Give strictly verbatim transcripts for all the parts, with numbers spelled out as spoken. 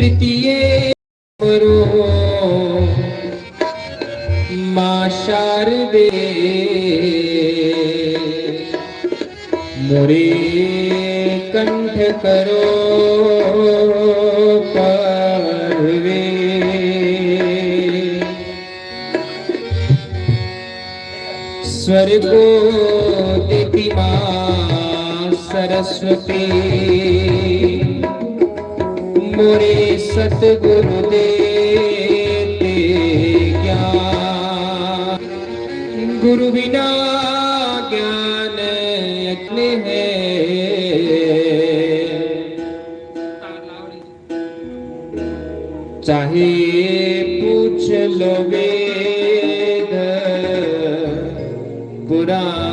प्रीतिये मरो मां शारदे, मोरे कंठ करो पढ़वे। स्वर्गो देती मां सरस्वती, मोरे सतगुरु देते ज्ञान। गुरु बिना ज्ञान अग्नि है, चाहे पूछ लो वेद पुराण।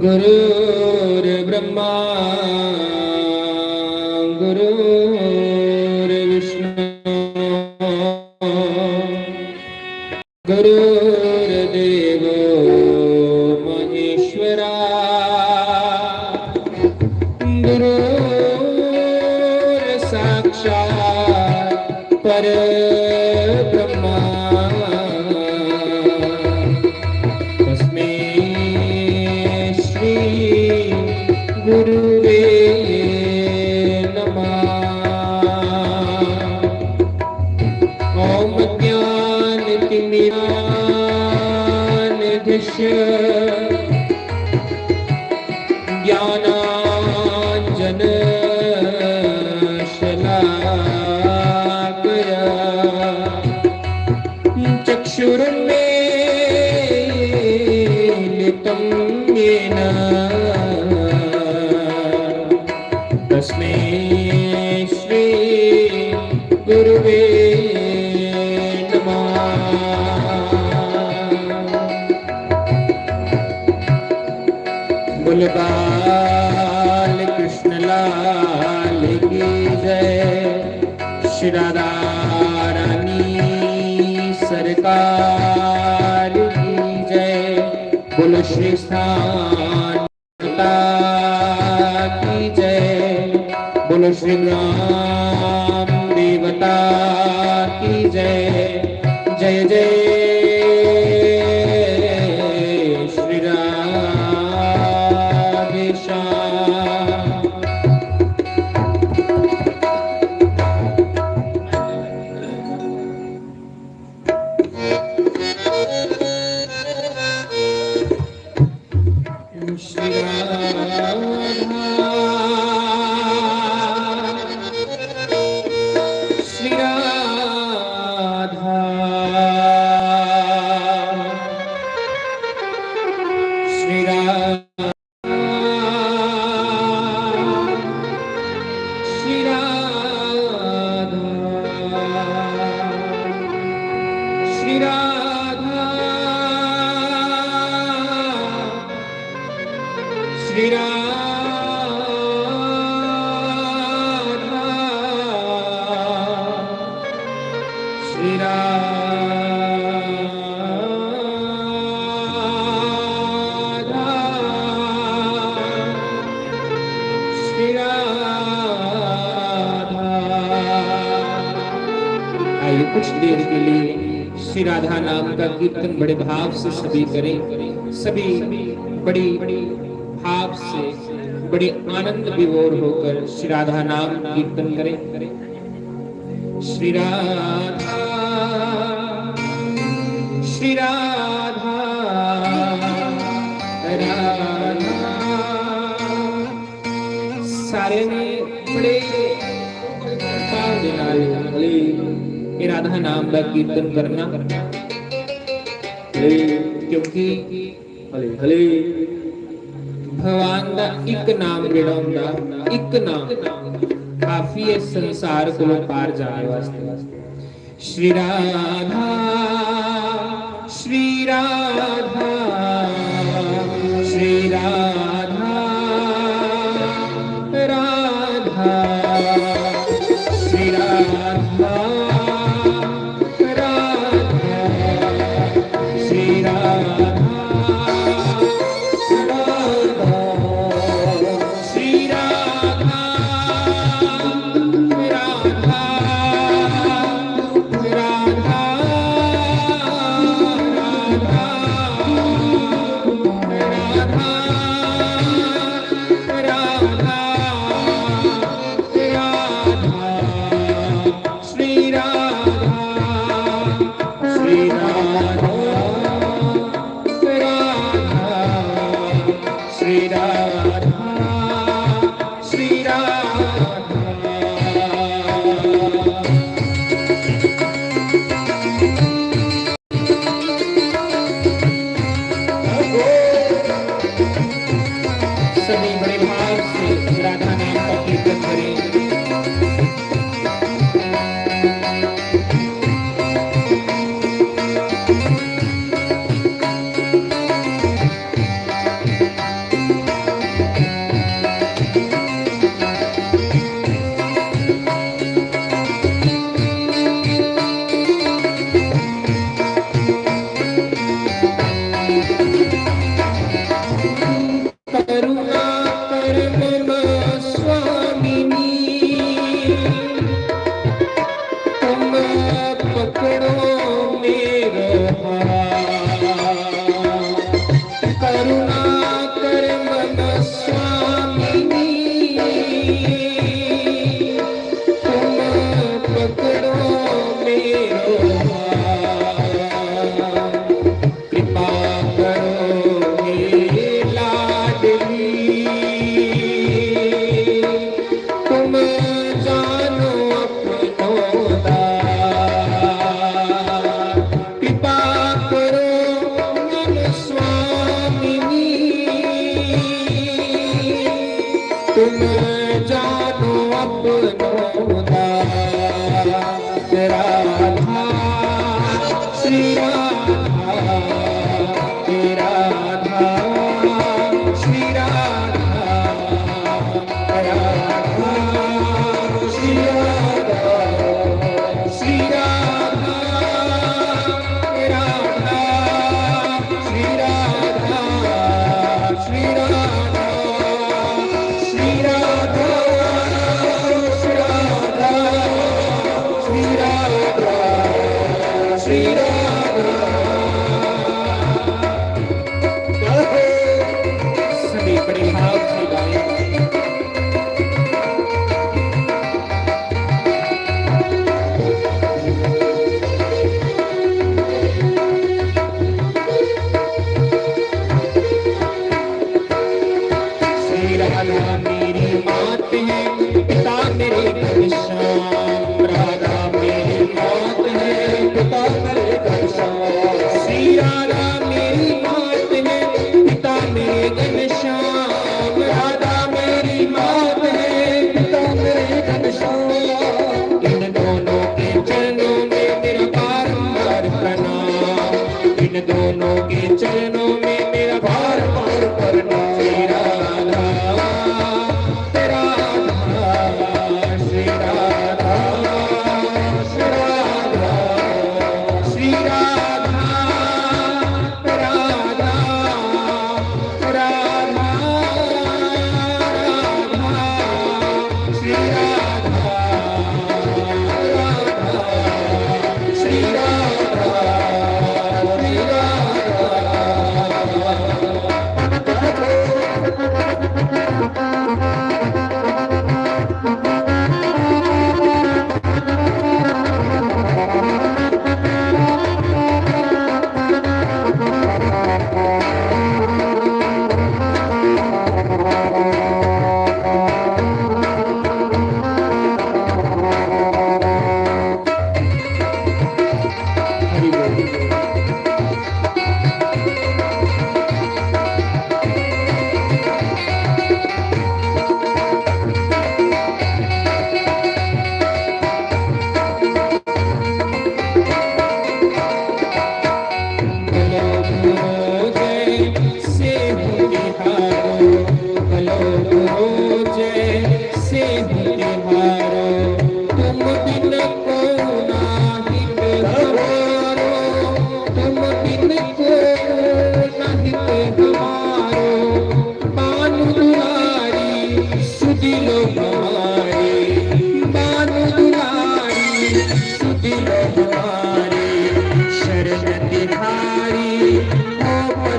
गुरुर्ब्रह्मा गुरुर्विष्णु गुरुर्देवो महेश्वरा। गुरुर्साक्षात् परब्रह्मा। तस्मै श्री गुरुवे नमः। ॐ ज्ञानतिमिरान्धस्य ज्ञानाञ्जनशलाकया चक्षुरुन्मीलितं येन तस्मै श्री गुरुवे नमः। बोल बाल कृष्ण लाल की जय, श्री राधा रानी सरकार की जय। बोलो श्री स्थान देवता की जय, बोलो श्री ग्राम देवता की जय। जय जय श्री राधे श्याम। श्री राधा, श्री राधा, श्री राधा। श्री राधा, श्री राधा, श्री राधा, श्री राधा। राधा, श्री राधा। आइए, कुछ देर के लिए श्री राधा नाम का कीर्तन बड़े भाव से सभी करें। सभी बड़ी भाव से, बड़े आनंद विभोर होकर श्री राधा नाम कीर्तन करें। श्री राधा, श्री राधा, राधा। सारे ने बड़े भाव दे नाल ये राधा नाम का कीर्तन करना, क्योंकि हले, हले। भगवान दा इक नाम जेह्ड़ा होंदा, इक नाम काफी है संसार कोलों पार जाने वास्ते। श्री राधा, श्री राधा, श्री राधा, राधा, श्री राधा। राधा, श्री राधा, राधा।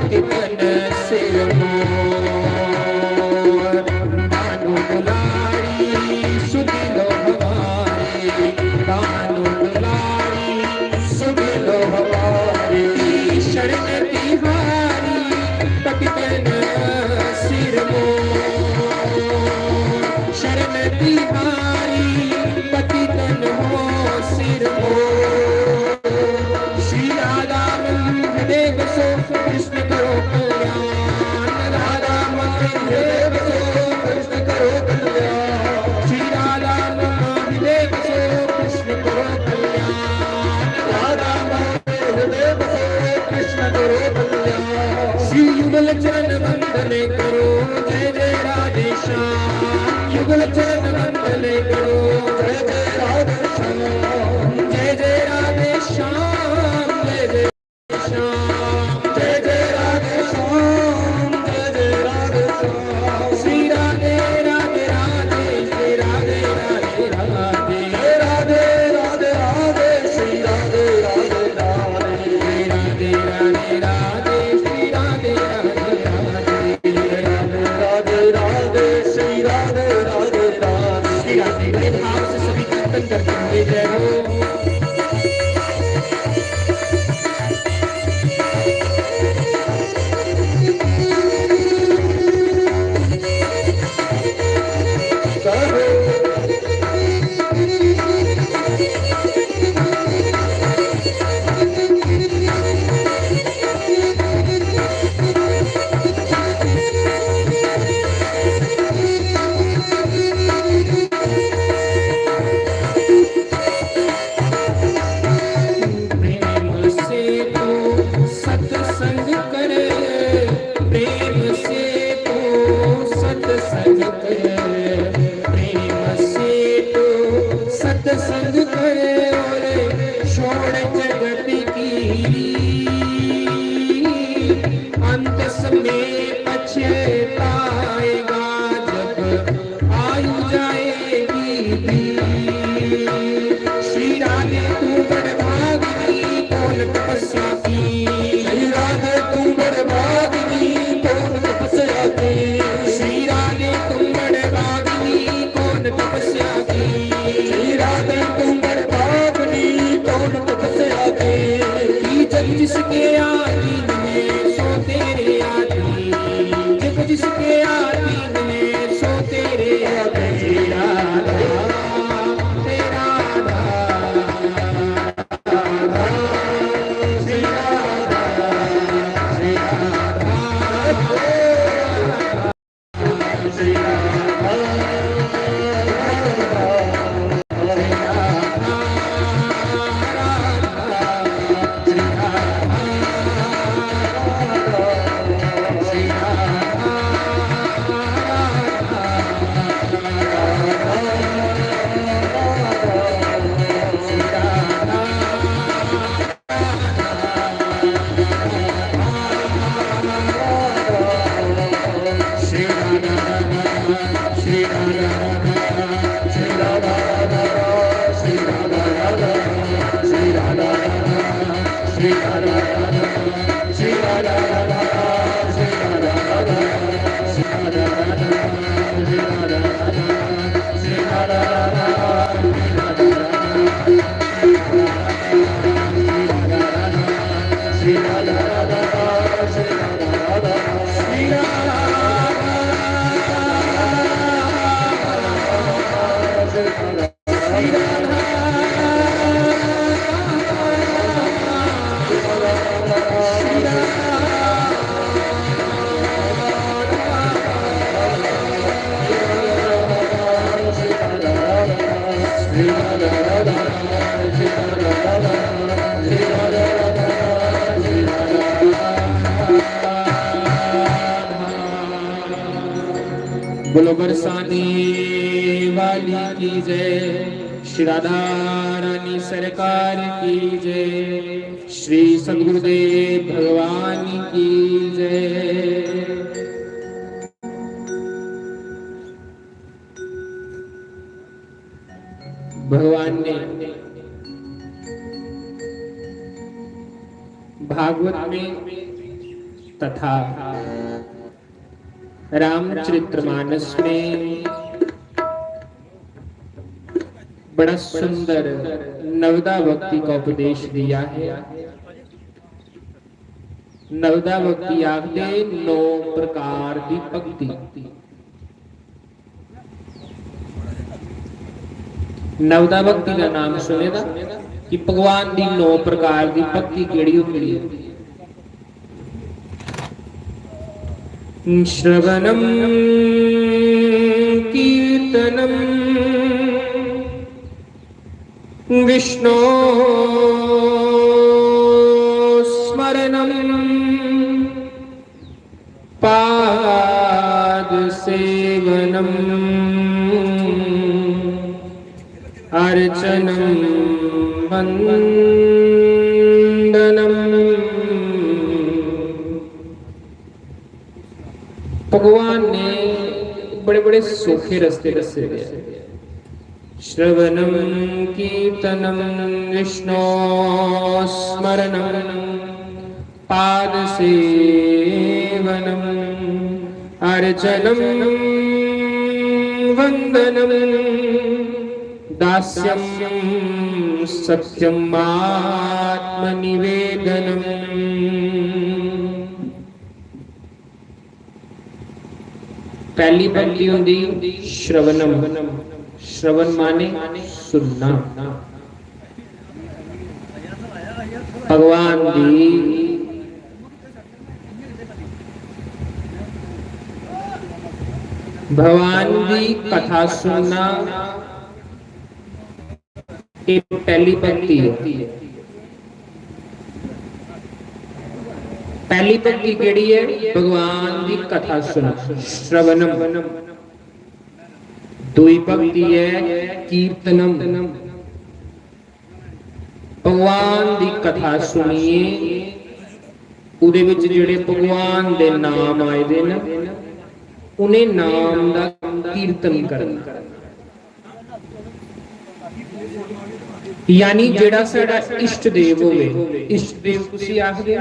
तितन सिरमौर। भानु दुलारी सुधि लो हमारी, भानु दुलारी सुधि लो हमारी। शरण तिहारी पतितन सिरमौर, शरण तिहारी पतितन हो सिरमौर। श्री राधा नंद हृदय बसो, कृष्ण करो कल्याण। राधा नंद हृदय बसो, कृष्ण करो कल्याण। श्री राधा नंद हृदय बसो, कृष्ण करो कल्याण। राधा नंद हृदय बसो, कृष्ण करो कल्याण। श्री युगल चरण वंदन करो, जय जय राधे श्याम। युगल चरण वंदन करो, जय जय राधे श्याम। जय जय राधे श्याम, जय जय श्याम, जय जय राधे श्याम, जय जय राधे श्याम। श्री राधे राधे राधे, श्री राधे राधे राधे, श्री राधे राधे राधे, श्री राधे राधे राधे, श्री राधे राधे राधे, श्री राधे राधे राधे, श्री राधे राधे, श्री राधे राधे राधे। श्री राधे। बड़े भाव से सभी कीर्तन करते हुए जय हो। प्रेम से तू सत्संग कर, प्रेम से तू सत्संग कर, प्रेम से तू सत्संग कर और छोड़ जगत की रीत। अंत समय पछताएगा जब आयु जाएगी बीत। श्री राधे तू बड़ भागिनी, कौन तपस्या की। श्री राधे तू बड़ भागिनी, कौन तपस्या की। श्री राधे तू बड़ भागिनी, कौन तपस्या की। श्री राधे तू बड़ भागिनी, कौन तपस्या की। की जग जिसके आधीन है, सो तेरे आधीन। जग जिसके आधीन है, सो तेरे आधीन। तेरा आधार, तेरा आधार, श्री राधा, श्री राधा। बोलो बरसाने वाली की जय, श्री राधा रानी सरकार की जय, श्री सदगुरुदेव भगवान की जय। भगवान ने भागवत में तथा रामचरितमानस में बड़ा सुंदर नवदा भक्ति का उपदेश दिया है। नवदा भक्ति आखदे नौ प्रकार दी भक्ति। नवदा भक्ति दा नाम सुने दा कि भगवान दी नौ प्रकार दी भक्ति केह्ड़ी होंदी ऐ। श्रवणं कीर्तनं विष्णो स्मरणं पाद सेवनम अर्चनम वंदनम। भगवान ने बड़े बड़े सौखे रस्ते दस्से दे। श्रवणम कीर्तनम विष्णो स्मरणम पाद सेवनम अर्चनम वंदनम दास्यम सत्यम आत्मनिवेदनम। पहली भक्ति होंदी श्रवणम। श्रवण माने सुनना। भगवान दी, भगवान दी कथा सुनना, ये पहली भक्ति है। पहली भक्ति केड़ी है? भगवान दी कथा सुनना, श्रवणम। दूई भक्ति है कीर्तनम। भगवान दी कथा सुनिए, उदे विच जेड़े भगवान दे नाम आए दे न, उन्हें नाम दा कीर्तन करना। यानी जेड़ा साडा इष्ट देव होवे, इष्ट देव तुसी आखदे,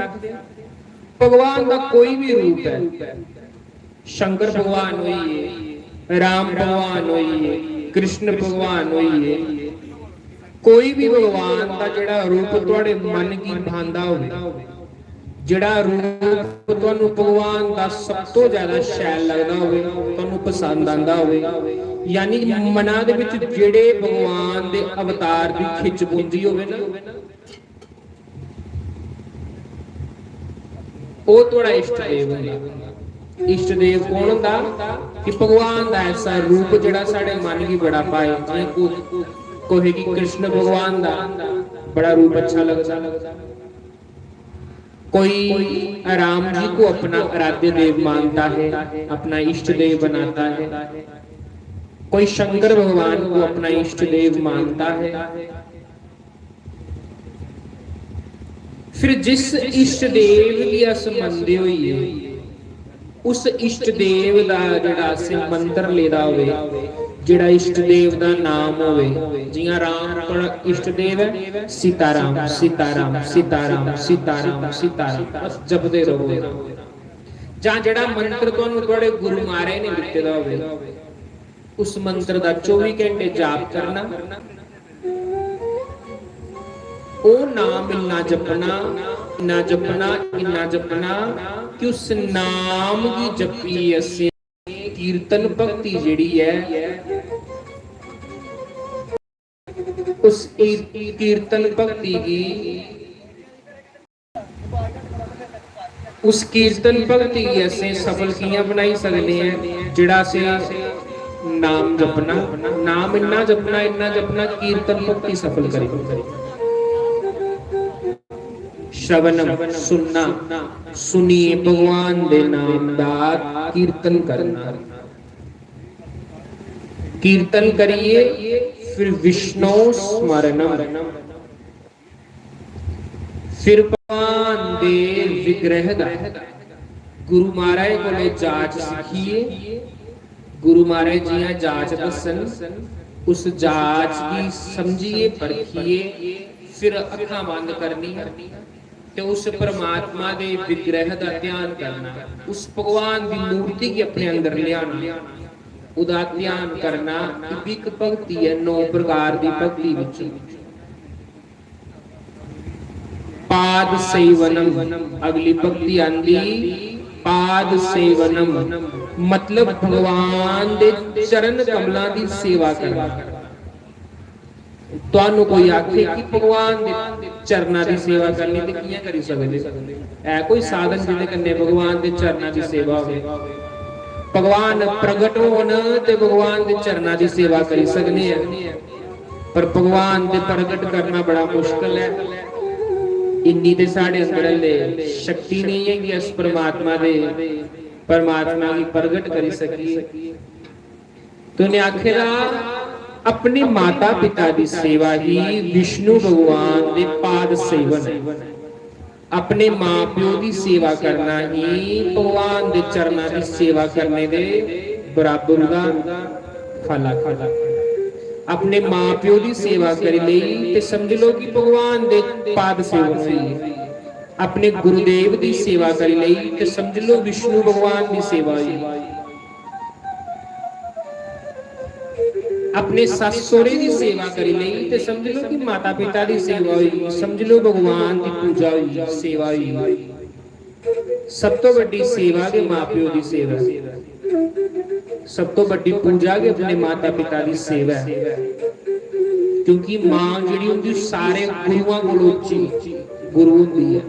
भगवान दा कोई भी रूप है, शंकर भगवान होइए, राम भगवान होइए, कृष्ण भगवान होइए, कोई भी भगवान दा जेड़ा रूप तुहाडे मन की भांदा होवे, जेड़ा रूप तुहानू भगवान दा सब तो ज्यादा शैल लगदा होवे, तुहानू पसंद आंदा होवे, यानी मना दे विच जेड़े भगवान दे अवतार दी खिच पुंजी होवे ना, ओह थुआढ़ा इष्ट देव होंदा। इष्ट देव कौन होंदा? कि भगवान दा ऐसा रूप जेह्ड़ा साढ़े मन गी बड़ा भाए। जि'यां को-, कोहे गी कृष्ण भगवान दा बड़ा रूप अच्छा लगदा, कोई राम जी को अपना आराध्य देव मानता है, अपना इष्ट देव बनाता है, कोई शंकर भगवान को अपना इष्ट देव मानता है। फिर जिस इष्ट देव गी अस मनदे होइये, उस इष्ट देव दा जेह्ड़ा असें मंत्र लेदा होवे, जेह्ड़ा इष्ट देव दा नाम होवे, जि'यां राम थुआढ़ा इष्ट देव ऐ, सीताराम, सीताराम, सीताराम, सीताराम, सीताराम, बस जपदे र'वो। जां जेह्ड़ा मंत्र तुहानू थुआढ़े गुरु महाराज ने दित्ते दा होवे, उस मंत्र दा चौबी घैंटे जाप करना। ओह् नाम इन्ना जपना, इन्ना जपना, इन्ना जपना कि उस नाम गी जपियै असें कीर्तन भक्ति जेह्ड़ी ऐ, उस की-, कीर्तन भक्ति गी, उस कीर्तन भक्ति गी असें सफल कि'यां बनाई सकने आं? जेह्ड़ा असें नाम जपना, नाम इन्ना जपना, इन्ना जपना, कीर्तन भक्ति सफल करी। श्रवणम, सुनना, सुनिए भगवान दे नाम दा कीर्तन करना। कीर्तन करिए, फिर विष्णु स्मरणम, फिर भगवान दे विग्रह दा गुरु महाराज कोले जाच सिक्खिए, गुरु महाराज जि'यां जाच दस्सन, उस जाच गी समझिए, परखिए, फिर अक्खां बंद करनियां, ते उस परमात्मा दे विग्रह दा ध्यान करना, उस भगवान दी मूर्ति गी अपने अंदर लेआना, ओह्दा ध्यान करना, एह् बी इक भक्ति ऐ। नौ प्रकार दी भक्ति बिच पाद सेवनम, अगली भक्ति आंदी पाद सेवनम, मतलब भगवान दे चरण कमलां दी सेवा करना। तुहानू कोई आखे कि भगवान दे चरणा दी सेवा करनी ते कियां करी सकदे? ऐ कोई साधन जिदे कन्नै भगवान दे चरणा दी सेवा होवे? भगवान प्रगट होन ते भगवान दे चरणा दी सेवा करी सकने आं, पर भगवान दे प्रगट करना बड़ा मुश्किल ऐ। इन्नी ते साढ़े अंदर हल्ले शक्ति नेईं ऐ कि अस परमात्मा दे, परमात्मा गी प्रगट करी सकिए। ते उ'नें आखे दा, अपने माता पिता दी सेवा ही विष्णु भगवान दे पाद सेवन ऐ। अपने मां प्यो दी सेवा करना ही भगवान दे चरणा दी सेवा करने दे बराबर दा फल आखे दा। अपने मां प्यो दी सेवा करी लेई ते समझ लो कि भगवान दे पाद सेवन होई गे। अपने गुरुदेव दी सेवा करी लेई ते समझ लो विष्णु भगवान दी सेवा होई। अपने सस्स सौह्रे दी सेवा करी लेई ते समझ लो कि माता पिता दी सेवा होई, समझ लो भगवान दी पूजा होई, सेवा होई। सब तो बड्डी सेवा गै मां प्यो दी सेवा ऐ। सब तो बड्डी पूजा गै अपने माता पिता दी सेवा ऐ। क्योंकि मां जेह्ड़ी होंदी सारे गुरुआं कोला उच्ची गुरु होंदी ऐ।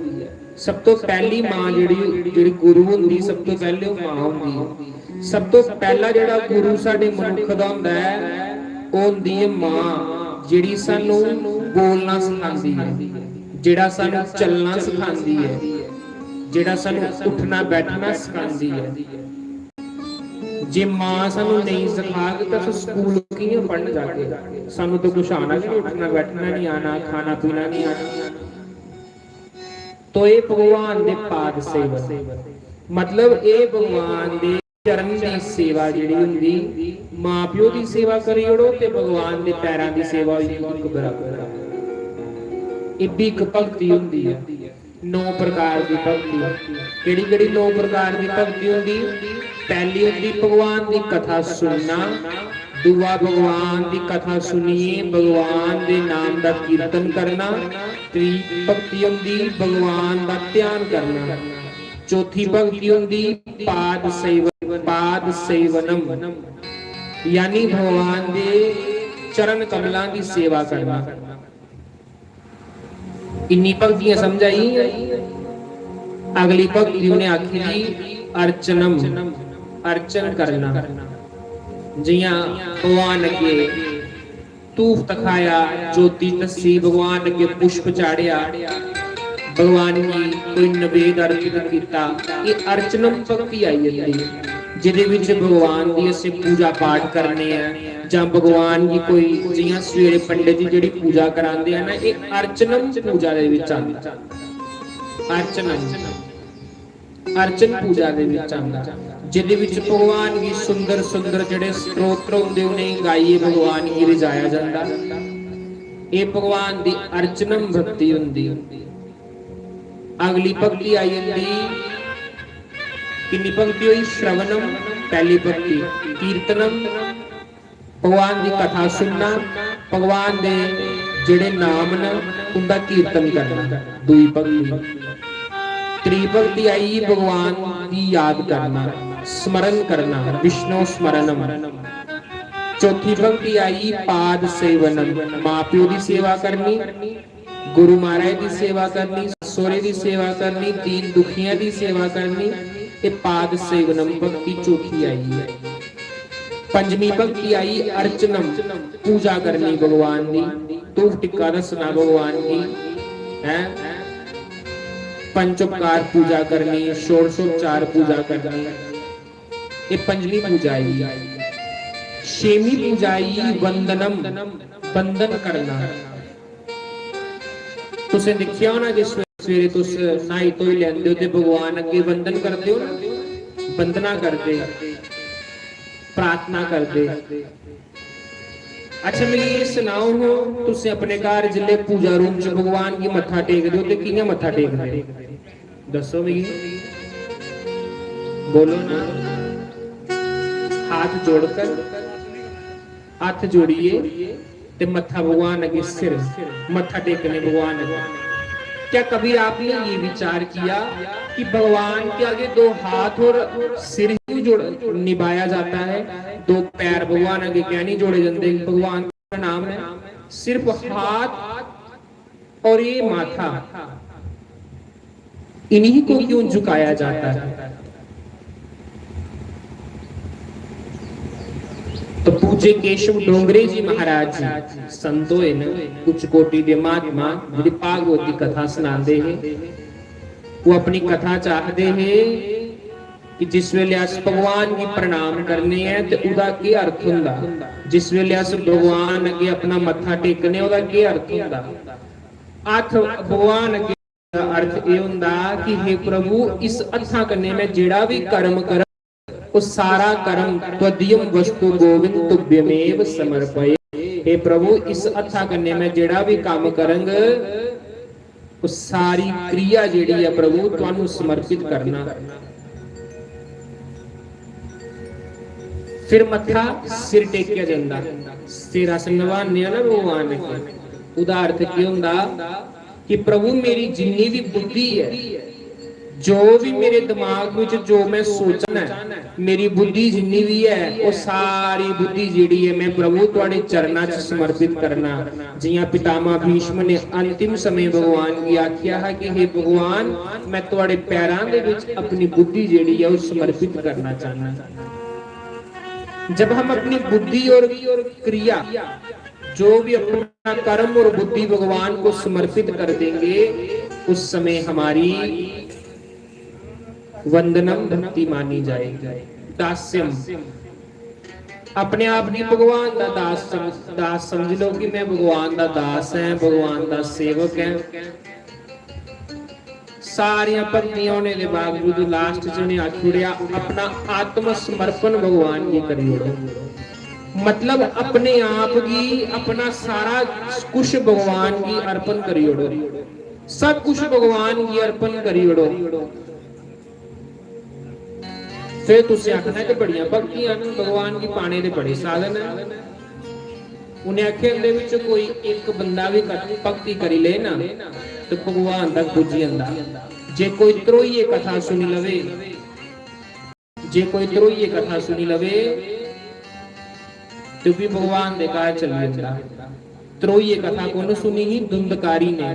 सब तो पैह्ली मां जेह्ड़ी, जेह्ड़ी गुरु होंदी, सब तो पैह्ले ओह् मां होंदी ऐ। सब तो पैह्ला जेह्ड़ा गुरु साढ़े मनुक्ख दा होंदा ऐ, ओह् होंदी ऐ मां, जेह्ड़ी सानू बोलना सखांदी ऐ, जेह्ड़ा सानू चलना सखांदी ऐ, जेह्ड़ा सानू उठना बैठना सखांदी ऐ। जे मां सानू नेईं सखाग तां अस स्कूल कि'यां पढ़न जागे? सानू तो कुछ आना गै निं, उठना बैठना निं आना, खाना पीना निं आना। तो एह् भगवान दे पाद सेवन, मतलब एह् भगवान दे चरण दी सेवा जेह्ड़ी होंदी, मां प्यो दी सेवा करी ओड़ो ते भगवान दे पैरां दी सेवा होई इक बराबर ऐ। एह् बी इक भक्ति होंदी ऐ। नौ प्रकार दी भक्ति। केह्ड़ी केह्ड़ी नौ प्रकार दी भक्ति होंदी? पैह्ली होंदी भगवान दी कथा सुनना, दूआ भगवान दी कथा सुनियै भगवान दे नाम दा कीर्तन करना, त्री भक्ति होंदी भगवान दा ध्यान करना, चौथी भक्ति होंदी पाद सेवन, पाद सेवनम, यानी भगवान दे चरण कमलां दी सेवा करना। इन्नी भक्तियां समझ आई? अगली भक्ति उ'नें आखी दी अर्चनम, अर्चन करना। जियां भगवान अग्गे धूफ तखाया, ज्योति दस्सी, भगवान अग्गे पुष्प चाढ़ेआ, भगवान गी कोई नवेद अर्पित कीता, एह् अर्चनम भक्ति आई जंदी, जेह्दे विच भगवान दी असें पूजा पाठ करने आं, जां भगवान गी कोई, जियां सवेरे पंडित जी जेह्ड़ी पूजा करांदे आ ना, एह् अर्चनम पूजा दे विच आंदा। अर्चनम, अर्चन पूजा दे विच आंदा, जेह्दे विच भगवान गी सुंदर सुंदर जेह्ड़े स्तोत्र होंदे, उ'नेंगी गाइयै भगवान गी रिझाया जंदा। एह् भगवान दी अर्चनम भक्ति होंदी। अगली भक्ति आई जंदी, किन्नी भक्ति होई? श्रवणम, पैह्ली भक्ति, कीर्तनम, भगवान दी कथा सुनना, भगवान दे जेह्ड़े नाम न उंदा कीर्तन करना, दूई भक्ति। त्री भक्ति आई भगवान दी याद करना, स्मरण करना, विष्णु स्मरणम। चौथी भक्ति आई पाद सेवनम, मां प्यो दी सेवा करनी, गुरु महाराज दी सेवा करनी, सौरे दी सेवा करनी, दीन दुखियां दी सेवा करनी, ते पाद सेवनम भक्ति चौथी आई है। पंजमी भक्ति आई अर्चनम, पूजा करनी भगवान दी, धूफ टिक्का दसना भगवान गी, हैं? पंचोपकार पूजा करनी, षोडशोपचार पूजा करनी, ये पंजमी पूजा आई। छेमी पूजा आई वंदनम, वंदन करना। तुसें दिक्खेआ होना, जिस सवेरे तुस न्हाई धोई लैंदे ओ ते भगवान अग्गें वंदन करदे ओ ना, वंदना करदे, प्रार्थना करदे। अच्छा, मिगी एह् सनाओ, हो, तुसें अपने घर जिसलै पूजा रूम च भगवान गी मत्था टेकदे हो ते कि'यां मत्था टेकदे हो? दस्सो मिगी, बोलो ना। हाथ जोड़कर, हत्थ जोड़िए ते मत्था भगवान अग्गें, सिर, मत्था टेकने भगवान अग्गें। क्या कभी आपने ये विचार किया कि भगवान के आगे दो हाथ और सिर ही जोड़ निभाया जाता है? दो पैर भगवान अग्गें क्या नहीं जोड़े जाते? भगवान का नाम है, सिर्फ हाथ और ये माथा, इन्हीं को क्यों झुकाया जाता है? तो पूज्य केशव डोंगरे जी महाराज जी संत होए न, उच्च कोटि दे महात्मा, जेह्ड़ी भागवत दी कथा सनांदे हे, वो अपनी कथा च आखदे हे कि जिस वेले अस भगवान गी प्रणाम करने आं ते ओह्दा केह् अर्थ होंदा? जिस वेले अस भगवान अग्गें अपना मत्था टेकने, ओह्दा केह् अर्थ होंदा? हत्थ भगवान अग्गें दा अर्थ एह् होंदा कि हे प्रभु, इस हत्था कन्नै मैं जेह्ड़ा बी कर्म करां, ओह् सारा कर्म त्वदीयम वस्तु गोविंद तुभ्यमेव समर्पये। हे प्रभु, इस हत्था कन्नै मैं जेह्ड़ा बी कम्म करंग, ओह् सारी क्रिया जेह्ड़ी ऐ प्रभु, तुहानू समर्पित करना। फिर मत्था, सिर टेकेआ जंदा, सिर अस नभाने आं ना भगवान अग्गें। ओह्दा अर्थ केह् होंदा कि प्रभु, मेरी जिन्नी बी बुद्धि ऐ, जो बी मेरे दिमाग विच जो मैं सोचना ऐ, मेरी बुद्धि जिन्नी बी ऐ, ओह् सारी बुद्धि जेह्ड़ी ऐ, मैं प्रभु तुआढ़े चरणा च समर्पित करना। जियां पितामह भीष्म ने अंतिम समय भगवान गी आख्या हा कि हे भगवान, मैं तुआढ़े पैरां दे विच अपनी बुद्धि जेह्ड़ी ऐ, ओह् समर्पित करना चाहना। जब हम अपनी बुद्धि और क्रिया, जो भी अपना कर्म और बुद्धि भगवान को समर्पित कर देंगे, उस समय हमारी वंदनम भक्ति मानी जाएगी। दास्यम, अपने आप गी भगवान दा दास सम-, दास समझ लो कि मैं भगवान दा दास ऐ, भगवान दा सेवक ऐ। सारियां भक्तियां होने दे बावजूद last च उ'नें आखी ओड़ेआ, "अपना आत्म समर्पण भगवान गी करी ओड़ो।" मतलब अपने आप गी, अपना सारा कुछ भगवान गी अर्पण करी ओड़ो, सब कुछ भगवान गी अर्पण करी ओड़ो। फिर तुसें आखना कि बड़ियां भक्तियां न, भगवान गी पाने दे बड़े साधन न। उ'नें आखेआ, "इं'दे बिच्च कोई इक बंदा बी क-, भक्ति करी ले ना, ते भगवान तक पुज्जी जंदा।" जे कोई ध्रोइयै कथा सुनी लवे, जे कोई ध्रोइयै कथा सुनी लवे, ते ओह् बी भगवान दे घर चली जंदा। ध्रोइयै कथा कु'न सुनी ही? धुंधकारी ने।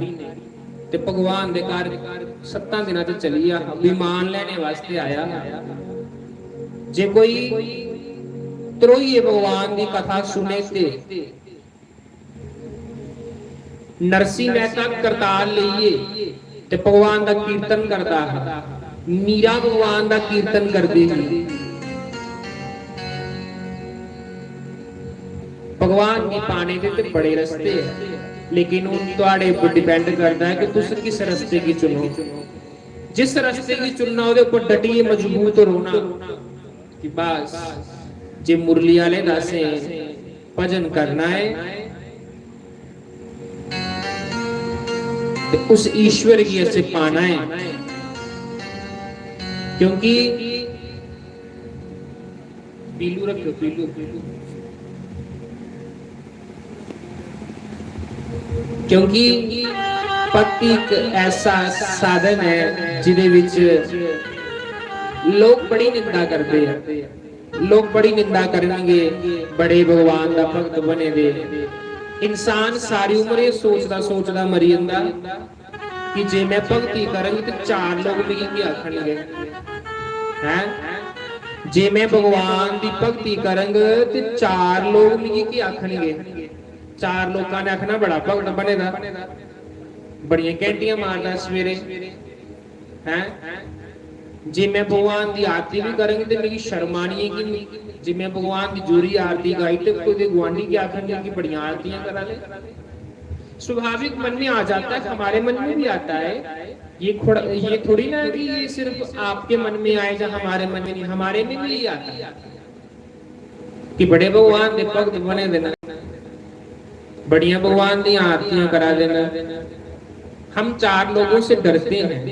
ते भगवान दे घर सत्तां दिनां च चली गेआ हा, विमान लैने वास्तै आया हा। जे कोई ध्रोइयै भगवान दी कथा सुने ते नरसिंह मेहता करताल लेइयै ते भगवान दा कीर्तन करदा हा। मीरा भगवान दा कीर्तन करदी ही। भगवान गी पाने दे ते बड़े रस्ते ऐ, लेकिन हून थुआढ़े उप्पर depend करदा ऐ कि तुस किस रस्ते गी चुनो। जिस रस्ते गी चुनना, ओह्दे उप्पर डटियै मजबूत रौह्ना कि बस, जे मुरली आह्ले दा असें भजन करना ऐ, ते उस ईश्वर गी असें पाना ऐ, क्योंकि पीलू रक्खेओ, पीलू, पीलू। क्योंकि भक्ति इक ऐसा साधन ऐ जिदे विच लोक बड़ी निंदा करदे ऐ। लोक बड़ी निंदा करनगे, बड़े भगवान दा भक्त बने दे। इंसान सारी उम्र एह् सोचदा सोचदा मरी जंदा कि जे मैं भक्ति करंग ते चार लोक मिगी केह् आखनगे, हैं? जे मैं भगवान दी भक्ति करंग ते चार लोक मिगी केह् आखनगे? चार लोकां ने आखना, "बड़ा भक्त बने दा, बड़ियां घैंटियां मारदा सवेरे।" हैं? जे मैं भगवान दी आरती भी करंग ते मिगी शर्म आनी है कि नहीं? जे मैं भगवान दी जोरी आरती गाई ते कोई गुआंढी क्या आखन कि बड़ियां आरतियां करा ले? स्वाभाविक मन में आ जाता है, हमारे मन में भी आता है। ये थोड़ा, ये थोड़ी ना कि ये सिर्फ आपके मन में आए या हमारे मन में नहीं, हमारे में भी आता है। कि बड़े भगवान दे भक्त बने दे न। बड़ियां भगवान दियां आरतियां करा दे न। हम चार लोगों से डरते हैं,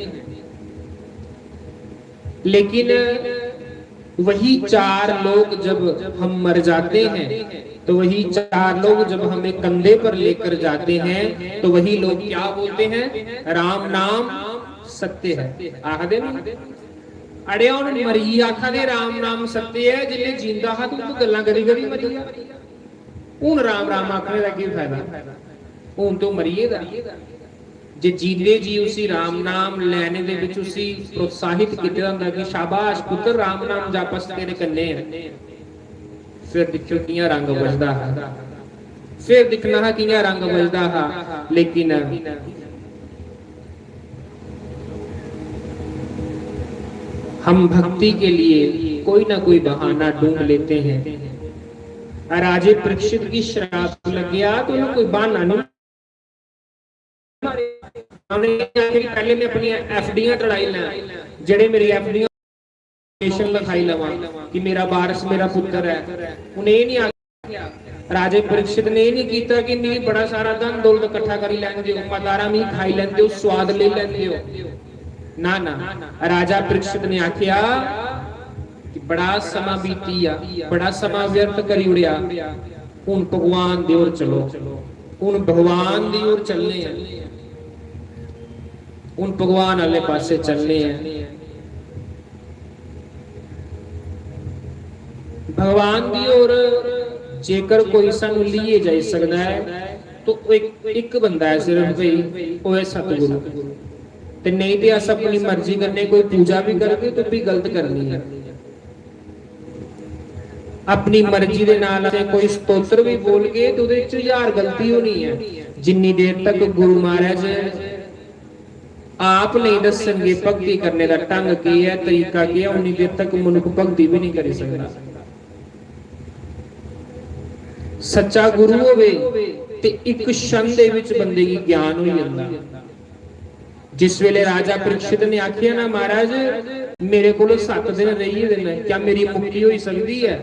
लेकिन वही चार लोग जब हम मर जाते हैं, तो वही चार लोग जब हमें कंधे पर लेकर जाते हैं, तो वही लोग क्या बोलते हैं? राम नाम सत्य है। आखदे न, अड़े, हुन मरियै आखा दे राम नाम सत्य ऐ, जिल्लै जींदा हा ते तूं गल्लां करी करी मरी गेआ। हुन राम राम आखने दा केह् फायदा? हुन ते ओह् मरी गेदा। जे जींदे जी उसी राम नाम लैने दे विच उसी प्रोत्साहित कीते दा होंदा कि शाबाश पुत्तर, राम नाम जप, अस तेरे कन्नै आं। फिर दिक्खेओ कि'यां रंग बजदा हा, फिर दिक्खना हा कि'यां रंग बजदा हा। लेकिन हम भक्ति के लिए कोई ना कोई बहाना ढूंढ लेते हैं। राजे परीक्षित गी शराप लग्गेआ ते उ'नें कोई बहाना नहीं मारेआ। उ'नें आखेआ कि पैह्ले में अपनियां एफडियां तड़ाई लैं, जेह्ड़े मेरी एफडियां, लिखाई लवां कि मेरा वारस मेरा पुत्तर ऐ। उ'नें एह् नहीं आखेआ, राजे परीक्षित ने एह् नहीं कीता कि मिगी बड़ा सारा धन दौलत इकट्ठा करी लैन देओ, मतारा मिगी खाई लैन देओ, स्वाद लेई लैन देओ। ना, ना, राजा परीक्षित ने आखेआ कि बड़ा समां बीती आ, बड़ा समां व्यर्थ करी ओड़ेआ, हुन भगवान दी ओर चलो, हुन भगवान दी ओर चलने आं, हुन भगवान आह्ले पासे चलने आं। भगवान दी ओर जेकर कोई सानू लेइयै जाई सकदा ऐ, तो इक, इक बंदा ऐ सिर्फ भाई, ओह् ऐ सतगुरु। ते नेईं ते अस अपनी मर्जी कन्नै कोई पूजा भी करगे, तो भी गलत करनी ऐ। अपनी मर्जी दे नाल असें कोई स्तोत्र भी बोलगे, ते ओह्दे च ज्हार गलती होनी ऐ। जिन्नी देर तक गुरु महाराज आप नेईं दस्सनगे भक्ति करने दा ढंग केह् ऐ, तरीका केह् ऐ, उन्नी देर तक मनुक्ख भक्ति भी नहीं करी सकदा। सच्चा गुरु होवे ते इक क्षण दे विच बंदे गी ज्ञान होई जंदा। जिस वेले राजा परीक्षित ने आखिया ना, "महाराज, मेरे कोल सत्त दिन रेही गेदे न, क्या मेरी मुक्ति होई सकदी ऐ?"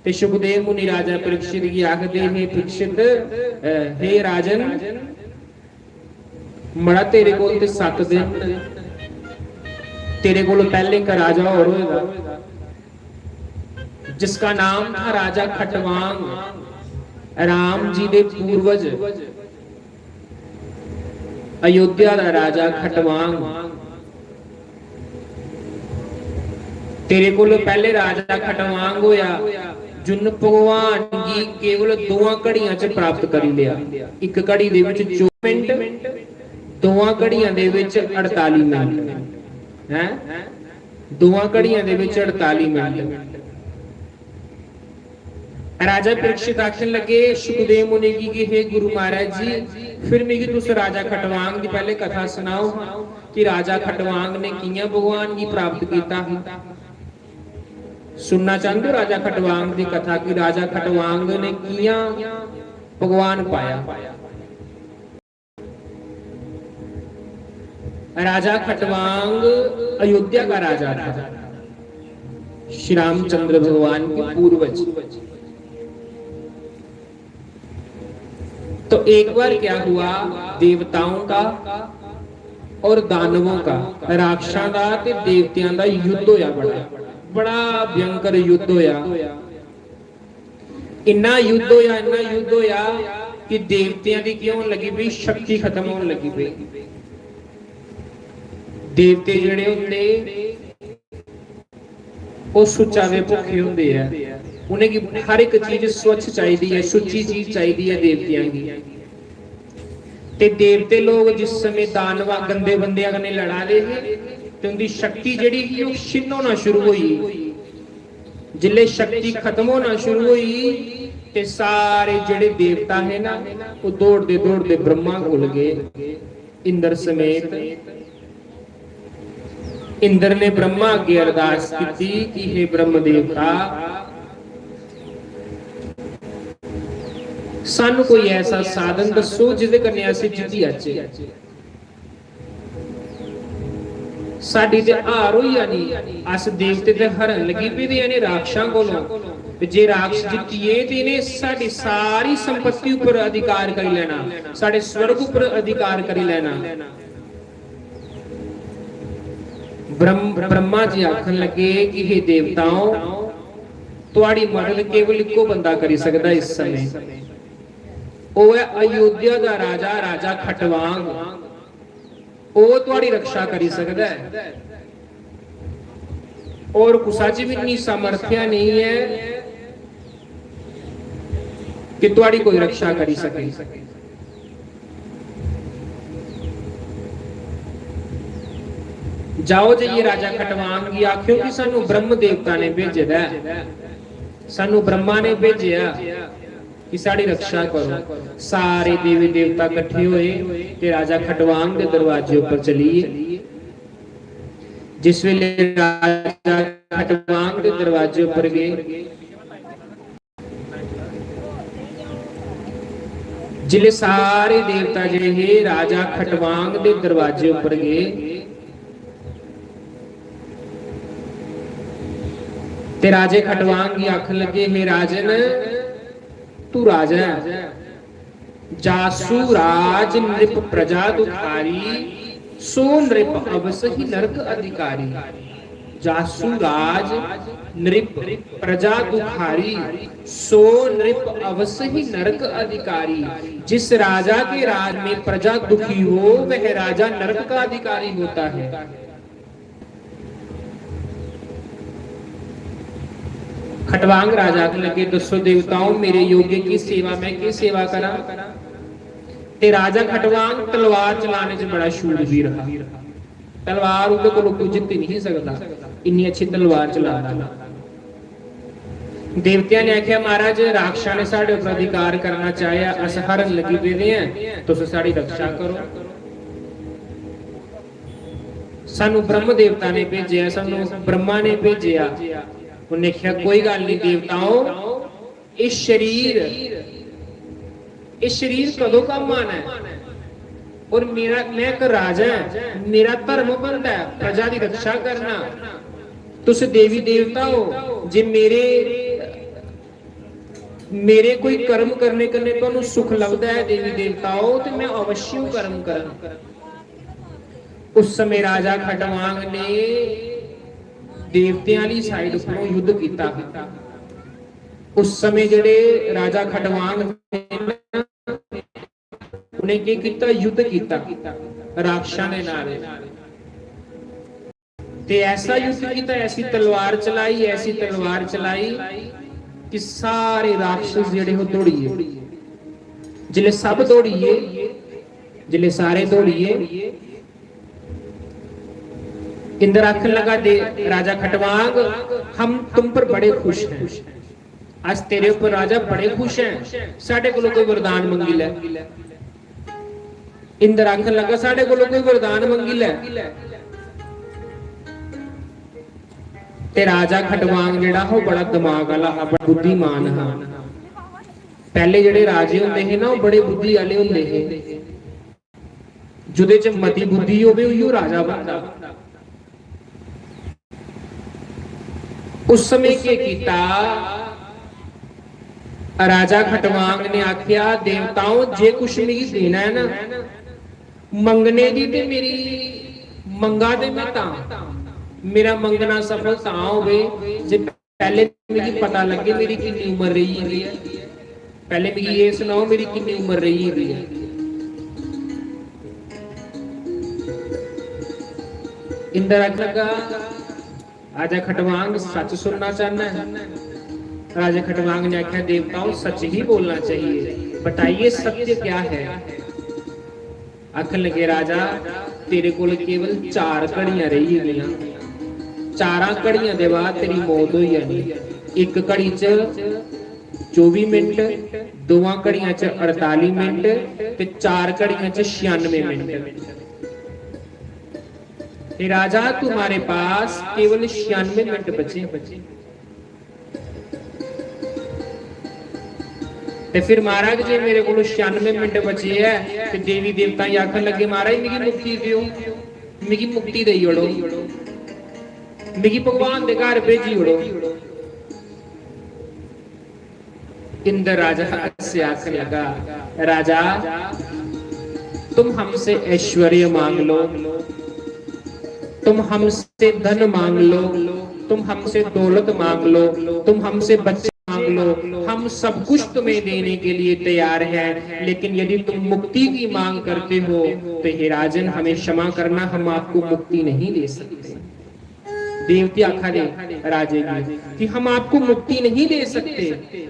ते सुखदेव मुनि राजा परीक्षित गी आखदे, "हे परीक्षित, अ, हे राजन, मड़ा, तेरे कोल ते सत्त दिन न, तेरे कोल पैह्ले इक राजा होर होए दा, जिसका नाम था राजा खटवांग, राम जी दे पूर्वज, अयोध्या दा राजा खटवांग।" तेरे कोल पैह्ले राजा खटवांग होया, जुन्न भगवान गी केवल दोआं घड़ियां च प्राप्त करी लेआ। इक घड़ी दे विच चौबी मिंट, दोआं घड़ियां दे विच अड़ताली मिंट, हैं? दोआं घड़ियां दे विच अड़ताली मिंट। राजा परीक्षित आखन लगे सुखदेव मुनि गी कि हे गुरु महाराज जी, फिर मिगी तुस राजा खटवांग दी पैह्ले कथा सनाओ कि राजा खटवांग ने कि'यां भगवान गी प्राप्त कीता हा। सुनना चांहदे हो राजा खटवांग दी कथा कि राजा खटवांग ने कि'यां भगवान पाया? राजा खटवांग अयोध्या का राजा था, श्री रामचंद्र भगवान के पूर्वज। तो एक बार क्या हुआ, देवताओं का और दानवों का, राक्षसां दा ते देवतेआं दा युद्ध होया, बड़ा, बड़ा भयंकर युद्ध होया। इन्ना युद्ध होया, इन्ना युद्ध होया कि देवतेआं दी केह् होन लगी पेई, शक्ति खत्म होन लगी पेई। देवते जेह्ड़े होंदे, ओह् सुच्चा दे भुक्खे होंदे ऐ। उ'नेंगी हर इक चीज स्वच्छ चाहिदी ऐ, सुच्ची चीज चाहिदी ऐ देवतेआं गी। ते देवते लोग जिस समें दानवा गंदे बंदेआं कन्नै लड़ा दे हे, ते उं'दी शक्ति जेह्ड़ी ही, ओह् छिन्न होना शुरू होई। जिसलै शक्ति खत्म होना शुरू होई, ते सारे जेह्ड़े देवता हे ना, ओह् दौड़दे दौड़दे ब्रह्मा कोल गे, इंद्र समेत। इंद्र ने ब्रह्मा अग्गे अरदास कीती कि हे ब्रह्म देवता, सानू कोई ऐसा साधन दस्सो जिदे कन्नै अस जित्ती जाचै। साढ़ी ते हार होई जानी। अस देवते ते हरण लगी पेदे इ'नें राक्षसां कोलों। ते जे राक्षस जित्तिये ते इ'नें साढ़ी सारी संपत्ति उप्पर अधिकार करी लैना, साढ़े स्वर्ग उप्पर अधिकार करी लैना। ब्रह्म ब्रह्मा जी आखन लगे कि हे देवताओं, थुआड़ी मदद केवल इक्को बंदा करी सकदा इस समें। ओह ऐ अयोध्या दा राजा, राजा खटवांग। ओह थुआड़ी रक्षा करी सकदा ऐ। और कुसा च भी इन्नी सामर्थ्य नहीं है कि थुआड़ी कोई रक्षा करी सके। जाओ जाइए राजा खटवांग गी आखियो कि सानू ब्रह्म देवता ने भेजे दा ऐ, सानू ब्रह्मा ने भेजेआ कि साड़ी रक्षा करो। सारे देवी देवता कट्ठे होए ते राजा खटवांग दे दरवाजे उपर चली गे। जिस वेले राजा खटवांग दे दरवाजे उपर गए, जिले सारे देवता जेड़े हे राजा खटवांग दे दरवाजे उपर गए, ते राजे खटवांग गी आखन लगे, हे राजन, तू राजा है। जासु राज नृप प्रजा दुखारी, सो नृप अवस ही नरक अधिकारी। जासु राज नृप प्रजा दुखारी, सो नृप अवस ही नरक अधिकारी। जिस राजा के राज में प्रजा दुखी हो, वह राजा नरक का अधिकारी होता है। खटवांग राजा आखन लगे, दसो देवताओं, मेरे योग्य की सेवा, मैं की सेवा करा? ते राजा खटवांग तलवार चलाने च बड़ा शूरवीर हा। तलवार उंदे कोलों कोई जित्ती नहीं सकदा, इन्नी अच्छी तलवार चलांदा हा। देवतियां ने आख्या, महाराज, राक्षसां ने साढ़े उपर अधिकार करना चाहेआ, अस हरण लगी पेदे हैं, तुस साड़ी रक्षा करो। सानू ब्रह्म देवता ने भेजेआ, सानू ब्रह्मा ने भेजेआ। उन्हें आखेआ, कोई गल्ल नहीं देवताओ, एह शरीर, एह शरीर कदों कम्म आना है? और मेरा, मैं एक राजा ऐ, मेरा धर्म बनदा ऐ प्रजा दी रक्षा करना। तुस देवी देवता हो, जे मेरे, मेरे कोई कर्म करने कन्नै तुहानू सुख लभदा ऐ देवी देवताओ, ते मैं अवश्य ओह कर्म करां। उस समय राजा खटवांग ने देवतें आह्ली side उप्परों युद्ध कीता। उस समय जेह्ड़े राजा खटवांग ने ना, उ'नें केह् कीता? युद्ध कीता राक्षसां दे नाल। ते ऐसा युद्ध कीता, ऐसी तलवार चलाई, ऐसी तलवार चलाई कि सारे राक्षस जेह्ड़े ओह् दौड़ी गे। जिसलै सब दौड़ी गे, जिसलै सारे दौड़ी गे, इंद्र आखन लगा, दे राजा खटवांग, हम तुम पर बड़े खुश हैं, अस तेरे उप्पर राजा बड़े खुश हैं, साढ़े कोलों कोई वरदान मंगी लै। इंद्र आखन लगा, साढ़े कोलों कोई वरदान मंगी लै। ते राजा खटवांग जेह्ड़ा हा, ओह् बड़ा दिमाग आह्ला हा, बड़ा बुद्धिमान हा। पैह्ले जेह्ड़े राजे होंदे हे ना, ओह् बड़े बुद्धि आह्ले होंदे हे। जुदे च मती बुद्धि होवे, उइयो राजा बनदा। उस समय केह् कीता? राजा खटवांग ने आखेआ, देवताओं, जे कुछ मिगी देना ऐ ना, मंगने दी ते मेरी मंगा ते मैं तां, मेरा मंगना सफल तां होवे जे पैह्ले मिगी पता लग्गे मेरी किन्नी उम्र रेही दी ऐ। पैह्ले मिगी एह् सनाओ, मेरी किन्नी उम्र रेही दी ऐ। इंद्र आखन लगा, राजा खटवांग, सच सुनना चाहना है? राजा खटवांग ने आख्या, देवताओं, सच ही बोलना चाहिए, बताइए सत्य क्या है। आखन लगे, राजा, तेरे कोल केवल चार घड़ियां रेही गेदियां। चारां घड़ियां दे बाद तेरी मौत होई जानी। इक घड़ी च चौबी मिंट, दोवां घड़ियां च अड़ताली मिंट ते चार घड़ियां च छियानवे मिंट। हे राजा, तुम्हारे पास केवल छियानवे मिंट बचे। ते फिर महाराज, जे मेरे कोल छियानवे मिंट बचे ऐ, ते देवी देवता गी आखन लगे, महाराज, मिगी मुक्ति देओ, मिगी मुक्ति देई ओड़ो, मिगी भगवान दे घर भेजी ओड़ो। इंद्र राजा हस्सेआ, आखन लगा, राजा, तुम हमसे ऐश्वर्य मांग लो, तुम हमसे धन मांग लो, तुम हमसे दौलत मांग लो, तुम हमसे बच्चे मांग लो, हम सब कुछ तुम्हें देने के लिए तैयार हैं, लेकिन यदि तुम मुक्ति की मांग करते हो तो हे राजन, हमें क्षमा करना, हम आपको मुक्ति नहीं दे सकते। देवते आखा दे राजे गी कि हम आपको मुक्ति नहीं दे सकते।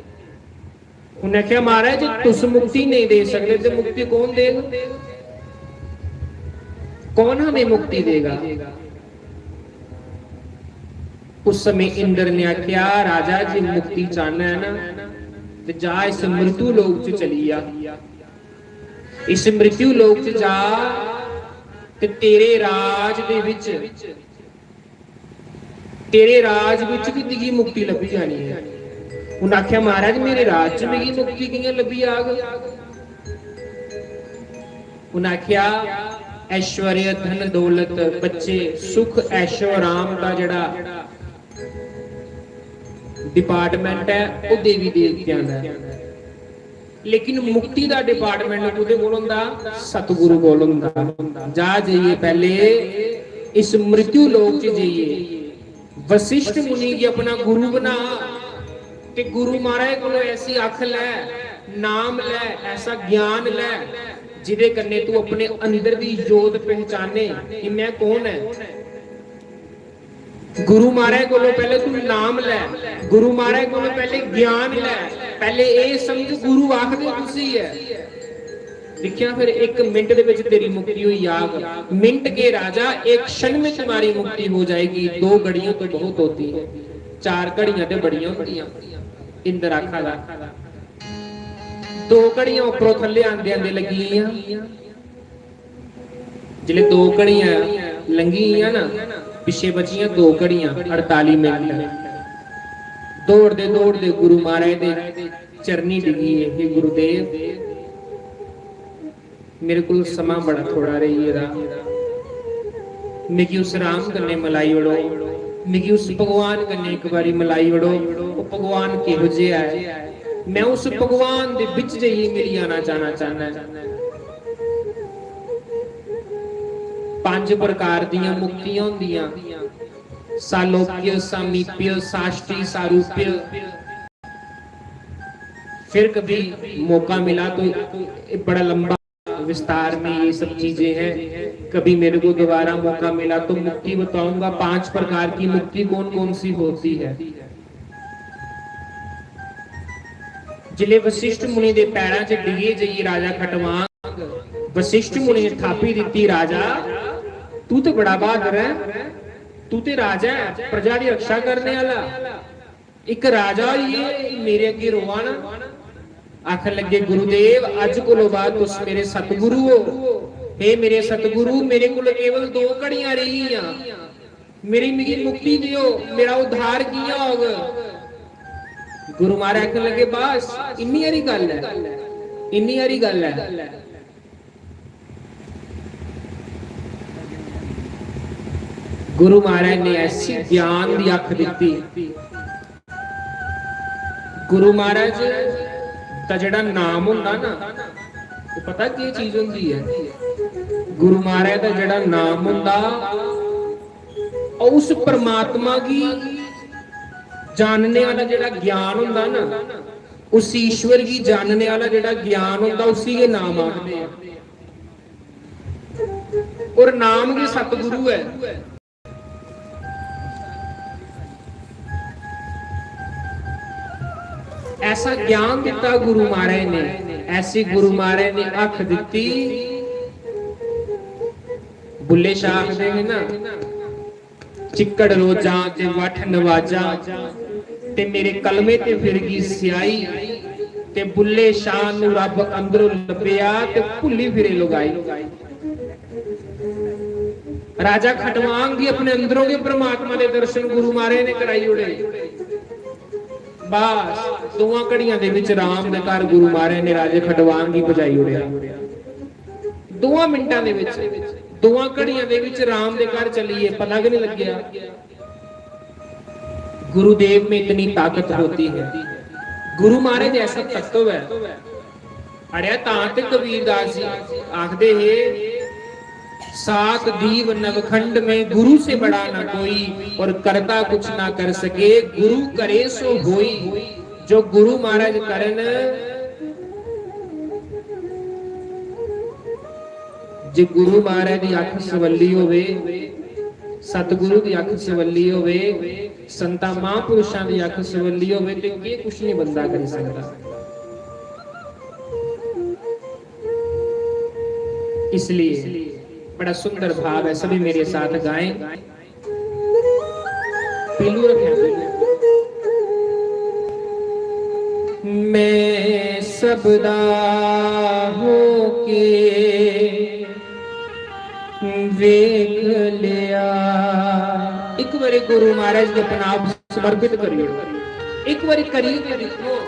उन्हें आखेआ, महाराज, जे तुस मुक्ति नहीं दे सकते तो मुक्ति कौन देगा? कौन हमें मुक्ति देगा? उस समय इंद्र ने आख्या, राजा, जे मुक्ति चाहना है ना, तो जा इस मृत्यु लोक च चली जा। इस मृत्यु लोक च जा ते तेरे राज दे विच, तेरे राज विच भी तुगी मुक्ति लब्भी जानी है। उन्हें आख्या, महाराज, मेरे राज च मिगी मुक्ति कियां लब्भी जाग? उन्हें आख्या, ऐश्वर्य, धन दौलत, बच्चे, सुख, ऐशो आराम दा जेड़ा डिपार्टमेंट है, वो देवी देवतियां दा है। लेकिन मुक्ति दा डिपार्टमेंट कुदे कोल होंदा? सतगुरु कोल होंदा। जा जाइए पहले इस मृत्यु लोक च जाइए वशिष्ठ मुनि गी अपना गुरु बना ते गुरु महाराज कोलों ऐसी अख लै, नाम लै, ऐसा ज्ञान लै, जिदे कन्ने तू अपने अंदर दी जोत पहचाने कि मैं कौन है। गुरु महाराज कोलों पहले तू नाम लै, गुरु महाराज कोलों पहले ज्ञान लै, पहले ए समझ गुरु आखदे कुसी है। दिक्खेआ, फिर एक मिंट दे विच तेरी मुक्ति होई जाग। मिंट के राजा, एक क्षण में तुम्हारी मुक्ति हो जाएगी। दो घड़ियां तो बहुत होती है, चार घड़ियां ते बड़ियां होंदियां। इंद्र आखा दा, दो घड़ियां उपरों थल्ले आंदे आंदे लगी गेइयां। जिसले दो घड़ियां लंघी गेइयां ना, पिच्छे बचियां दो घड़ियां, अड़ताली मिनट। दौड़दे दौड़दे गुरु महाराज दे चरनी डिग्गी गे, हे गुरुदेव, मेरे कोल समां बड़ा थोड़ा रेही गेदा, मिगी उस राम कन्नै मलाई ओड़ो, मिगी उस भगवान कन्नै इक बारी मलाई ओड़ो। ओह् भगवान किहो जेहा ऐ? मैं उस भगवान दे बिच जाइयै मिली जाना चाहना चाहना ऐ। पंज प्रकार दियां मुक्तियां होंदियां, सालोक्य, सामीप्य, साष्टी, सारूप्य। फिर कभी मौका मिला तो, ये बड़ा लंबा विस्तार में ये सब चीजें हैं, कभी मेरे को दोबारा मौका मिला तो मुक्ति बताऊंगा, पांच प्रकार की मुक्ति कौन कौन सी होती है। जिले वशिष्ठ मुनि दे पैरां च डिगे जाइए राजा खटवांग, वशिष्ठ मुनि ने थापी दित्ती, राजा, तू ते बड़ा बहादुर है, तू ते राजा है, प्रजा दी रक्षा करने वाला। इक राजा होइयै मेरे अग्गें रोआ ना। आखन लगे, गुरुदेव, अज्ज कोलो बाद तुस मेरे सतगुरु हो। हे मेरे सतगुरु, मेरे कोल केवल दो घड़ियां रेही गेइयां, मेरी, मिगी मुक्ति देओ, मेरा उद्धार कियां होग? गुरु महाराज आखन लगे, बस इन्नी हारी गल्ल ऐ, इन्नी हारी गल्ल ऐ। गुरु महाराज ने ऐसी ज्ञान दी अख दित्ती। गुरु महाराज दा जेड़ा नाम होंदा ना, वो पता केह् चीज होंदी ऐ? गुरु महाराज दा जेड़ा नाम होंदा, ओह् उस परमात्मा गी जानने आह्ला जेड़ा ज्ञान होंदा ना, उस ईश्वर गी जानने आह्ला जेड़ा ज्ञान होंदा, उसी गै नाम आखदे आ। और नाम गै सतगुरु ऐ। ऐसा ज्ञान दिता गुरु महाराज ने, ऐसी गुरु महाराज ने अख दिती। बुल्ले शाह आखदे हे ना, चिक्कड़ रोजां ते वठ नवाजां, ते मेरे कलमे ते फिरगी स्याही, ते बुल्ले शाह नू रब अंदरों लब्भेआ ते भुल्ली फिरे लुगाई। राजा खटवांग गी अपने अंदरों गै परमात्मा दे दर्शन गुरु महाराज ने कराई ओड़े। बस दोआं घड़ियां दे विच राम दे घर गुरु महाराज ने राजे खटवांग गी पजाई ओड़ेआ। दोआं मिंटां दे विच। दोआं घड़ियां दे विच राम दे घर चली गे, पता गै नहीं लग्गेआ। गुरुदेव में इतनी ताकत होती है। गुरु महाराज ऐसा तत्व है। अड़ेआ, तां ते कबीरदास जी आखदे हे, "सात दीव नवखंड में गुरु से बड़ा ना कोई, और करता कुछ ना कर सके, गुरु करे सो होई।" जो गुरु महाराज करन, जे गुरु महाराज दी अख सवल्ली होवे, सतगुरु दी अख सवल्ली होवे, संतां महापुरुषां दी अख सवल्ली होवे, ते केह् कुछ नहीं बंदा करी सकदा। इसलिए बड़ा सुंदर भाव है, सभी मेरे साथ गाएं। पीलू रखें। मैं सबदा होके वेख लिया। एक बारी गुरु महाराज ने अपना आप समर्पित करियो, एक बारी करियो तो देखो,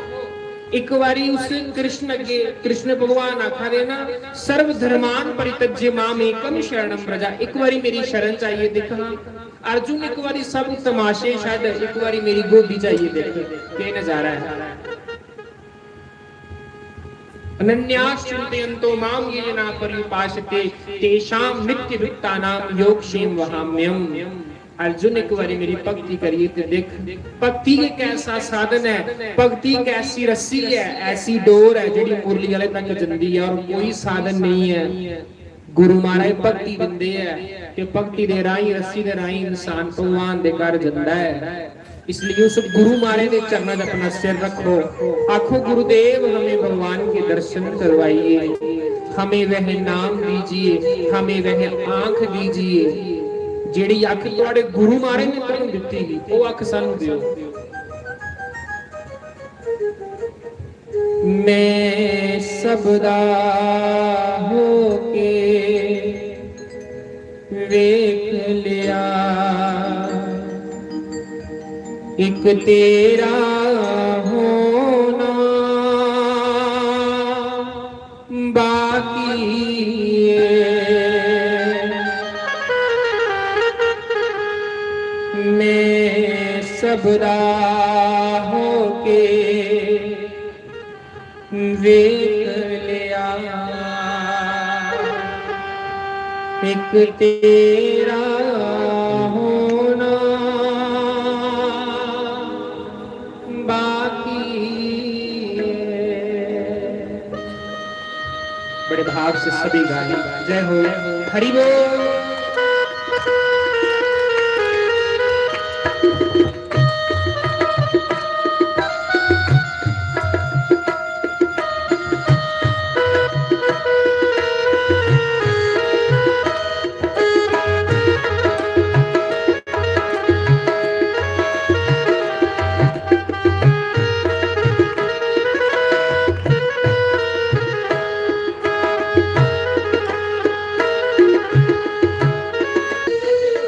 एक बारी उस कृष्ण अगे, कृष्ण भगवान आखा दे ना, "सर्व धर्मान परित्यज्य माम एकम शरणम व्रजा।" एक बारी मेरी शरण च आइए दिखा। अर्जुन, एक बारी सब तमाशे छड्ड, एक बारी मेरी गोदी च आइए देख, केह् नजारा है। अनन्याश्चिंतयन्तो माम ये जना पर्युपासते, तेषां नित्ययुक्तानां योगक्षेमं वहाम्यहम्। अर्जुन, एक बारी मेरी भक्ति करिए ते देख, भक्ति एक ऐसा साधन है, भक्ति एक ऐसी रस्सी है, ऐसी डोर है, जेह्ड़ी मुरली वाले तक जंदी है और कोई साधन नहीं है। गुरु महाराज भक्ति दिंदे ऐ ते भक्ति दे राहीं, रस्सी दे राहीं इंसान भगवान दे घर जंदा ऐ। इसलिए उस गुरु महाराज दे चरणा च अपना सिर रखो, आखो, "गुरुदेव, हमें भगवान के दर्शन करवाइए, हमें वह नाम दीजिए, हमें वह आंख दीजिए, जेह्ड़ी अख तुआड़े गुरु महाराज ने तुहानू दित्ती ही, ओह् अख सानू दियो।" मैं सबदा होके वेख लिया, एक तेरा होना बाकी है। मैं सबदा होके वेख लिया, एक तेरा होना बाकी है। बड़े भाव से सभी गाएं। जय हो। हरि बोल।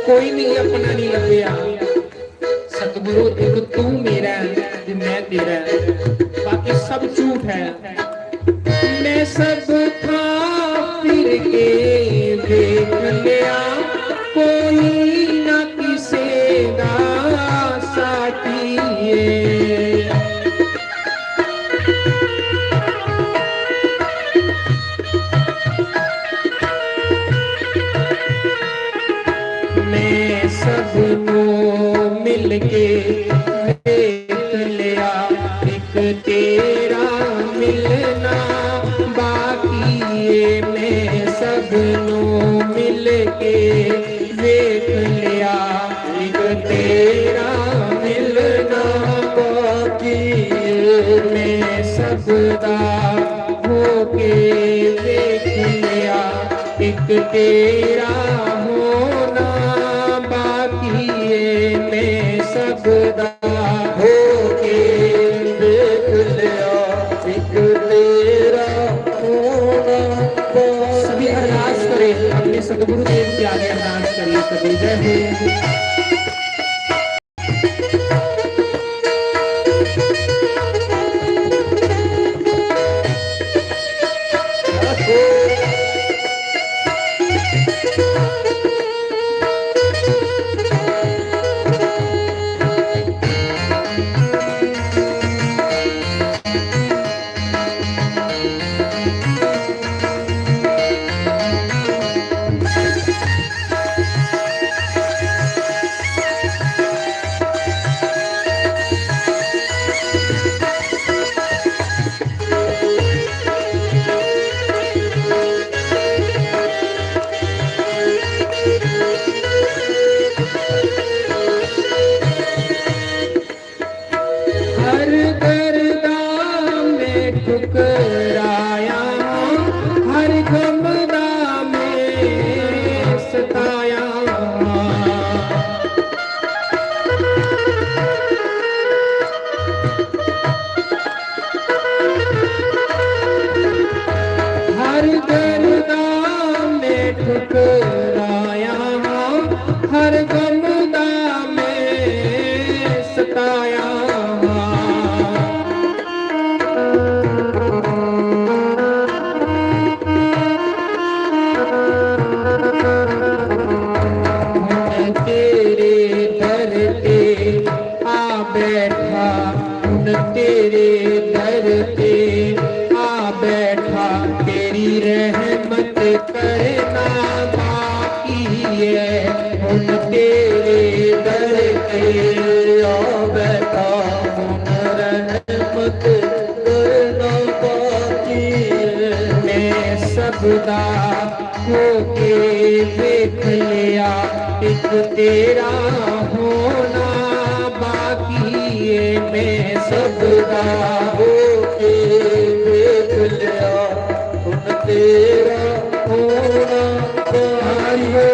कोई मिगी अपना नहीं लब्भेआ। सतगुरु, एक तू मेरा ऐ ते मैं तेरा ऐ, बाकी सब झूठ ऐ। मैं सब थां फिर के देख लिया, कोई ना किसे दा साथी ऐ। मैं सबनों मिलके देख लिया, एक तेरा मिलना बाकी है। मैं सबनों मिलके देख लिया, एक तेरा मिलना बाकी है। मैं सबदा होके देख लिया, एक तेरा होना बाकी है। मैं सबदा होके देख लिया, एक तेरा होना बाकी। सभी अरदास करें, अपने सतगुरुदेव के आगे अरदास करिए सभी। जय हो। हर दर दा मैं ठुकराया हां, हर गम दा मैं सताया हां। हुण तेरे दर ते आ बैठा, हुण तेरे दर ते आ बैठा, तेरी रहमत करना बाकी है। हुण तेरे दर ते आ बैठा, हुण रहमत करना बाकी है। मैं सबदा होके वेख लिया, एक तेरा होना बाकी है। मैं सबदा होके वेख लिया, हुण तेरा होना बाकी है।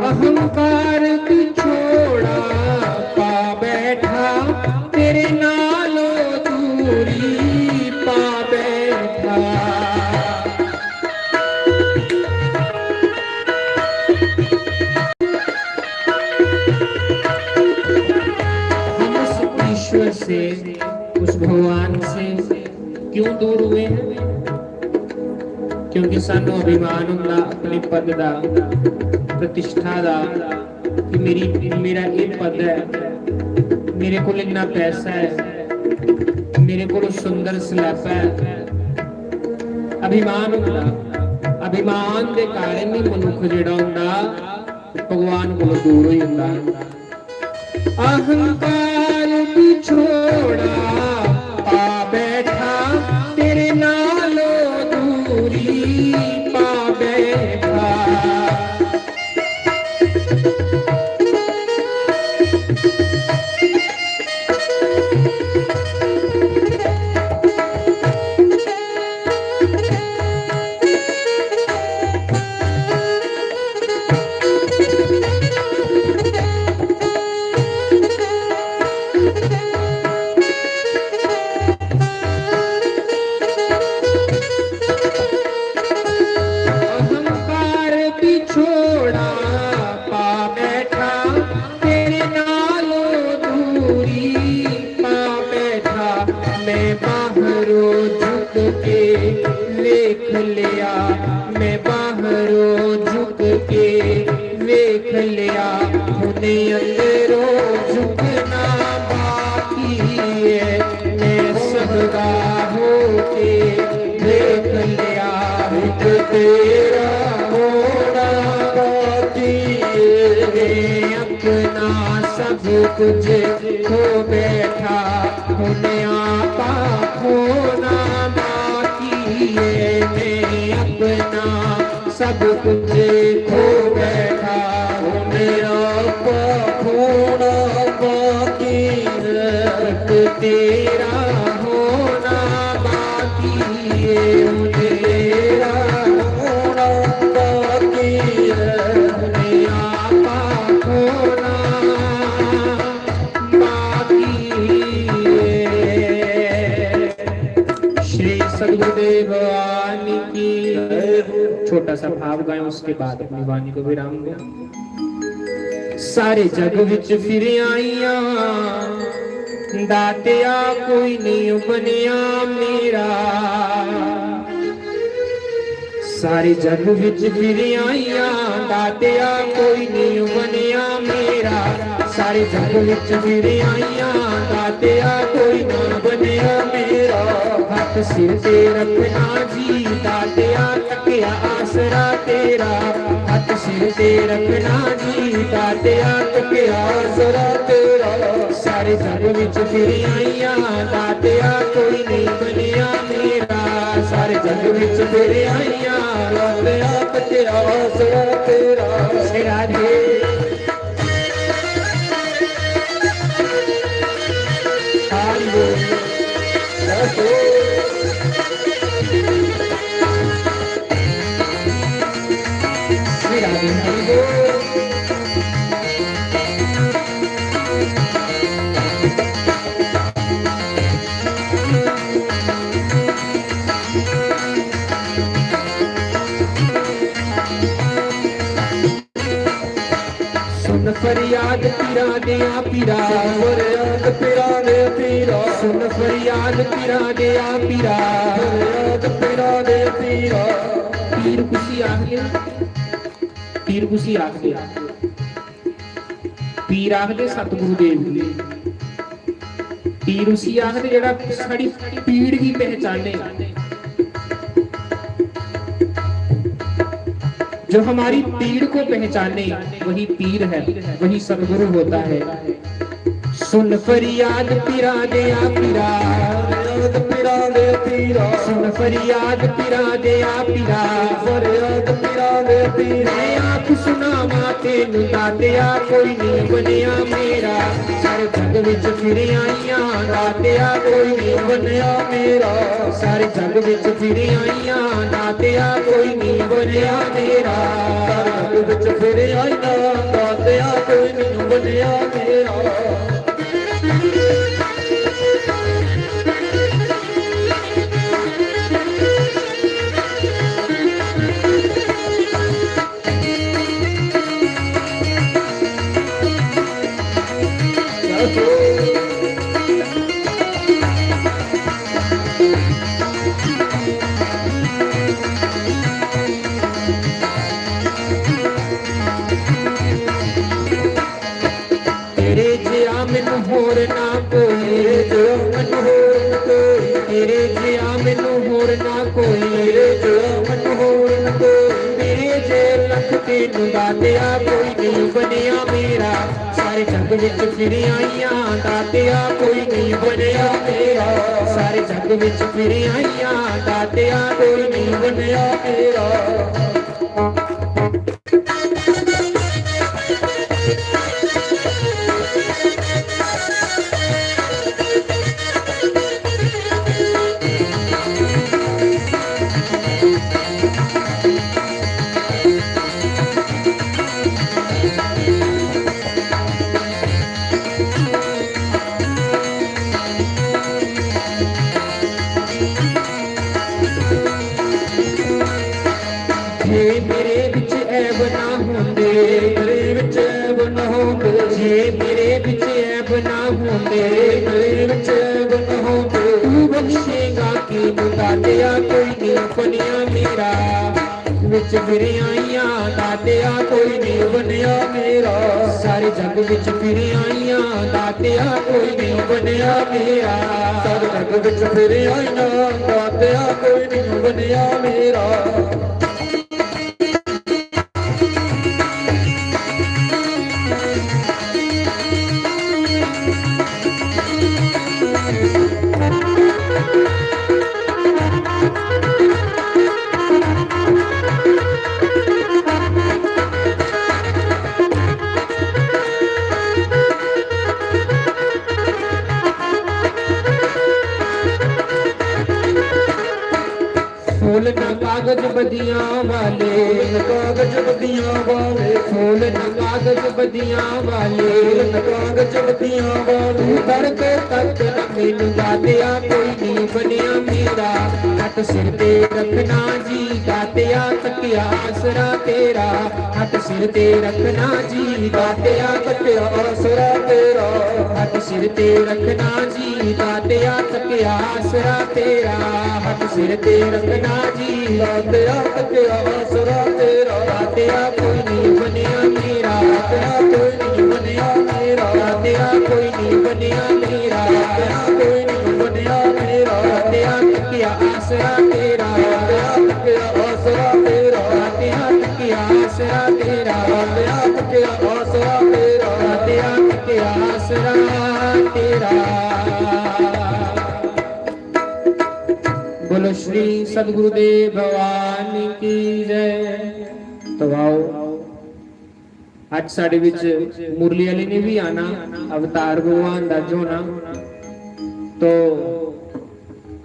अहंकार पिछोड़ा पा बैठा, तेरे नालों दूरी पा बैठा। हम उस ईश्वर से, उस भगवान से क्यों दूर हुए हैं? क्योंकि सानू अभिमान हुंदा अपने पद दा, प्रतिष्ठा दा, कि मेरी, मेरा ये पद है, मेरे कोल इन्ना पैसा है, मेरे कोल सुंदर सलैपा है। अभिमान हुंदा, अभिमान दे कारण ही मनुख जेड़ा हुंदा, भगवान कोलों दूर होई जंदा। अहंकार पिछोड़ा पा बैठा, तेरे नालों दूरी पा बैठा। अहंकार पिछोड़ा पा बैठा, तेरे नालों दूरी पा बैठा। मैं बाहरों झुक के वेख लिया, मैं बाहरों झुक के वेख लिया, हुने अंदरों झुकना बाकी है। मैं सबदा होके देख लिया, एक तेरा होना बाकी है। मैं अपना सब कुछ खो बैठा, हुने आपा खोना बाकी है। मैं अपना सब कुछ खो बैठा, हुने आपा खोना बाकी है। एक तेरा होना बाकी है, हुने तेरा होना बाकी है। हुने आपा खोना बाकी है। श्री सदगुरुदेव भगवान की। छोटा सा भाव गाएं, उसके बाद अपनी वाणी को विराम दें। सारे जग विच फिर आईयां, दातिया कोई नहीं बनया मेरा। सारे जग विच फिर आईयां, ਦਾਤਿਆ ਕੋਈ ਨਹੀਂ ਬਣਿਆ ਮੇਰਾ, ਸਾਰੇ ਜੱਗ ਵਿੱਚ ਫਿਰ ਆਈਆਂ। ਦਾਤਿਆ ਕੋਈ ਨਹੀਂ ਬਣਿਆ ਮੇਰਾ, ਹੱਥ ਸਿਰ ਤੇ ਰੱਖਣਾ ਜੀ। ਦਾਤਿਆ ਤੱਕਿਆ ਆਸਰਾ ਤੇਰਾ, ਹੱਥ ਸਿਰ ਤੇ ਰੱਖਣਾ ਜੀ। ਦਾਤਿਆ ਤੱਕਿਆ ਆਸਰਾ ਤੇਰਾ, ਸਾਰੇ ਜੱਗ ਵਿੱਚ ਫਿਰ ਆਈਆਂ। ਦਾਤਿਆ ਕੋਈ ਨਹੀਂ ਬਣਿਆ ਮੇਰਾ, ਸਾਰੇ ਜੱਗ ਵਿੱਚ ਫਿਰ ਆਈਆਂ। ਦਾਤਿਆ ਤੱਕਿਆ ਆਸਰਾ ਤੇਰਾ। ਸ਼੍ਰੀ ਰਾਧੇ। ਹਰੀ ਬੋਲ। ਸ਼੍ਰੀ ਰਾਧੇ। ਹਰੀ ਬੋਲ। ਸੁਣ ਫਰਿਆਦ ਪੀਰਾਂ ਦੇ ਆ ਪੀਰਾ, ਫਰਿਆਦ ਪੀਰਾਂ ਦੇ ਪੀਰਾ। ਸੁਣ ਫਰਿਆਦ ਪੀਰਾਂ ਦੇ ਆ ਪੀਰਾ, ਫਰਿਆਦ ਪੀਰਾਂ ਦੇ ਪੀਰਾ। ਪੀਰ ਕੁਸੀ ਆਖਦੇ, ਪੀਰ ਕੁਸੀ ਆਖਦੇ, ਪੀਰ ਆਖਦੇ ਸਤਿਗੁਰੂ ਦੇਵ ਜੀ। ਪੀਰ ਉਸੀ ਆਖਦੇ ਜਿਹੜਾ ਸਾਡੀ ਪੀੜ ਵੀ ਪਹਿਚਾਨੇ। जो हमारी पीड़ को पहचाने, वही पीर है, वही सतगुरु होता है। सुन फरियाद पीरा दे आ पीरा, फरियाद पीरा दे पीरा। सुन फरियाद पीरा दे आ पीरा, फरियाद पीरा दे पीरा। मैं आप सुनावा तेनू दातिया, कोई नहीं बनया मेरा। सारे जग विच फिर आईया दातिया, कोई नहीं बनया मेरा। सारे जग विच फिर आईया दातिया, कोई नहीं बनया मेरा। सारे जग विच फिर आईया दातिया, कोई नहीं बनया मेरा। तेरे जिया मैनू होर ना कोई, तेरे जिया मैनू होर ना कोई, तेरे जिया मैनू होर ना कोई, तेरे जिया मैनू होर ना कोई। मेरे जे लख तेनू दातिया, कोई नहीं बनया मेरा। सारे जग विच फिर आईया दातिया, कोई नहीं बनया मेरा। सारे जग विच फिर आईया दातिया, कोई नहीं बनया मेरा। जे मेरे विच ऐब ना होंदे, मेरे विच ऐब ना होंदे। जे मेरे विच ऐब ना होंदे, मेरे विच ऐब ना होंदे। तू बख्शेगा किनू दातिया, कोई नहीं बनया मेरा। विच फिर आईया दातिया, कोई नहीं बनया मेरा। सारे जग विच फिर आईया दातिया, कोई नहीं बनया मेरा। सारे जग विच फिर आईया दातिया, कोई नहीं बनया मेरा। फूल ना कागज बदियां वाले, कागज बदियां वाले। फूल ना कागज बदियां वाले, फूल ना कागज बदियां वाले। तू दर के तक न मैनू दातिया, कोई नहीं बनया मेरा। हट सिर ते रखना जी दातिया, तकिया आसरा तेरा। हट सिर ते रखना जी दातिया, तकिया आसरा तेरा। हथ सिर ते रखना जी, दातिया तकिया आसरा तेरा। हथ सिर ते रखना जी, दातिया तकिया आसरा तेरा। दातिया कोई नहीं बनिया मेरा, दातिया कोई नहीं बनिया मेरा, दातिया कोई नहीं बनिया मेरा, दातिया कोई नहीं बनिया मेरा। दातिया तकिया आसरा तेरा, दातिया तकिया आसरा तेरा, दातिया तकिया आसरा तेरा, दातिया तकिया आसरा तेरा, दातिया तकिया आसरा तेरा। बोलो श्री सदगुरुदेव भगवान की जय। तो आओ, अज साढ़े विच मुरली वाले ने भी आना, अवतार भगवान दा जो होना। तो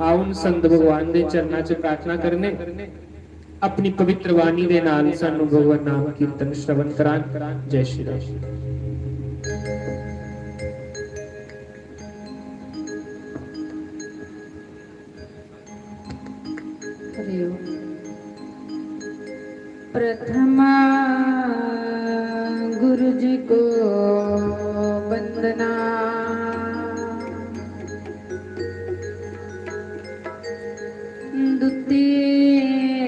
आओ, उन संत भगवान दे चरणा च प्रार्थना करने, अपनी पवित्र वाणी दे नाल सानू भगवान नाम कीर्तन श्रवण करान। जय श्री राम। हरि ओम। प्रथमा गुरु जी को वंदना, द्वितीया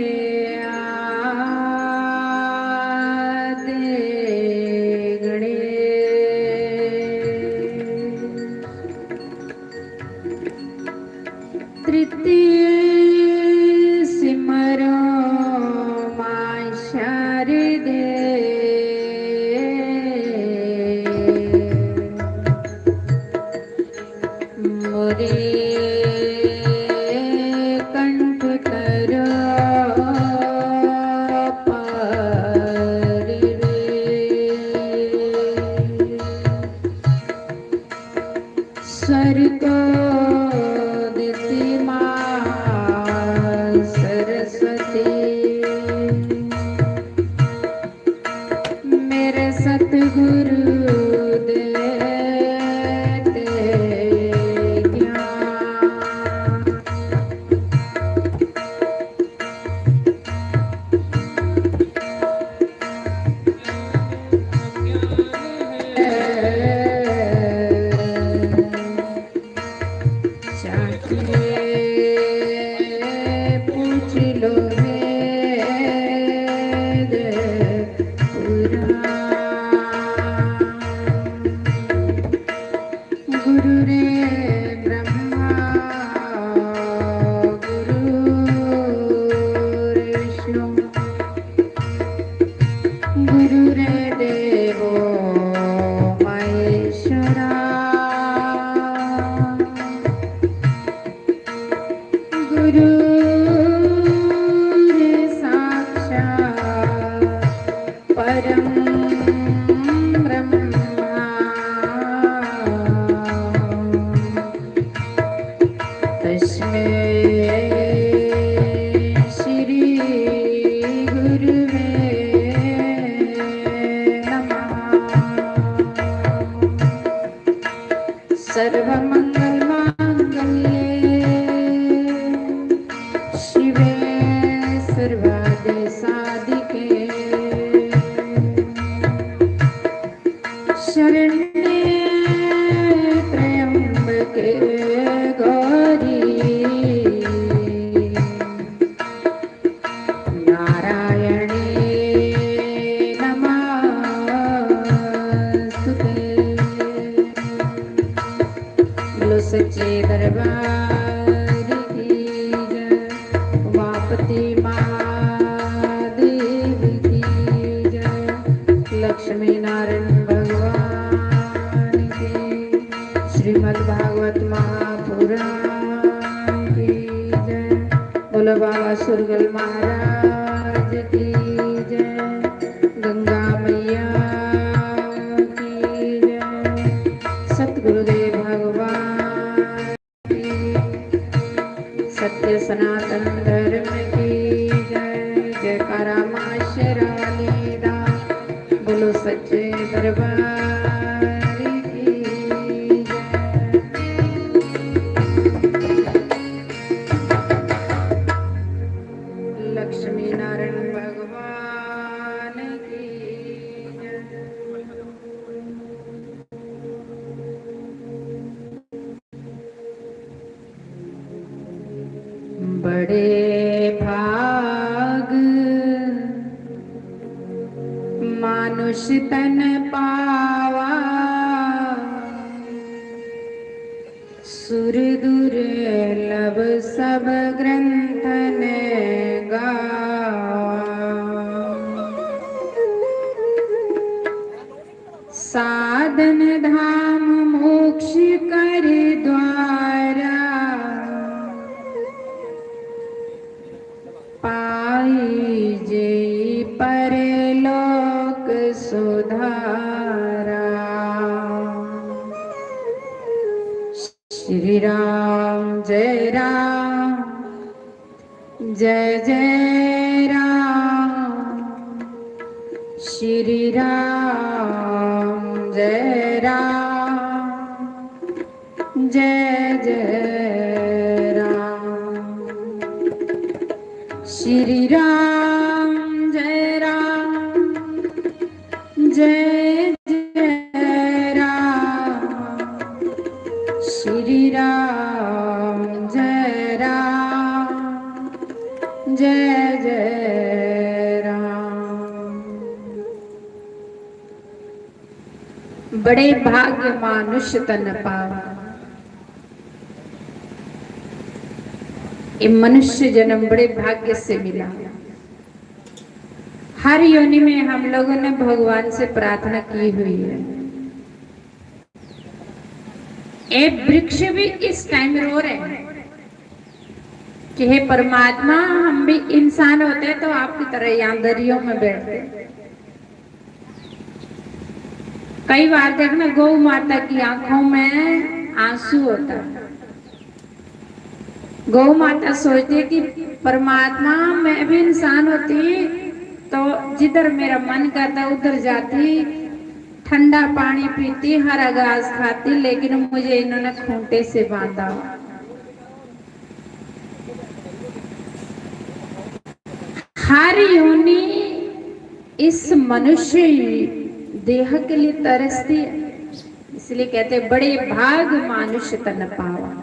ते गणेश, तृतीय सिमरो मां शारदे। मोरे कंठ करो पार रे। स्वर को दिती मां सरस्वती, मेरे सतगुरु दे ते ज्ञान। जाके पूछ लो वेद पुराण। गुरु रे ब्रह्मा, गुरु रे विष्णु, गुरु रे देवो महेश्वरा। गुरु रे साक्षात परम ब्रह्मा, तस्मै श्री गुरुवे नमः। सर्वमंगल मांगल्ये शिवे सर्वार्थ साधिके, शरण्ये त्र्यंबके गौरी नारायणी नमस्तुते। बोलो सच्चे दरबार की जय, उमापति महादेव की जय, लक्ष्मी नारायण भगवान की, श्रीमद् भागवत महापुराण की जय। बोलो बाबा सुरगल महाराज की जय, गंगा मैया की जय, सतगुरुदेव भगवान की, सत्य सनातन धर्म की जय। जयकारा मां शेरा वाली दा, बोलो सच्चे दरबार की जय। लक्ष्मी नारायण भगवान की जय। बड़े भाग मानुष तन पावा, सुर दुर्लभ सब ग्रंथन गावा। साधन धाम मोक्ष कर द्वारा, पाई जे परलोक सुधारा। श्री राम जय राम, जय जय राम। श्री राम जय राम, जय जय राम। श्री राम जय राम, जय जय राम। श्री राम जय राम, जय जय राम। बड़े भाग्य मानुष तन पावा। ये मनुष्य जन्म बड़े भाग्य से मिला। हर योनि में हम लोगों ने भगवान से प्रार्थना की हुई है। ये वृक्ष भी इस टाइम रो रहे हैं कि हे परमात्मा, हम भी इंसान होते तो आपकी तरह यहाँ दरियों में बैठते। कई बार देखना, गौ माता की आंखों में आंसू होता है। गौ माता सोचती कि परमात्मा, मैं भी इंसान होती तो जिधर मेरा मन करता उधर जाती, ठंडा पानी पीती, हरा घास खाती, लेकिन मुझे इन्होंने खूंटे से बांधा। हर योनि इस मनुष्य देह के लिए तरसती है, इसलिए कहते हैं, बड़े भाग मानुष तन पावा,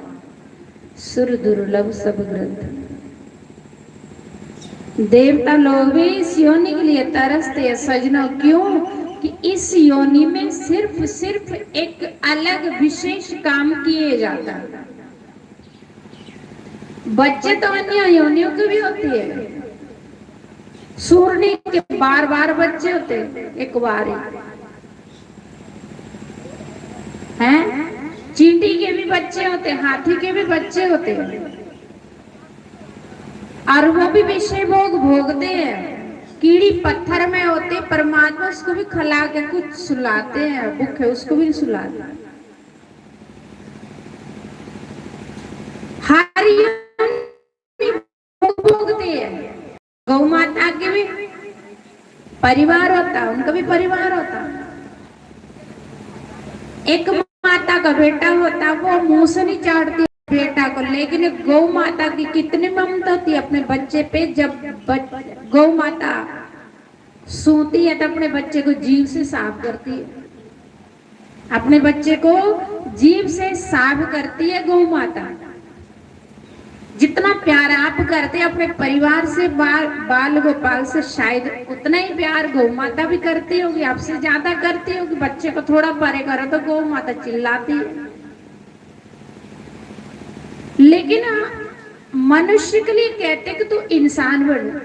सुर दुर्लभ सब ग्रंथ। देवता लोग भी इस योनि के लिए तरसते हैं सजनों। क्यों? कि इस योनि में सिर्फ सिर्फ एक अलग विशेष काम किए जाता है। बच्चे तो अन्य योनियों के भी होती है। सूरनी के बार बार बच्चे होते हैं, एक बार ही। हैं? चींटी के भी बच्चे होते हैं, हाथी के भी बच्चे होते हैं, और वो भी विषय भोग भोगते हैं। कीड़ी पत्थर में होते, परमात्मा उसको भी खिला के कुछ सुलाते हैं, भूखे उसको भी सुलाते हैं। हर योनि भोगते हैं। गौ माता के भी परिवार होता, उनका भी परिवार होता। एक माता का बेटा होता, वो मुंह से नहीं चाटती बेटा को, लेकिन गौ माता की कितनी ममता होती है अपने बच्चे पे। जब बच, गौ माता सूती है तो अपने बच्चे को जीभ से साफ करती है, अपने बच्चे को जीभ से साफ करती है गौ माता। जितना प्यार आप करते हैं अपने परिवार से, बाल, बाल गोपाल से, शायद उतना ही प्यार गौ माता भी करती होगी, आपसे ज्यादा करती होगी। बच्चे को थोड़ा परे करो तो गौ माता चिल्लाती है। लेकिन मनुष्य के लिए कहते कि तू इंसान बन।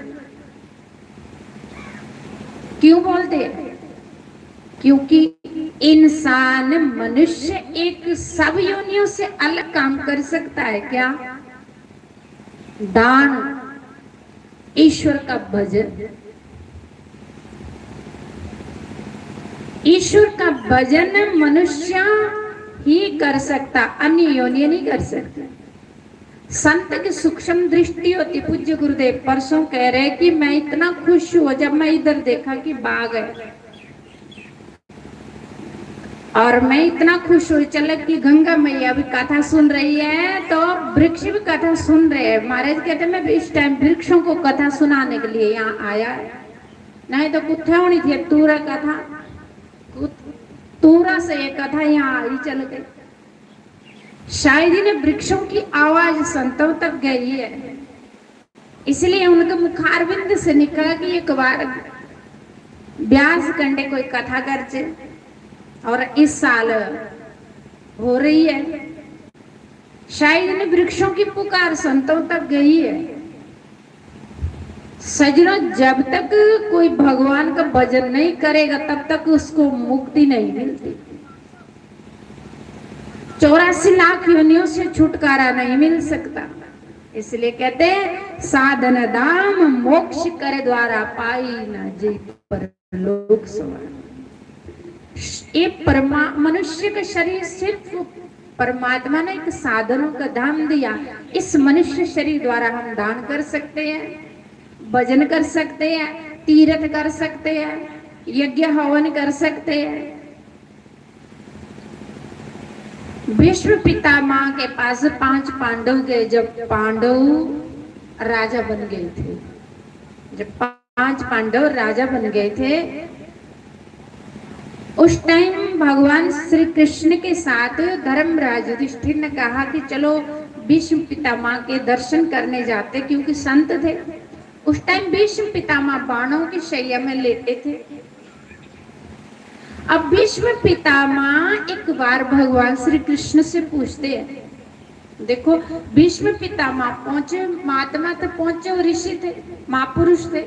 क्यों बोलते हैं? क्योंकि इंसान, मनुष्य एक सब योनियों से अलग काम कर सकता है। क्या? दान, ईश्वर का भजन। ईश्वर का भजन मनुष्य ही कर सकता, अन्य योनि नहीं कर सकता। संत की सूक्ष्म दृष्टि होती। पूज्य गुरुदेव परसों कह रहे कि मैं इतना खुश हुआ जब मैं इधर देखा कि बाघ है, और मैं इतना खुश हुई, चले कि गंगा मैया भी कथा सुन रही है तो वृक्ष भी कथा सुन रहे हैं। महाराज कहते, मैं भी इस टाइम वृक्षों को कथा सुनाने के लिए यहाँ आया, नहीं तो कुत्थे होनी थी तूरा कथा, कुत-, तूरा से ये कथा यहाँ आई चल गई। शायद इन्हें वृक्षों की आवाज संतों तक गई है। इसलिए उनके मुखारविंद से निकला कि एक बार ब्यास कंडे कोई कथा करचे, और इस साल हो रही है। शायद इन वृक्षों की पुकार संतों तक गई है। सजनों, जब तक कोई भगवान का भजन नहीं करेगा, तब तक उसको मुक्ति नहीं मिलती। चौरासी लाख योनियों से छुटकारा नहीं मिल सकता। इसलिए कहते हैं, साधन धाम मोक्ष कर द्वारा, पाई न जी परलोक सवार। ये परमा-, मनुष्य का शरीर सिर्फ परमात्मा ने एक साधनों का धाम दिया। इस मनुष्य शरीर द्वारा हम दान कर सकते हैं, भजन कर सकते हैं, तीर्थ कर सकते हैं, यज्ञ हवन कर सकते हैं। भीष्म पितामह के पास पांच पांडव गए, जब पांडव राजा बन गए थे, जब पांच पांडव राजा बन गए थे, उस टाइम भगवान श्री कृष्ण के साथ धर्मराज युधिष्ठिर ने कहा कि चलो भीष्म पितामह के दर्शन करने जाते, क्योंकि संत थे। उस टाइम भीष्म पितामह बाणों की शैया में लेटे थे। अब भीष्म पितामह एक बार भगवान श्री कृष्ण से पूछते हैं। देखो, भीष्म पितामह पहुंचे, महात्मा तो पहुंचे, ऋषि थे, महापुरुष थे।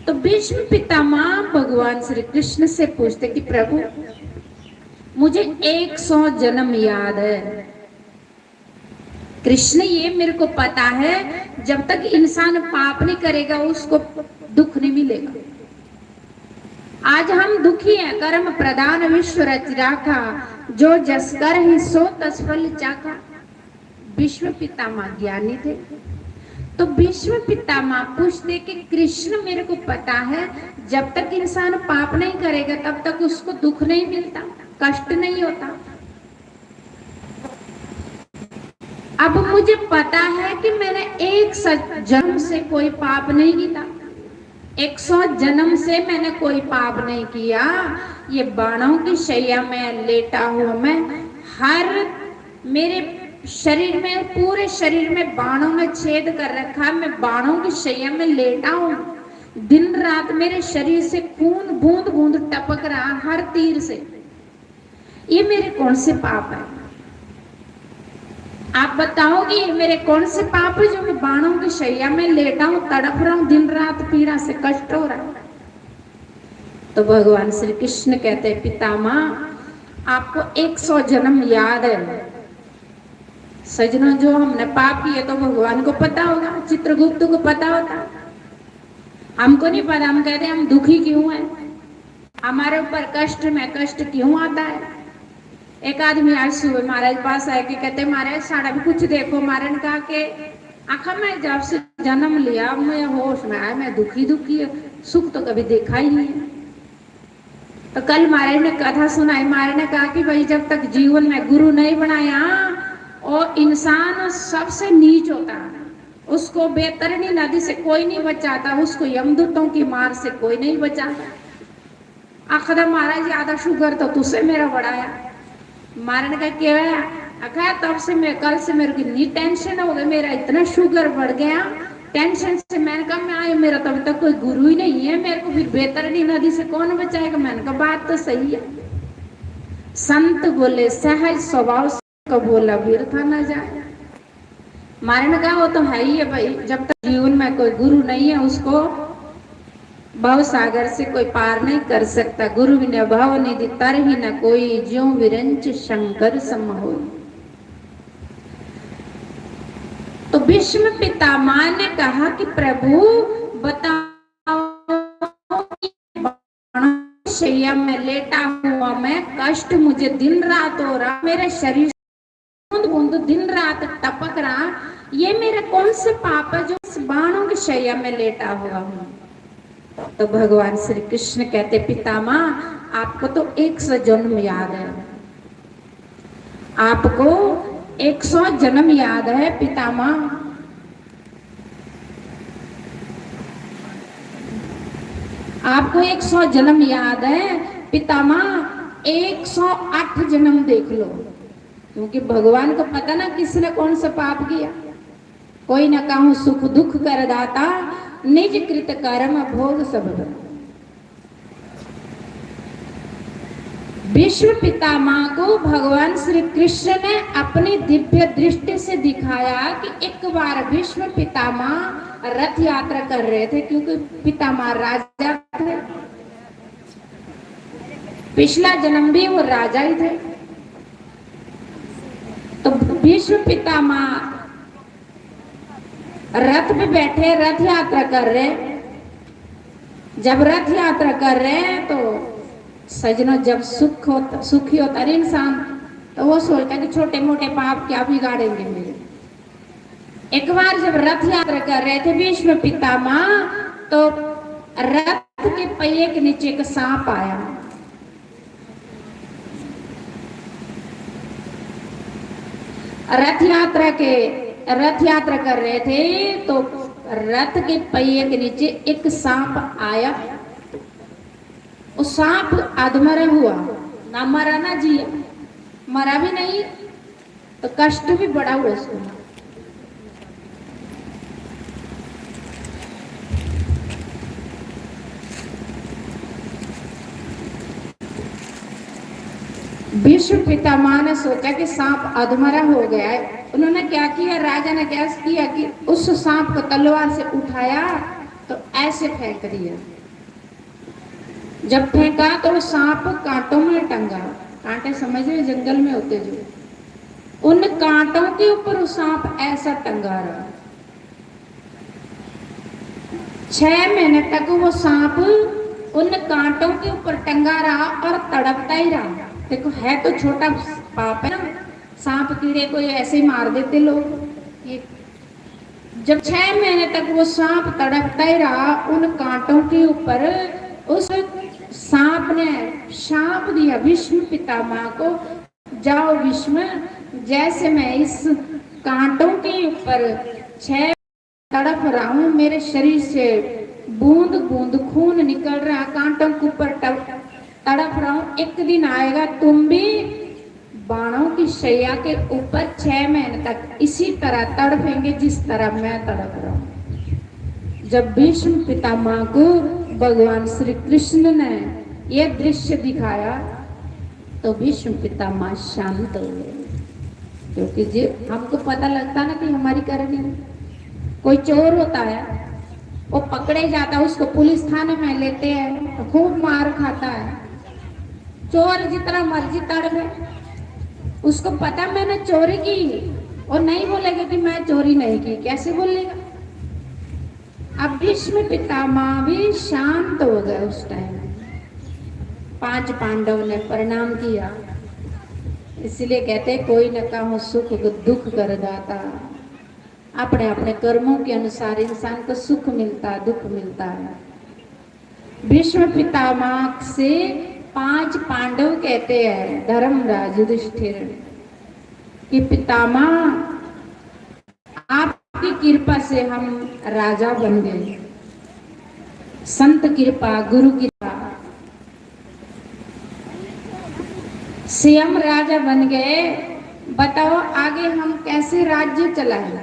तो भीष्म पितामह भगवान श्री कृष्ण से पूछते कि प्रभु, मुझे एक सौ जन्म याद है। कृष्ण, ये मेरे को पता है, जब तक इंसान पाप नहीं करेगा, उसको दुख नहीं मिलेगा। आज हम दुखी हैं। कर्म प्रधान विश्व रचि राखा, जो जस करहिं सो तस फल चाखा। भीष्म पितामह ज्ञानी थे, तो भीष्म पितामह पूछते कि कृष्ण, मेरे को पता है, जब तक इंसान पाप नहीं करेगा, तब तक उसको दुख नहीं मिलता, कष्ट नहीं होता। अब मुझे पता है कि मैंने एक स-, जन्म से कोई पाप नहीं किया, एक सौ जन्म से मैंने कोई पाप नहीं किया। ये बाणों की शैया में लेटा हुआ मैं, हर मेरे शरीर में, पूरे शरीर में बाणों ने छेद कर रखा है। मैं बाणों की शैया में लेटा हूँ, दिन रात मेरे शरीर से खून बूंद बूंद टपक रहा हर तीर से। ये मेरे कौन से पाप है? आप बताओ कि ये मेरे कौन से पाप है जो मैं बाणों की शैया में लेटा हूं, तड़प रहा हूं, दिन रात पीड़ा से कष्ट हो रहा है? तो भगवान श्री कृष्ण कहते हैं, पितामह, आपको एक सौ जन्म याद है। सजनों, जो हमने पाप किए तो भगवान को पता होगा, चित्रगुप्त को पता होता, हमको नहीं पता। हम कहते हैं, हम दुखी क्यों हैं, हमारे ऊपर कष्ट में कष्ट क्यों आता है। एक आदमी आज सुबह महाराज पास आए के कहते, महाराज, साड़ा भी कुछ देखो। महाराज ने कहा कि आखा, मैं जब से जन्म लिया, मैं होश में आया, मैं दुखी दुखी है, सुख तो कभी देखा ही नहीं है। तो कल महाराज ने कथा सुनाई, महाराज ने कहा कि भाई, जब तक जीवन में गुरु नहीं बनाया, और इंसान सबसे नीच होता है, उसको बैतरणी नदी से कोई नहीं बचाता, उसको यमदूतों की मार से कोई नहीं बचाता। आखदा, महाराज, ज्यादा शुगर तो तुझसे मेरा बड़ा है। महाराज ने कहा, क्या है? आखा, तब से मैं, कल से मेरे को इतनी टेंशन हो गई, मेरा इतना शुगर बढ़ गया टेंशन से। मैंने कहा, मैं आया, मेरा तो अभी तक कोई गुरु ही नहीं है, मेरे को फिर बैतरणी नदी से कौन बचाएगा? मैंने कहा, बात तो सही है। संत बोले, सहज स्वभाव से कबूला व्यर्था ना जाए। महाराज ने कहा, वो तो है ही है भाई, जब तक जीवन में कोई गुरु नहीं है, उसको भव सागर से कोई पार नहीं कर सकता। गुरु बिना भव निधि तरहि न कोई, ज्यों विरंच शंकर सम होई। तो भीष्म पितामह ने कहा कि प्रभु, बताओ, शैया में लेटा हुआ मैं, कष्ट मुझे दिन रात हो रहा, मेरे शरीर बूंद बूंद दिन रात टपक रहा, ये मेरे कौन से पाप है जो इस बाणों की शैया में लेटा हुआ हूँ? तो भगवान श्री कृष्ण कहते, पितामह, आपको तो एक सौ जन्म याद है, आपको एक सौ जन्म याद है पितामह, आपको एक सौ जन्म याद है पितामह, एक सौ आठ जन्म देख लो, क्योंकि भगवान को पता ना किसने कौन सा पाप किया। कोई न कहूँ सुख दुख करदाता, निज कृत कर्म भोग सब बंद। भीष्म पितामह को भगवान श्री कृष्ण ने अपनी दिव्य दृष्टि से दिखाया कि एक बार भीष्म पितामह रथ यात्रा कर रहे थे, क्योंकि पितामह राजा थे, पिछला जन्म भी वो राजा ही थे। तो भीष्म पितामह रथ पे बैठे, रथ यात्रा कर रहे। जब रथ यात्रा कर रहे हैं तो सजनों, जब सुख होता, सुखी होता है इंसान, तो वो सोचता है कि छोटे मोटे पाप क्या बिगाड़ेंगे मेरे। एक बार जब रथ यात्रा कर रहे थे भीष्म पितामह, तो रथ के पहिए के नीचे एक सांप आया। रथ यात्रा के, रथ यात्रा कर रहे थे तो रथ के पहिए के नीचे एक सांप आया। वो सांप अधमरा हुआ, ना मरा ना जिया, मरा भी नहीं, तो कष्ट भी बड़ा हुआ उसको। भीष्म पितामह ने सोचा कि सांप अधमरा हो गया है। उन्होंने क्या किया, राजा ने क्या किया कि उस सांप को तलवार से उठाया तो ऐसे फेंक दिया। जब फेंका तो वो सांप कांटों में टंगा। कांटे समझ रहे, जंगल में होते जो, उन कांटों के ऊपर वो सांप ऐसा टंगा रहा। छह महीने तक वो सांप उन कांटों के ऊपर टंगा रहा और तड़पता ही रहा। देखो, है तो छोटा पाप है ना, सांप कीड़े को ऐसे ही मार देते लोग। ये जब छह महीने तक वो सांप तड़पता ही रहा उन कांटों के ऊपर, उस सांप ने शाप दिया भीष्म पितामह को, जाओ भीष्म, जैसे मैं इस कांटों के ऊपर छह तड़प रहा हूँ, मेरे शरीर से बूंद बूंद खून निकल रहा, कांटों के ऊपर तड़-, तड़प रहा हूँ। एक दिन आएगा, तुम भी बाणों की शैया के ऊपर छह महीने तक इसी तरह तड़पेंगे जिस तरह मैं तड़प रहा हूँ। जब भीष्म पितामह को भगवान श्री कृष्ण ने यह दृश्य दिखाया तो भीष्म पितामह शांत हो गए, क्योंकि जी हमको पता लगता ना कि हमारी करनी। कोई चोर होता है, वो पकड़े जाता है, उसको पुलिस थाने में लेते हैं तो खूब मार खाता है। चोर जितना मर्जी तड़पे, उसको पता मैंने चोरी की, और नहीं बोलेगा कि मैं चोरी नहीं की, कैसे बोलेगा? अब भीष्म पितामह भी शांत हो गए उस टाइम। पांच पांडव ने प्रणाम किया, इसलिए कहते कोई न कहो सुख दुख करदाता। अपने अपने कर्मों के अनुसार इंसान को सुख मिलता, दुख मिलता है। भीष्म पितामह से पांच पांडव कहते हैं, धर्मराज युधिष्ठिर, कि पितामह, आपकी कृपा से हम राजा बन गए, संत कृपा, गुरु कृपा से हम राजा बन गए। बताओ आगे हम कैसे राज्य चलाएं?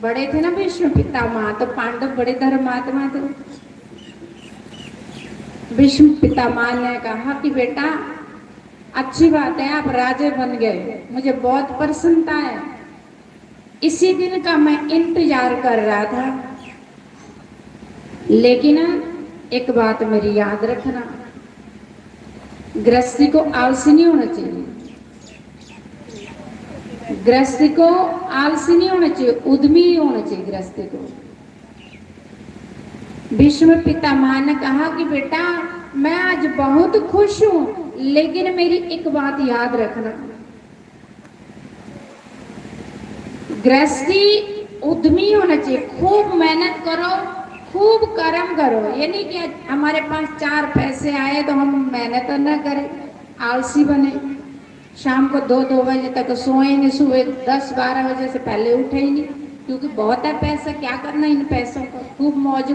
बड़े थे ना भीष्म पितामह, तो पांडव बड़े धर्मात्मा थे। भीष्म पितामह ने कहा कि बेटा, अच्छी बात है, आप राजे बन गए, मुझे बहुत प्रसन्नता है। इसी दिन का मैं इंतजार कर रहा था, लेकिन एक बात मेरी याद रखना, गृहस्थी को आलसी नहीं होना चाहिए, गृहस्थी को आलसी नहीं होना चाहिए, उद्यमी होना चाहिए गृहस्थी को। भीष्म पितामह ने कहा कि बेटा, मैं आज बहुत खुश हूं, लेकिन मेरी एक बात याद रखना, गृहस्थी उद्यमी होना चाहिए, खूब मेहनत करो, खूब कर्म करो। ये नहीं कि हमारे पास चार पैसे आए तो हम मेहनत ना करें, आलसी बने, शाम को दो दो बजे तक सोए नहीं, सुबह दस बारह बजे से पहले उठे ही नहीं, क्योंकि बहुत है पैसा, क्या करना इन पैसों को, खूब मौज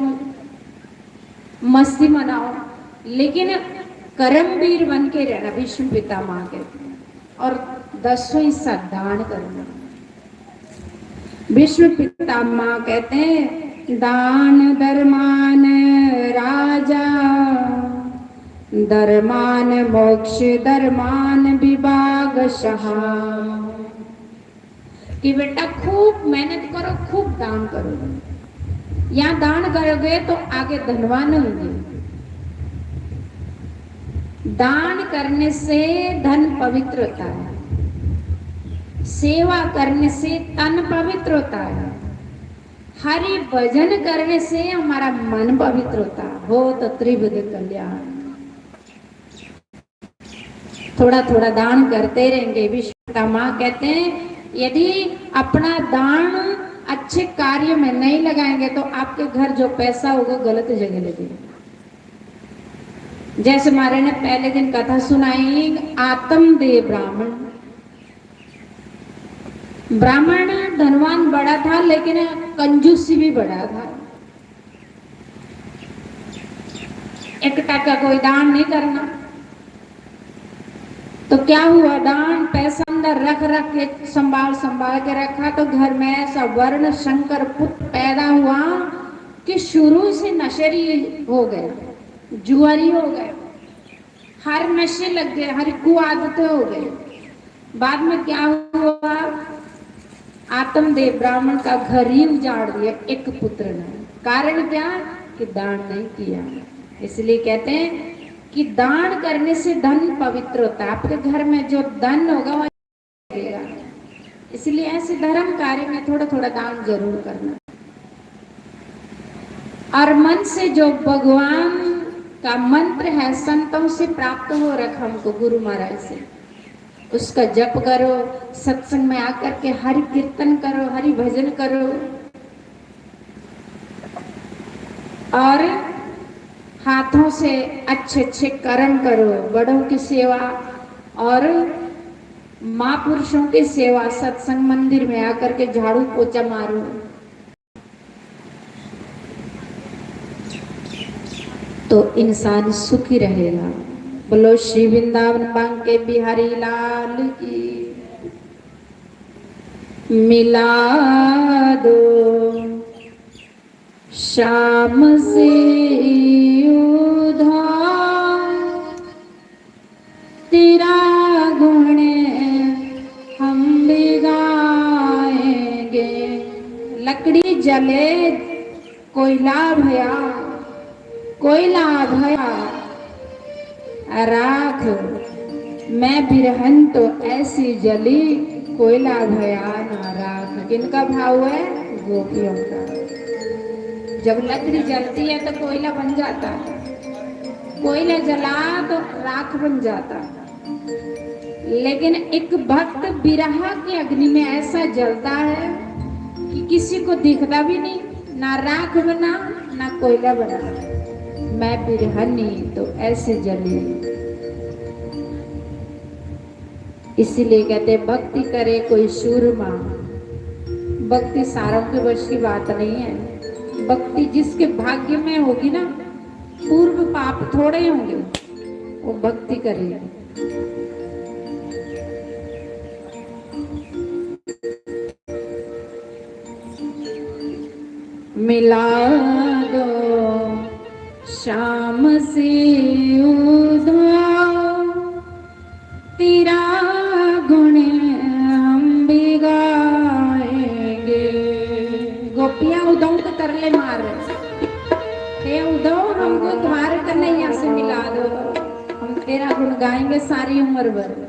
मस्ती मनाओ, लेकिन कर्मवीर बन के रहना भीष्म पितामह के, और दसों हिस्सा दान करना। भीष्म पितामह कहते हैं, दान दरमान राजा, दरमान मोक्ष दरमान विभाग सहा। कि बेटा, खूब मेहनत करो, खूब दान करो। या दान करोगे तो आगे धनवान होंगे। दान करने से धन पवित्र होता है, सेवा करने से तन पवित्र होता है, हरि भजन करने से हमारा मन पवित्र होता है। हो तो त्रिविध कल्याण। थोड़ा थोड़ा दान करते रहेंगे। भीष्म पितामह कहते हैं, यदि अपना दान अच्छे कार्य में नहीं लगाएंगे तो आपके घर जो पैसा होगा, गलत जगह लगेगा। जैसे हमारे ने पहले दिन कथा सुनाई, आत्म दे ब्राह्मण, ब्राह्मण धनवान बड़ा था, लेकिन कंजूसी भी बड़ा था। एक टका कोई दान नहीं करना। तो क्या हुआ, दान पैसा अंदर रख रख के, संभाल संभाल के रखा, तो घर में ऐसा वर्ण शंकर पुत्र पैदा हुआ कि शुरू से नशेड़ी हो गए, जुआरी हो गए, हर नशे लग गए, हर कुआदत हो गए। बाद में क्या हुआ, आत्मदेव ब्राह्मण का घर ही उजाड़ दिया एक पुत्र ने। कारण क्या? कि दान नहीं किया। इसलिए कहते हैं कि दान करने से धन पवित्र होता है। आपके घर में जो धन होगा, वह लगेगा। इसलिए ऐसे धर्म कार्य में थोड़ा थोड़ा दान जरूर करना। और मन से जो भगवान का मंत्र है, संतों से प्राप्त हो रखा हमको गुरु महाराज से, उसका जप करो, सत्संग में आकर के हरि कीर्तन करो, हरि भजन करो, और हाथों से अच्छे अच्छे कर्म करो, बड़ों की सेवा और महापुरुषों की सेवा, सत्संग मंदिर में आकर के झाड़ू पोछा मारो, तो इंसान सुखी रहेगा। बोलो श्री वृंदावन बांके बिहारी लाल की। मिला दो श्याम से उधार, तेरा गुण हम भी गाएंगे। लकड़ी जले, कोयला भया, कोयला भया राख, मैं बिरहन तो ऐसी जली, कोयला भया ना राख। किनका भाव है? गोपियों का। जब लकड़ी जलती है तो कोयला बन जाता है, कोयला जला तो राख बन जाता है। लेकिन एक भक्त विरह की अग्नि में ऐसा जलता है कि किसी को दिखता भी नहीं, ना राख बना, ना कोयला बना। मैं बिरहनी तो ऐसे जली। इसीलिए कहते हैं, भक्ति करे कोई सूरमा। भक्ति सारों के बस की बात नहीं है। भक्ति जिसके भाग्य में होगी ना, पूर्व पाप थोड़े होंगे, वो भक्ति करेगा। मिला दो श्याम से उधार, तेरा गुण हम भी गाएंगे। गोपियां उद्धव के तरले मार रहे, हे उद्धव, हमको तुम्हारे कन्हैया से मिला दो, हम तेरा गुण गाएंगे सारी उम्र भर।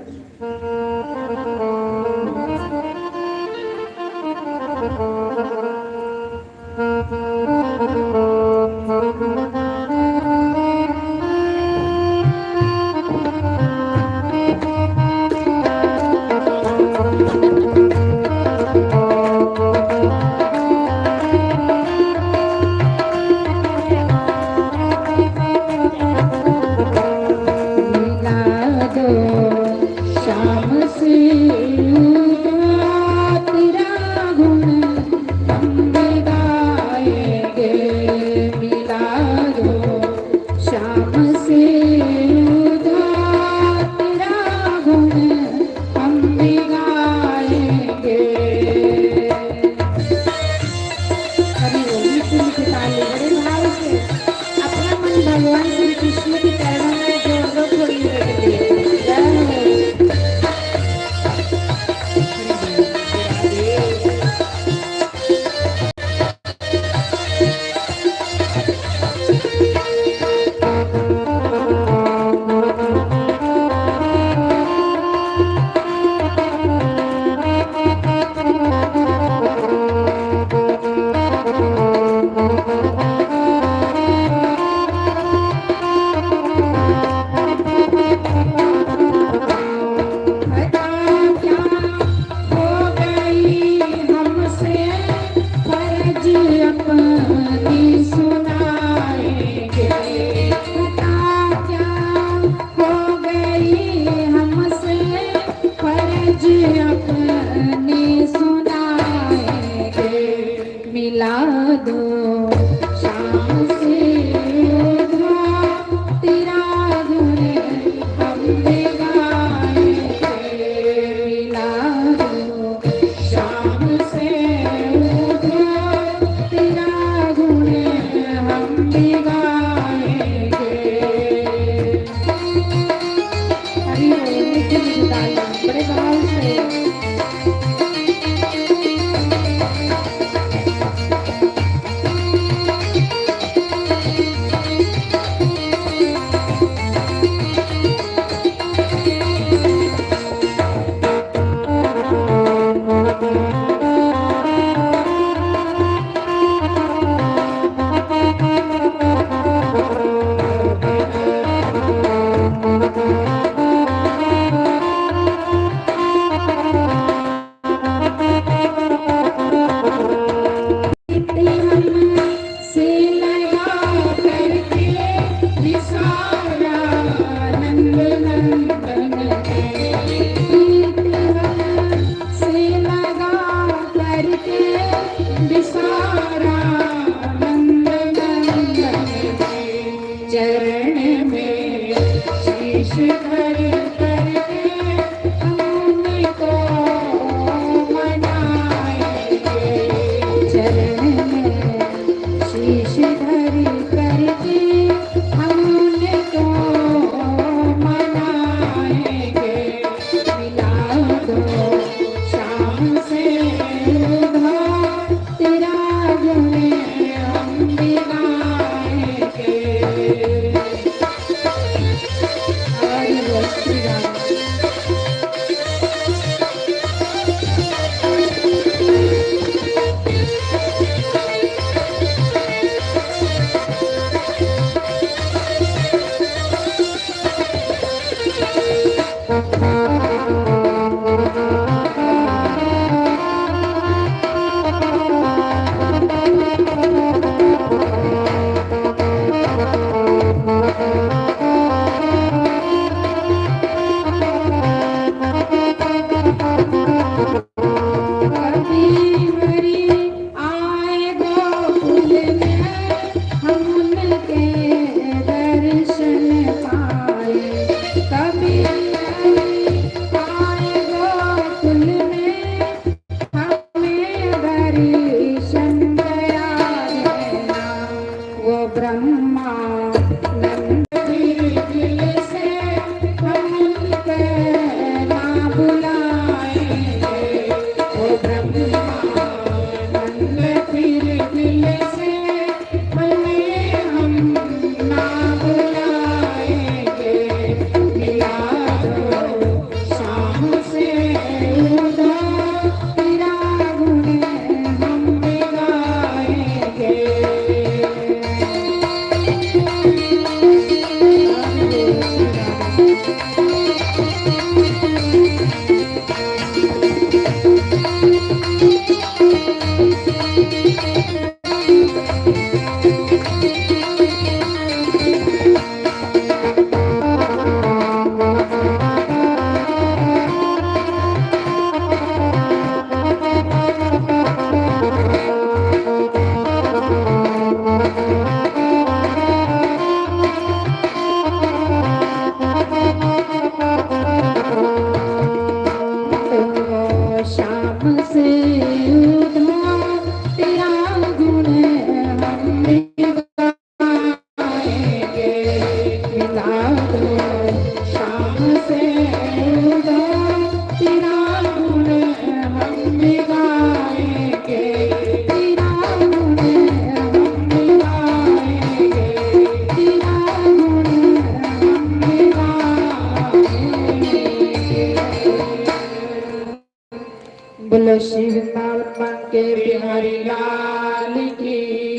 बोलो श्री वृंदावन के बिहारी लाल की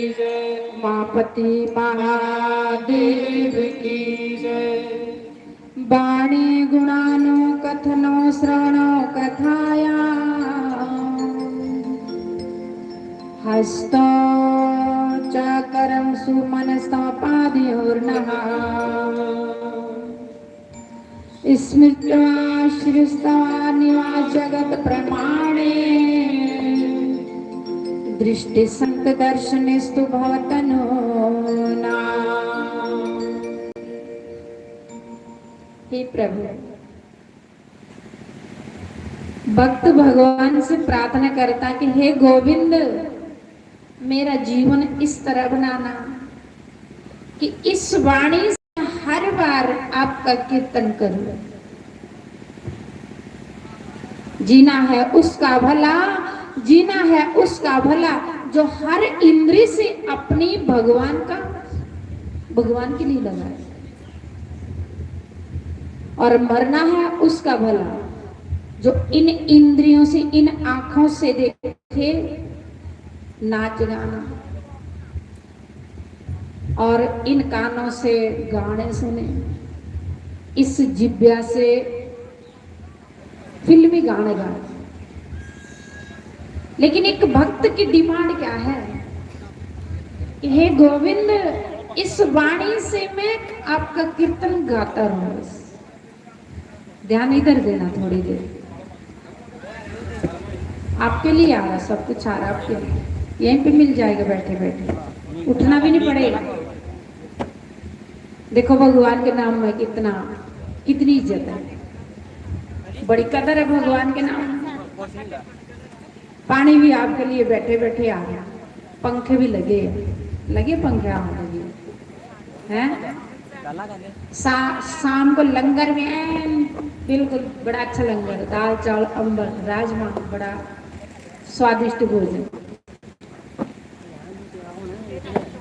जय, उमापति महादेव की जय। वाणी गुणानु कथनो श्रवणो कथाया, हस्तो च करम सुमनसो पादयोर्नः। स्मृत्वा श्रुत्वा निवा जगत प्रमाणे, दृष्टि संत दर्शनेस्तु भवतनो ना। हे प्रभु, भक्त भगवान से प्रार्थना करता कि हे गोविंद, मेरा जीवन इस तरह बनाना कि इस वाणी से हर बार आपका कीर्तन करूं। जीना है उसका भला, जीना है उसका भला जो हर इंद्री से अपनी भगवान का, भगवान के लिए लगाए, और मरना है उसका भला जो इन इंद्रियों से, इन आंखों से देखे नाच गाना, और इन कानों से गाने सुने, इस जिब्या से फिल्मी गाने गाए। लेकिन एक भक्त की डिमांड क्या है कि हे गोविंद, इस वाणी से मैं आपका कीर्तन गाता रहूं। बस ध्यान इधर देना थोड़ी देर। आपके लिए आ रहा, सब कुछ आ रहा आपके लिए, यहीं पे मिल जाएगा बैठे बैठे, उठना भी नहीं पड़ेगा। देखो भगवान के नाम में कितना, कितनी इज्जत है, बड़ी कदर है भगवान के नाम में। पानी भी आपके लिए बैठे बैठे आ रहा, पंखे भी लगे, लगे पंखे, हाँ लगे हैं। सा-, शाम को लंगर में बिल्कुल बड़ा अच्छा लंगर, दाल चावल अम्बल राजमा, बड़ा स्वादिष्ट भोजन।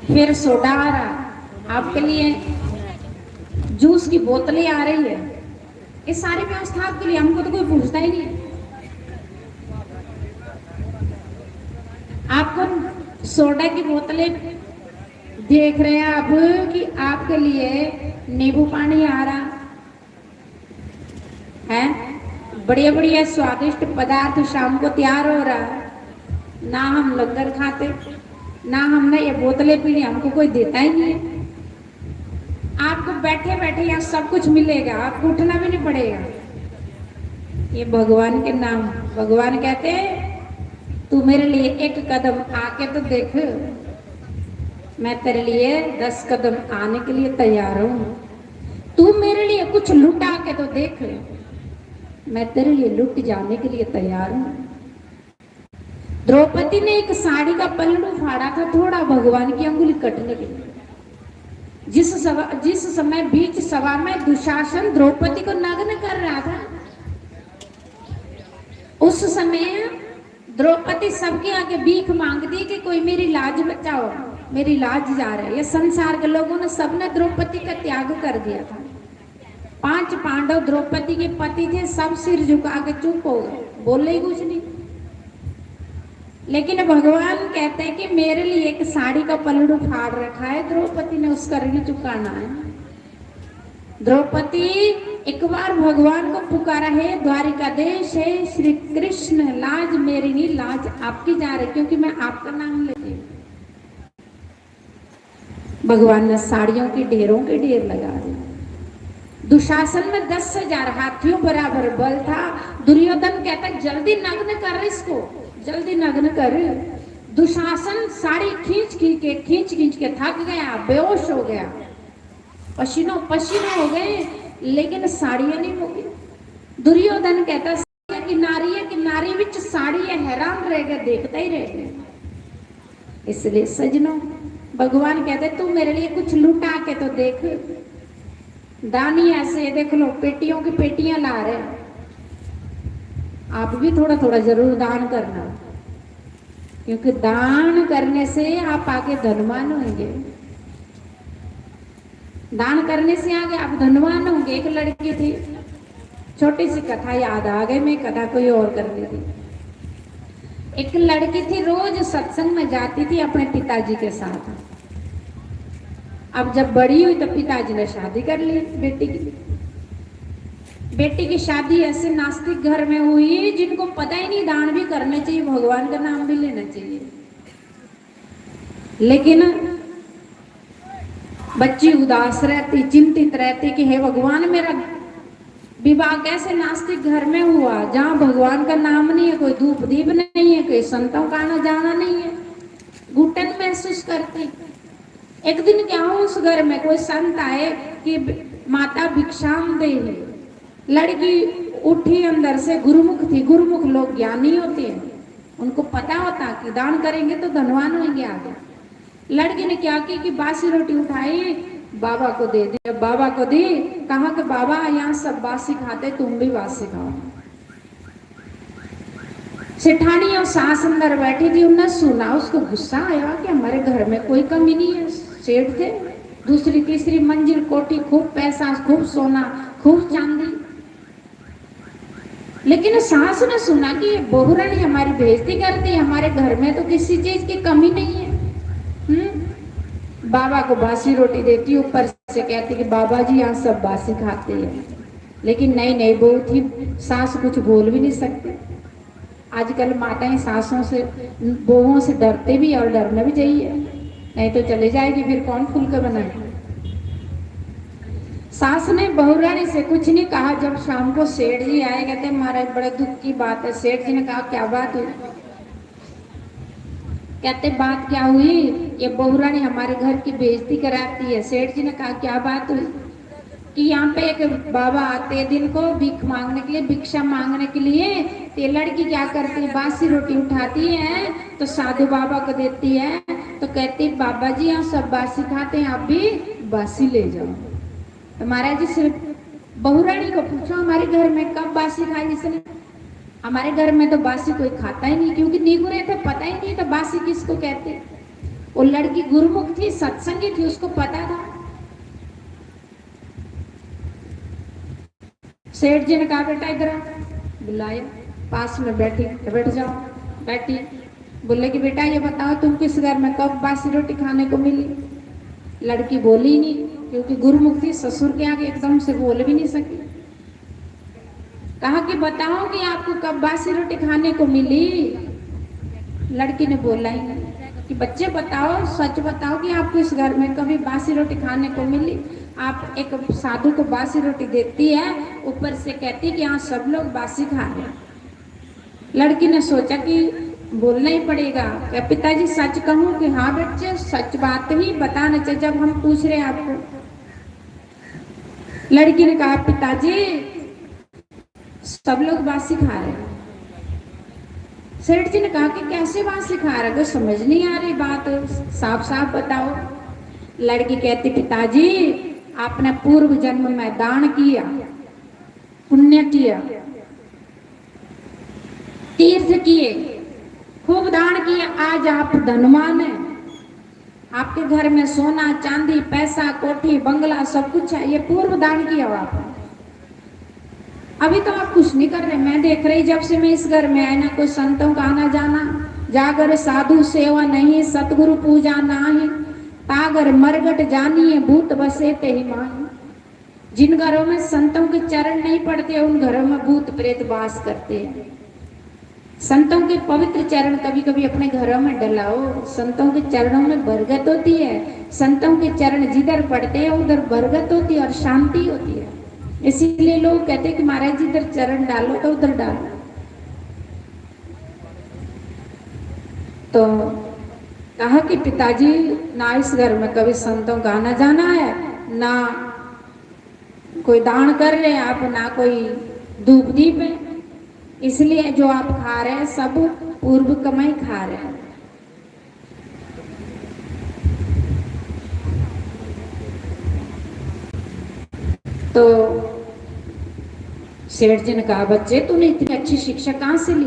फिर सोडा आ रहा आपके लिए, जूस की बोतलें आ रही है, ये सारी व्यवस्था आपके लिए, हमको तो कोई पूछता ही नहीं। आपको सोडा की बोतलें देख रहे हैं आप कि आपके लिए नींबू पानी आ रहा है, बढ़िया बढ़िया स्वादिष्ट पदार्थ शाम को तैयार हो रहा है। ना हम लंगर खाते, ना हमने ये बोतलें पीनी, हमको कोई देता ही नहीं है। आपको बैठे बैठे यहाँ सब कुछ मिलेगा, आपको उठना भी नहीं पड़ेगा। ये भगवान के नाम, भगवान कहते हैं, तू मेरे लिए एक कदम आके तो देख, मैं तेरे लिए दस कदम आने के लिए तैयार हूँ। तू मेरे लिए कुछ लुटा के तो देख, मैं तेरे लिए लुट जाने के लिए तैयार हूँ। द्रौपदी ने एक साड़ी का पल्लू फाड़ा था, थोड़ा भगवान की अंगुली कटने के लिए। जिस सभा, जिस समय बीच सभा में दुशासन द्रौपदी को नग्न कर रहा था, उस समय द्रौपदी सबके आगे भीख मांगती कि कोई मेरी लाज बचाओ, मेरी लाज जा रही है। ये संसार के लोगों ने, सबने द्रौपदी का त्याग कर दिया था। पांच पांडव द्रौपदी के पति थे, सब सिर झुका के चुप हो गए, बोले ही कुछ नहीं। लेकिन भगवान कहते हैं कि मेरे लिए एक साड़ी का पलड़ू फाड़ रखा है द्रौपदी ने, उसका ऋण चुकाना है। द्रौपदी एक बार भगवान को पुकारा है, द्वारिकाधीश हे श्री कृष्ण, लाज मेरी नहीं, लाज आपकी जा रही, क्योंकि मैं आपका नाम लेती हूँ। भगवान ने साड़ियों के ढेरों के ढेर लगा दिए। दुशासन में दस हजार हाथियों बराबर बल था। दुर्योधन कहता, जल्दी नग्न कर इसको, जल्दी नग्न कर। दुशासन साड़ी खींच खींच के, खींच खींच के थक गया, बेहोश हो गया, पसीनो पसीनो हो गए, लेकिन साड़ियां नहीं मुकी। दुर्योधन कहता, कि नारी है, कि नारी विच साड़ी है, हैरान रह गए, देखता ही रह गया। इसलिए सजनो, भगवान कहते, तू मेरे लिए कुछ लुटा के तो देख। दानी ऐसे देख लो, पेटियों की पेटियां ला रहे हैं। आप भी थोड़ा थोड़ा जरूर दान करना, क्योंकि दान करने से आप आगे धनवान होंगे। दान करने से आगे आप धनवान होंगे। एक लड़की थी, छोटी सी कथा याद आ गई, मैं कथा कोई और कर लेती। एक लड़की थी, रोज सत्संग में जाती थी अपने पिताजी के साथ। अब जब बड़ी हुई तो पिताजी ने शादी कर ली बेटी की। बेटी की शादी ऐसे नास्तिक घर में हुई जिनको पता ही नहीं दान भी करना चाहिए, भगवान का नाम भी लेना चाहिए। लेकिन बच्ची उदास रहती, चिंतित रहती कि हे भगवान, मेरा विवाह कैसे नास्तिक घर में हुआ, जहाँ भगवान का नाम नहीं है, कोई धूप दीप नहीं है, कोई संतों का आना जाना नहीं है। घुटन महसूस करती। एक दिन क्या हुआ, उस घर में कोई संत आए कि माता भिक्षाम दे है। लड़की उठी अंदर से, गुरुमुख थी। गुरुमुख लोग ज्ञानी होते हैं, उनको पता होता कि दान करेंगे तो धनवान होंगे आगे। लड़की ने क्या की कि बासी रोटी उठाई, बाबा को दे दी। जब बाबा को दी, कहा कि बाबा, यहाँ सब बासी खाते, तुम भी बासी खाओ। सेठानी और सास अंदर बैठी थी, उन्हें सुना, उसको गुस्सा आया कि हमारे घर में कोई कमी नहीं है। सेठ थे, दूसरी तीसरी मंजिल कोठी, खूब पैसा, खूब सोना, खूब चांदी। लेकिन सास ने सुना कि ये बहू रानी हमारी बेइज्जती करती है, हमारे घर में तो किसी चीज की कमी नहीं है। हम्म बाबा को बासी रोटी देती, ऊपर से कहती कि बाबा जी, यहाँ सब बासी खाते हैं। लेकिन नई नई बहू थी, सास कुछ बोल भी नहीं सकती। आजकल माताएं सासों से, बहुओं से डरते भी और डरना भी चाहिए, नहीं तो चले जाएगी, फिर कौन फुलके बनाए। सास ने बहू रानी से कुछ नहीं कहा। जब शाम को सेठ जी आए, कहते, महाराज, बड़े दुख की बात है। सेठ जी ने कहा, क्या बात हुई? कहते, बात क्या हुई, ये बहू रानी हमारे घर की बेइज्जती कराती है। सेठ जी ने कहा, क्या बात हुई? कि यहाँ पे एक बाबा आते हैं दिन को भीख मांगने के लिए, भिक्षा मांगने के लिए। तो ये लड़की क्या करती है, बासी रोटी उठाती है तो साधु बाबा को देती है, तो कहती, बाबा जी, यहाँ सब बासी खाते हैं, आप भी बासी ले जाओ। तो महाराज जी से बहू रानी को पूछो, हमारे घर में कब बासी खाई इसने? हमारे घर में तो बासी कोई खाता ही नहीं, क्योंकि निगुरे थे, पता ही नहीं था बासी किसको कहते। वो लड़की गुरुमुख थी, सत्संगी थी, उसको पता था। सेठ जी ने कहा, बेटा, इधर आ। बुलाया, पास में बैठी, बैठ जाओ। बैठी। बोले कि बेटा, ये बताओ, तुम किस घर में कब बासी रोटी खाने को मिली? लड़की बोली नहीं, क्योंकि गुरुमुख थी, ससुर के आगे एकदम से बोल भी नहीं सकी। कहा कि बताओ कि आपको कब बासी रोटी खाने को मिली? लड़की ने बोला ही नहीं कि बच्चे, बताओ, सच बताओ कि आपको इस घर में कभी बासी रोटी खाने को मिली? आप एक साधु को बासी रोटी देती है, ऊपर से कहती कि यहाँ सब लोग बासी खा रहे हैं। लड़की ने सोचा कि बोलना ही पड़ेगा। क्या पिताजी, सच कहूँ? कि हाँ बच्चे, सच बात ही बताना चाहिए जब हम पूछ रहे हैं आपको। लड़की ने कहा, पिताजी, सब लोग बासी खा रहे हैं। सेठ जी ने कहा कि कैसे बासी खा रहे हो, समझ नहीं आ रही बात, साफ साफ बताओ। लड़की कहती, पिताजी, आपने पूर्व जन्म में दान किया, पुण्य किया, तीर्थ किए, खूब दान किए, आज आप धनवान हैं। आपके घर में सोना, चांदी, पैसा, कोठी, बंगला, सब कुछ है। ये पूर्व दान किया हुआ आपने। अभी तो आप कुछ नहीं कर रहे। मैं देख रही, जब से मैं इस घर में आई ना, कोई संतों का आना जाना, जागर साधु सेवा नहीं, सतगुरु पूजा नाही, तागर मरगट जानिए, भूत बसे ते ही माही। जिन घरों में संतों के चरण नहीं पड़ते, उन घरों में भूत प्रेत वास करते हैं। संतों के पवित्र चरण कभी कभी अपने घरों में डलाओ। संतों के चरणों में बरगत होती है। संतों के चरण जिधर पड़ते हैं, उधर बरगत होती है और शांति होती है। इसीलिए लोग कहते हैं कि महाराज जी, इधर चरण डालो तो उधर डालो। तो कहा कि पिताजी, ना इस घर में कभी संतों का आना जाना है, ना कोई दान कर रहे हैं आप, ना कोई धूप दीप है, इसलिए जो आप खा रहे हैं, सब पूर्व कमाई खा रहे हैं। तो सेठ जी ने कहा, बच्चे, तूने इतनी अच्छी शिक्षा कहाँ से ली?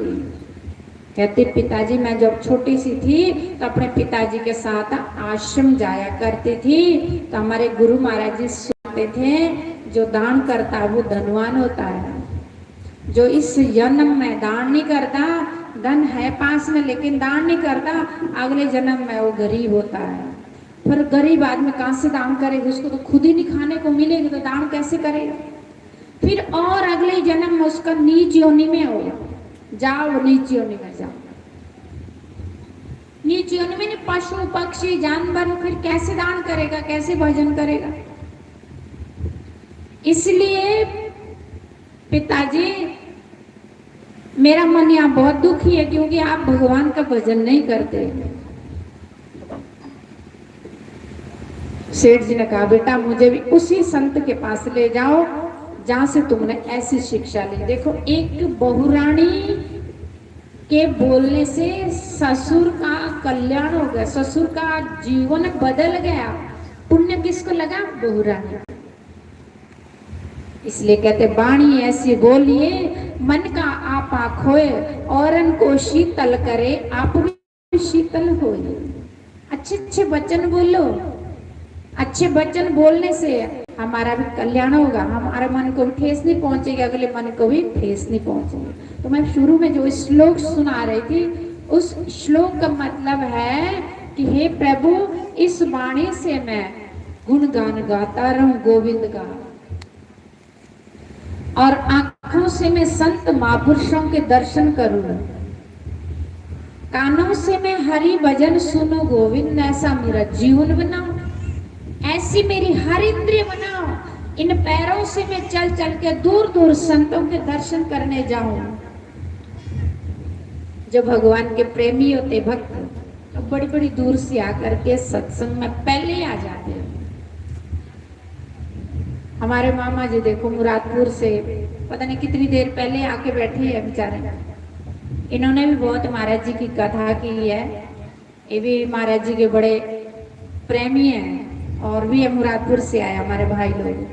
कहते, पिताजी, मैं जब छोटी सी थी तो अपने पिताजी के साथ आश्रम जाया करती थी, तो हमारे गुरु महाराज जी सुनाते थे, जो दान करता है वो धनवान होता है, जो इस जन्म में दान नहीं करता, धन है पास में लेकिन दान नहीं करता, अगले जन्म में वो गरीब होता है। पर गरीब आदमी कहाँ से दान करेगा? उसको तो खुद ही नहीं खाने को मिलेगा, तो दान कैसे करेगा? फिर और अगले जन्म में उसका नीच योनि में होगा। जाओ, नीच योनि में जाओ। नीच योनि में नहीं, पशु पक्षी जानवर, फिर कैसे दान करेगा, कैसे भजन करेगा? इसलिए पिताजी, मेरा मन यहाँ बहुत दुखी है, क्योंकि आप भगवान का भजन नहीं करते। सेठ जी ने कहा, बेटा, मुझे भी उसी संत के पास ले जाओ जहां से तुमने ऐसी शिक्षा ली। देखो, एक बहुरानी के बोलने से ससुर का कल्याण हो गया, ससुर का जीवन बदल गया। पुण्य किसको लगा? बहुरानी। इसलिए कहते, बाणी ऐसी बोलिए, मन का आपा खोए, औरन को शीतल करे, आप भी शीतल होए। अच्छे अच्छे वचन बोलो। अच्छे वचन बोलने से हमारा भी कल्याण होगा, हमारे मन को भी ठेस नहीं पहुंचेगी, अगले मन को भी ठेस नहीं पहुंचेगी। तो मैं शुरू में जो श्लोक सुना रही थी, उस श्लोक का मतलब है कि हे प्रभु, इस वाणी से मैं गुणगान गाता रहूं गोविंद का, और आंखों से मैं संत महापुरुषों के दर्शन करूं, कानों से मैं हरि भजन सुनूं गोविंद, ऐसा मेरा जीवन बनाओ, ऐसी मेरी हर इंद्रिय बनाओ, इन पैरों से मैं चल चल के दूर दूर संतों के दर्शन करने जाऊं। जो भगवान के प्रेमी होते भक्त, तो बड़ी बड़ी दूर से आकर के सत्संग में पहले ही आ जाते हैं। हमारे मामा जी देखो, मुरादपुर से पता नहीं कितनी देर पहले आके बैठे हैं बेचारे। इन्होंने भी बहुत महाराज जी की कथा की है। ये भी महाराज जी के बड़े प्रेमी हैं और भी है, मुरादपुर से आए हमारे भाई लोग।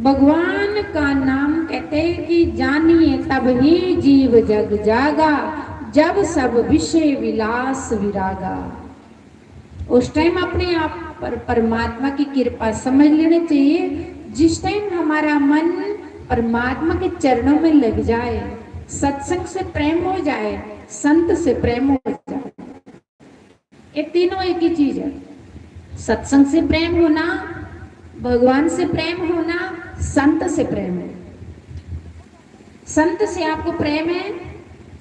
भगवान का नाम कहते हैं कि जानिए तब ही जीव जग जागा, जब सब विषय विलास विरागा। उस टाइम अपने आप पर परमात्मा की कृपा समझ लेनी चाहिए। जिस टाइम हमारा मन परमात्मा के चरणों में लग जाए, सत्संग से प्रेम हो जाए, संत से प्रेम हो जाए, ये तीनों एक ही चीज है। सत्संग से प्रेम होना, भगवान से प्रेम होना, संत से प्रेम होना। संत से आपको प्रेम है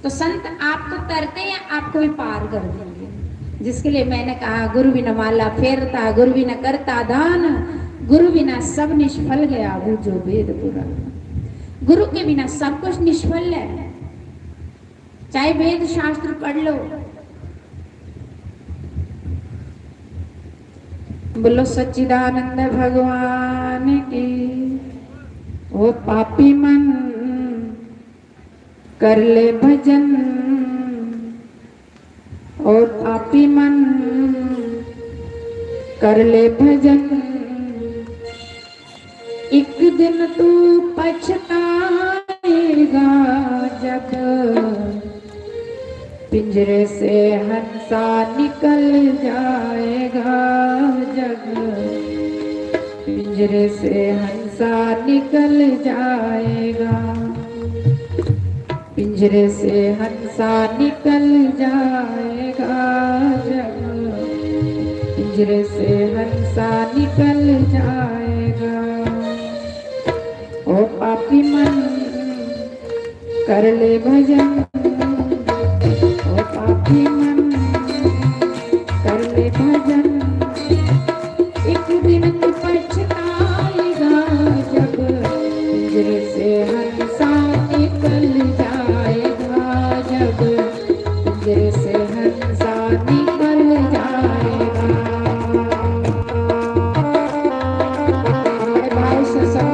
तो संत आपको तरते हैं, आपको भी पार कर देंगे। जिसके लिए मैंने कहा, गुरु बिना माला फेरता, गुरु बिना करता दान, गुरु बिना सब निष्फल गया, बूझो भेद पुराण। गुरु के बिना सब कुछ निष्फल है, चाहे वेद शास्त्र पढ़ लो। बोलो सच्चिदानंद भगवान की। ओ पापी मन, कर ले भजन, ओ पापी मन, कर ले भजन। एक दिन तू पछताएगा जब पिंजरे से हंसा निकल जाएगा, जब पिंजरे से हंसा निकल जाएगा, पिंजरे से हंसा निकल जाएगा, जब पिंजरे से हंसा निकल जाएगा। ओ पापी मन, कर ले भजन, ओ पापी मन, कर ले भजन। एक दिन तू पछताएगा जब पिंजरे से हंसा निकल जाएगा, जब पिंजरे से हंसा निकल जाएगा। अरे भाई सत्संग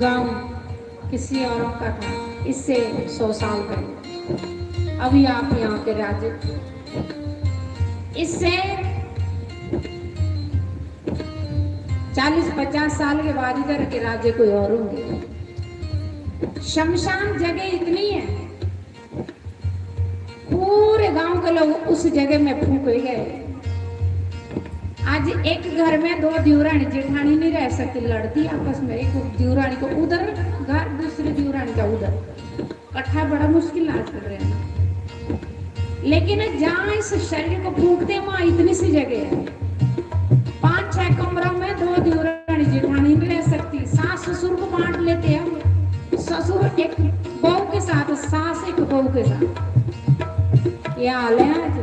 गांव किसी और का था, इससे सौ साल पहले। अभी आप यहाँ के राजे। इससे चालीस पचास साल के बाद इधर के राजे कोई और होंगे। शमशान जगह इतनी है, पूरे गांव के लोग उस जगह में फूके गए। आज एक घर में दो दियोरानी जेठानी नहीं रह सकती, लड़ती आपस में। एक दियोरानी को उधर घर, दूसरी दियोरानी का उधर, इकट्ठा बड़ा मुश्किल आज कर रहे हैं। लेकिन जहां इस शरीर को फूकते हैं, वहां इतनी सी जगह है। पांच छह कमरों में दो दियोरानी जेठानी नहीं रह सकती। सास ससुर को बांट लेते हैं। ससुर एक बहू के साथ, सास एक बहू के साथ, ये हाल है आज।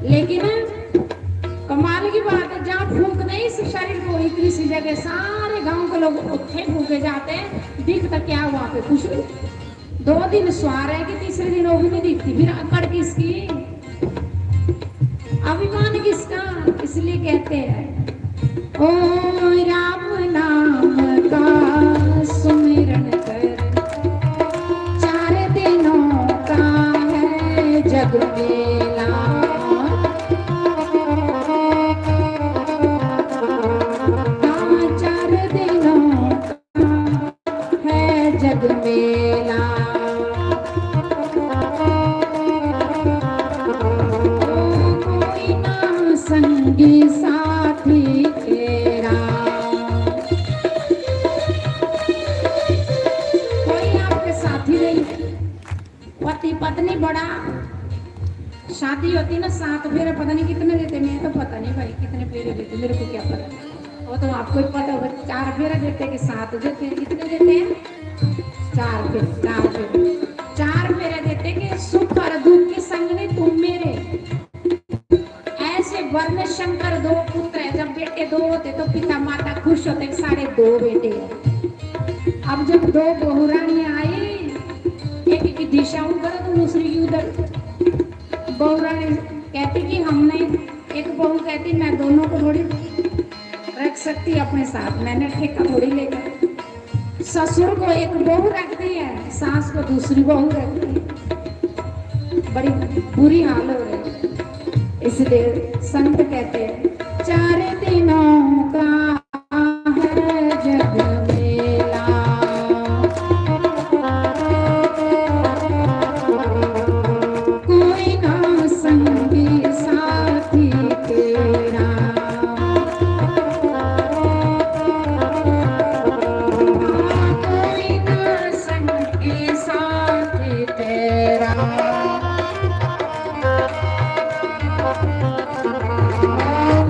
लेकिन कमाल की बात है, जहाँ फूकते हैं इस शरीर को, इतनी सी जगह, सारे गांव के लोग उठे फूके जाते हैं। दिखता क्या वहां पे? कुछ भी। दो दिन स्वार है कि तीसरे दिन वो भी नहीं दिखती, फिर अकड़ किसकी? अभिमान किसका? इसलिए कहते हैं, ओ राम नाम का सुमिरन कर, चार दिनों का है जग मेला। हाँ, चार दिनों का है जग मेला। कोई ना संगी साथी तेरा, कोई आपके साथी नहीं। पति पत्नी बड़ा, शादी होती ना, सात फेरे पता नहीं कितने देते, मैं तो पता नहीं भाई कितने फेरे देते, मेरे को क्या पता। वो तो आपको ही पता होगा, चार फेरे देते कि सात देते, कितने देते हैं? चार फेरे, चार फेरे, चार फेरे देते कि सुख और दुख के संग ने तुम मेरे। ऐसे वर्ण शंकर दो पुत्र है, जब बेटे दो होते तो पिता माता खुश होते कि साढ़े दो बेटे हैं। अब जब दो बहुरानी आई, एक की दिशा उधर तो दूसरी की उधर। बहुरानी कहती कि हमने, एक बहू कहती, मैं दोनों को थोड़ी रख सकती अपने साथ, मैंने ठेका थोड़ी लेकर। ससुर को एक बहू रखती है, सास को दूसरी बहू रखती है। बड़ी बुरी हाल हो रही है। इसलिए संत कहते हैं, चार दिनों का है जग मेला, कोई ना संगी साथी तेरा। कोई ना संगी साथी तेरा।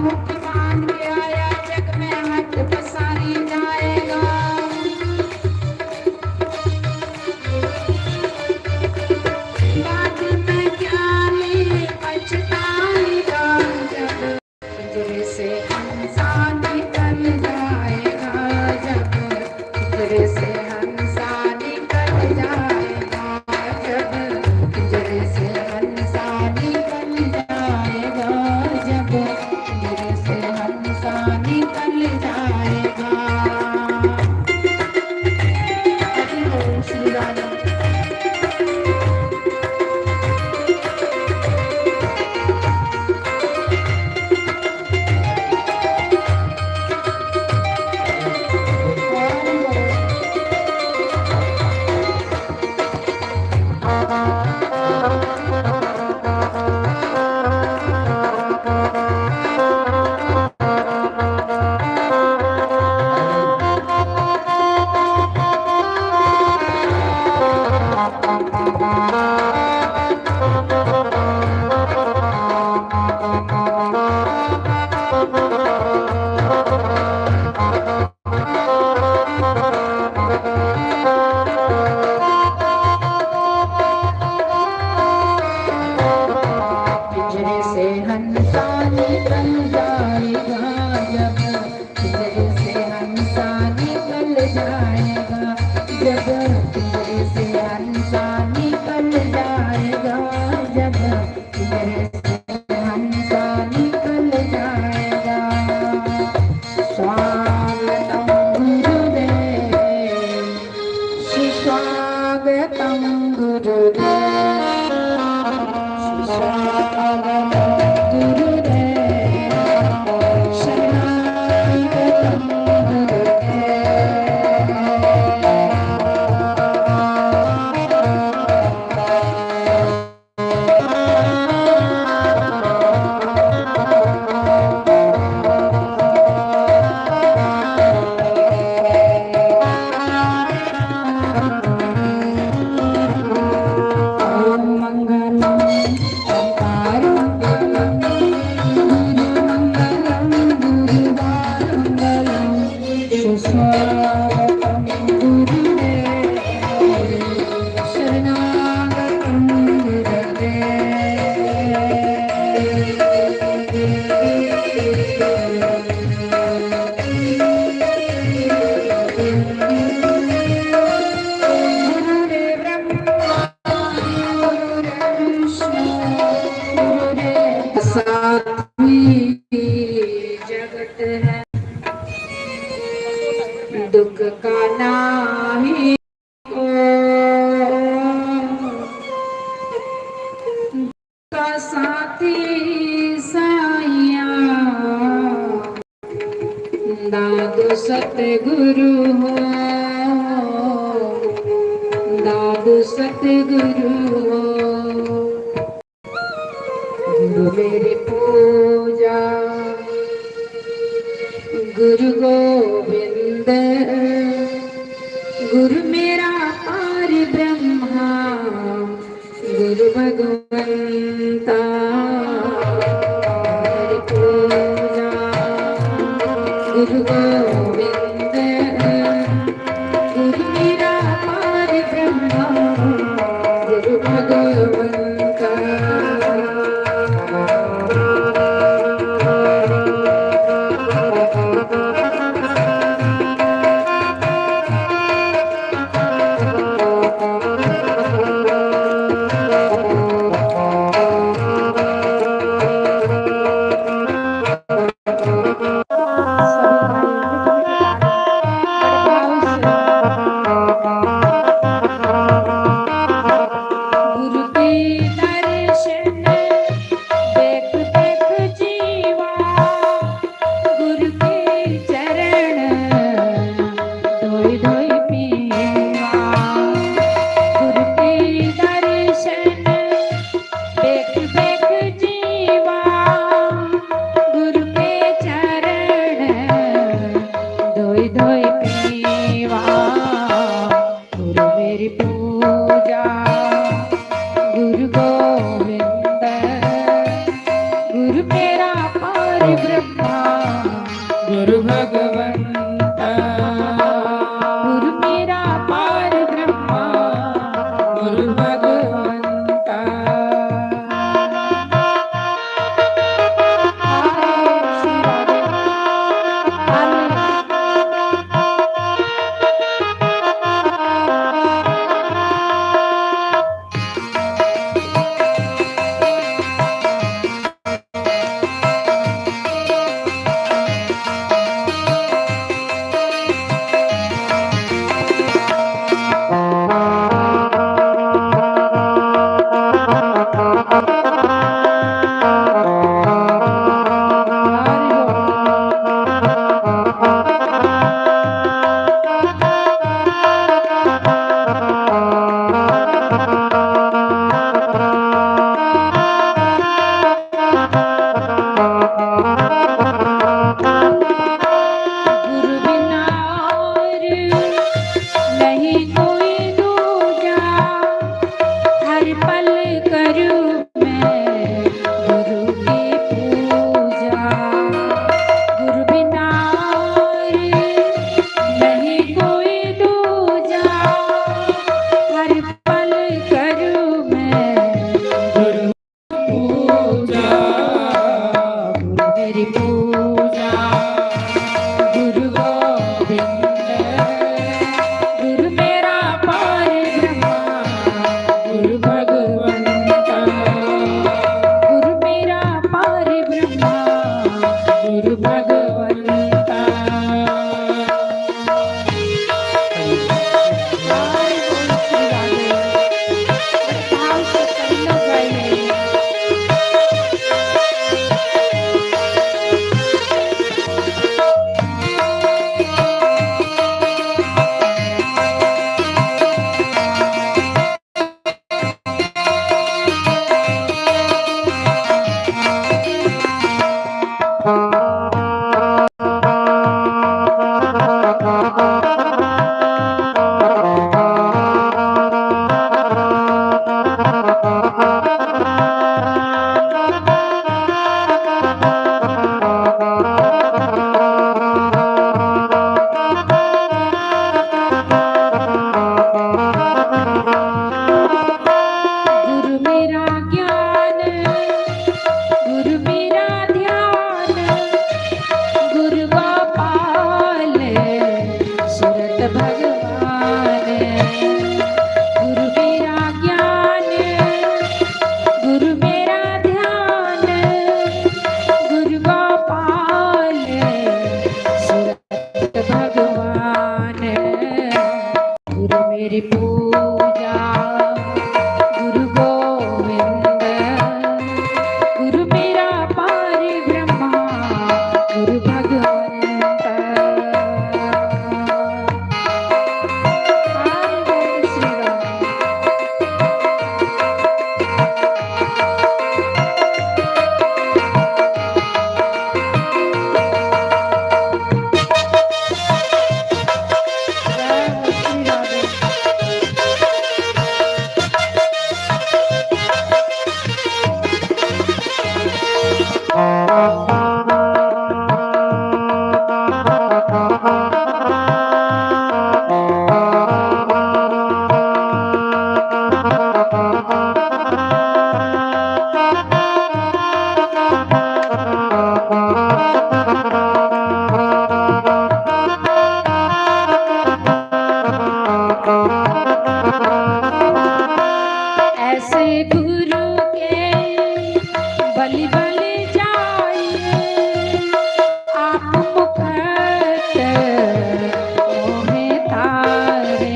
मुक्ति मान के आया जग में हाथ पसारी जाएगा। बाद में क्या रे पछताएगा जब पिंजरे से हंसा निकल जाएगा, जब पिंजरे से हंसा निकल जाएगा, जब पिंजरे से हंसा निकल जाएगा, जब पिंजरे से हंसा निकल जाएगा। हरि ओम श्री राधे। पिंजरे से हंसा निकल जाएगा जब, पिंजरे से हंसा निकल जाएगा जब, पिंजरे से हंसा निकल जाएगा जब, पिंजरे से हंसा निकल जाएगा। स्वागतम गुरुदेव। माही को का साथी साइया, दादू सतगुरु हो, दादू सतगुरु हो। गुरु मेरी पूजा, गुरु गोविंद, गुरु मेरा पार ब्रह्मा, गुरु भगवंता। मेरी पूजा, गुरु गोविंद, गुरु मेरा पार ब्रह्मा, गुरु भगवंता। गुरु के दर्शन देख देख जीवा, गुरु के चरण धोई धोई पीवा। गुरु के दर्शन देख देख जीवा, गुरु के चरण धोई धोई पीवा। गुरु मेरी पूजा, गुरु गोविंद, गुरु मेरा पार ब्रह्मा, गुरु भगवंता। गुरु मेरा पार ब्रह्मा, गुरु भगवंता। गुरु बिना और नहीं कोई दूजा, हर पल करूँ मैं गुरु की पूजा। गुरु बिना और नहीं कोई दूजा, हर पल करूँ मैं गुरु पूजा, गुरु मेरी पूजा, गुरु गोविंद, गुरु मेरा पार ब्रह्मा, गुरु भगवंता। गुरु मेरा पार ब्रह्मा, गुरु भगवंता। गुरु मेरा ज्ञान, गुरु मेरा ध्यान, गुरु गोपाल सुरत भगवान। गुरु मेरा ज्ञान, गुरु मेरा ध्यान, गुरु गोपाल सुरत भगवान। मेरी पूजा गुरु गोविंद, गुरु मेरा पार ब्रह्मा, गुरु भगवंत। हरि बोल श्री राम। ऐसे गुरु के बलि बलि जाइए, आप मुकत मोहे तारे।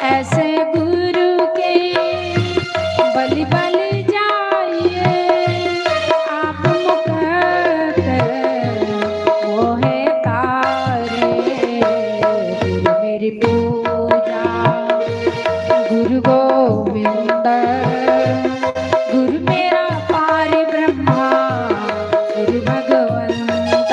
ऐसे गुरु के बलि बलि जाइए, आप मुकत मोहे तारे। गुरु मेरी पूजा गुरु गोविंद, गुरु मेरा पार ब्रह्मा, गुरु भगवंत।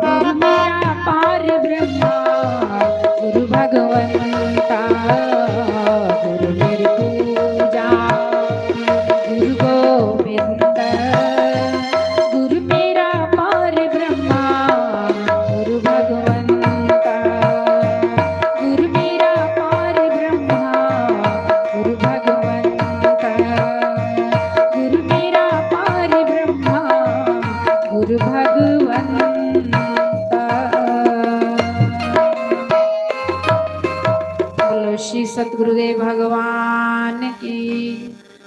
गुरु मेरा पार ब्रह्मा, गुरु भगवंता, गुरु मेरी पूजा, गुरु गोविंद, गुरु मेरा पार ब्रह्मा, गुरु भगवंता, गुरु मेरा पार ब्रह्मा, गुरु भगवंता, गुरु मेरा पार ब्रह्मा, गुरु भगवंता। बोलो श्री सतगुरुदेव भगवान की,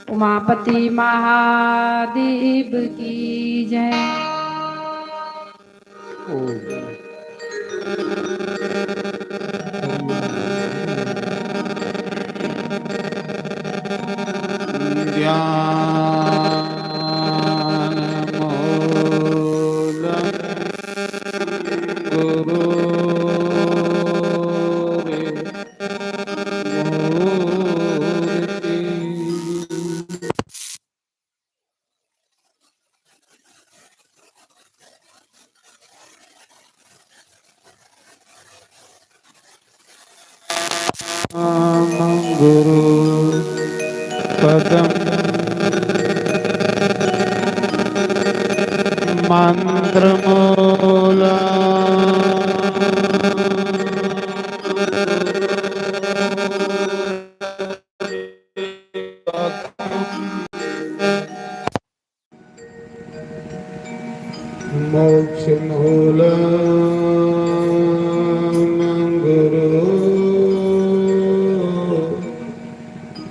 उमापति महादेव की जय। ओम। ज्ञानमूलं गुरोर्मूर्ति। गुरु पदम मंत्र मूला। मोक्ष मूलम गुरु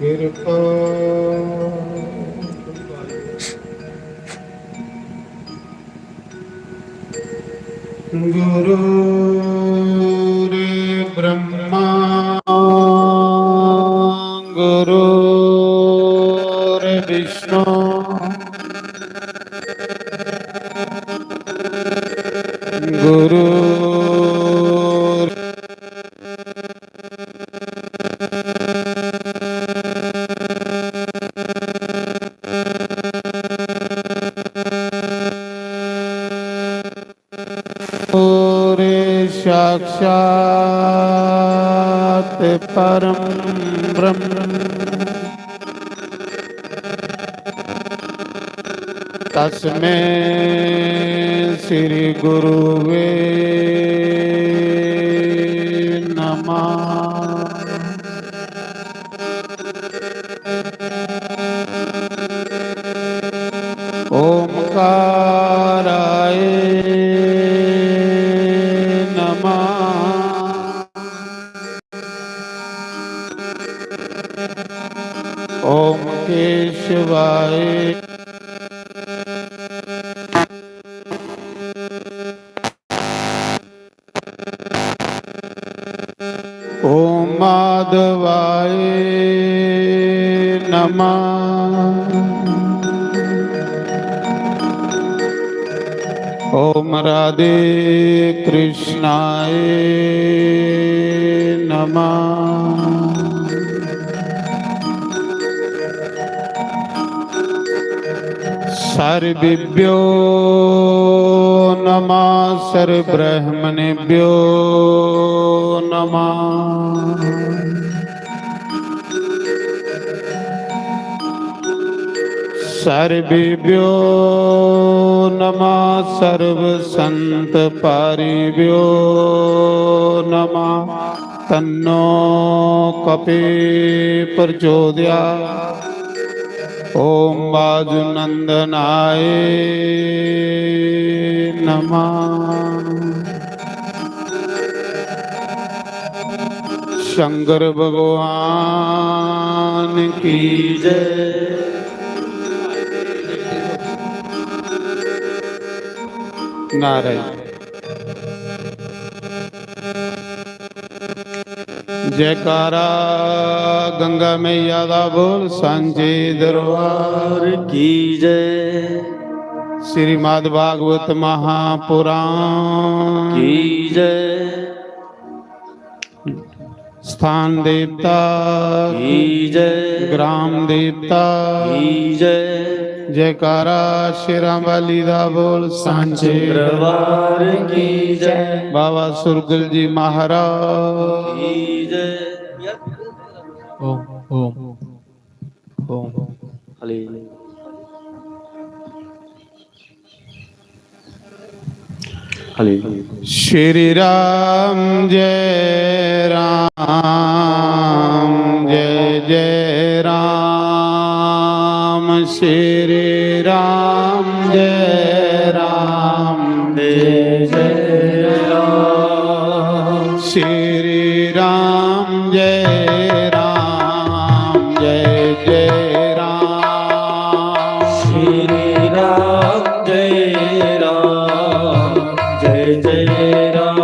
कृपा। गुरु रे ब्रह्मा गुरु रे विष्णु गुरु रे साक्षात परम ब्रह्म तस्मै श्री गुरुवे नमः। ओंकाराय नमः। ओम केशवाय। ओम माधवाय नमः। ओम राधे कृष्णाय नमः। सर्वेभ्यो नमः, सर्वब्रह्मणेभ्यो नमः। सर्वेभ्यो नमः, सर्वसंत पारिभ्यो नमः। तन्नो कपि प्रचोदयात्। ओम वायुनंदनाय नमः। शंकर भगवान की जय। नारायण। जयकारा गंगा मैया दा बोल, सांचे दरबार की जय। श्रीमद् भागवत महापुराण की जय। स्थान देवता की जय। ग्राम देवता की जय। जयकारा शेरां वाली दा बोल, सांचे दरबार की जय। बाबा सुरगल जी महाराज की जय। ओम ओम ओम। हले। हले। श्री राम जय राम, जय जय राम। श्री राम जय राम, जय जय राम। श्री राम जय राम, जय जय राम। श्री राम जय राम, जय जय राम।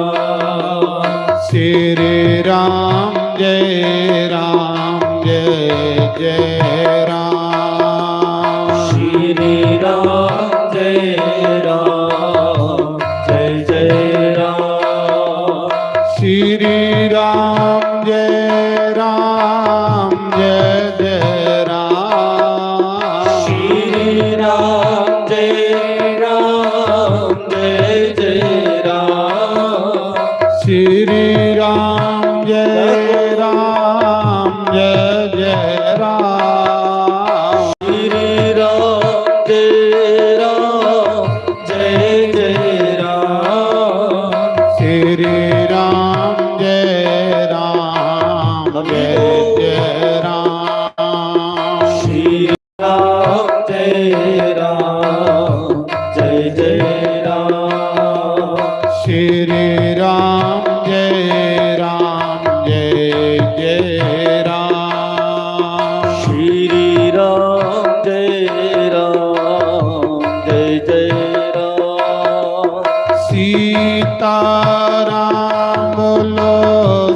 श्री राम जय राम, जय जय राम। श्री राम जय राम, जय जय राम। श्री राम जय राम, जय जय राम। श्री राम जय राम, जय जय राम। श्री राम जय राम, जय जय राम। श्री राम जय राम, जय जय राम। श्री राम जय राम, जय जय राम। श्री राम जय राम, जय जय राम। श्री राम जय राम, जय जय राम। श्री राम जय राम, जय जय राम। सीताराम बोलो,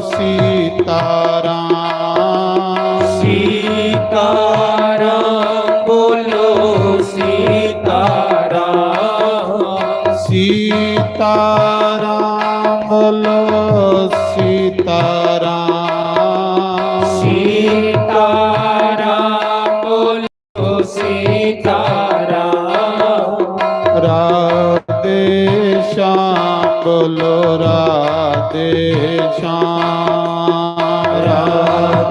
सीताराम। सीताराम बोलो, सीताराम। सीताराम बोलो, सीताराम। सीताराम बोलो, सीताराम। राधे श्याम बोलो, राधे श्याम।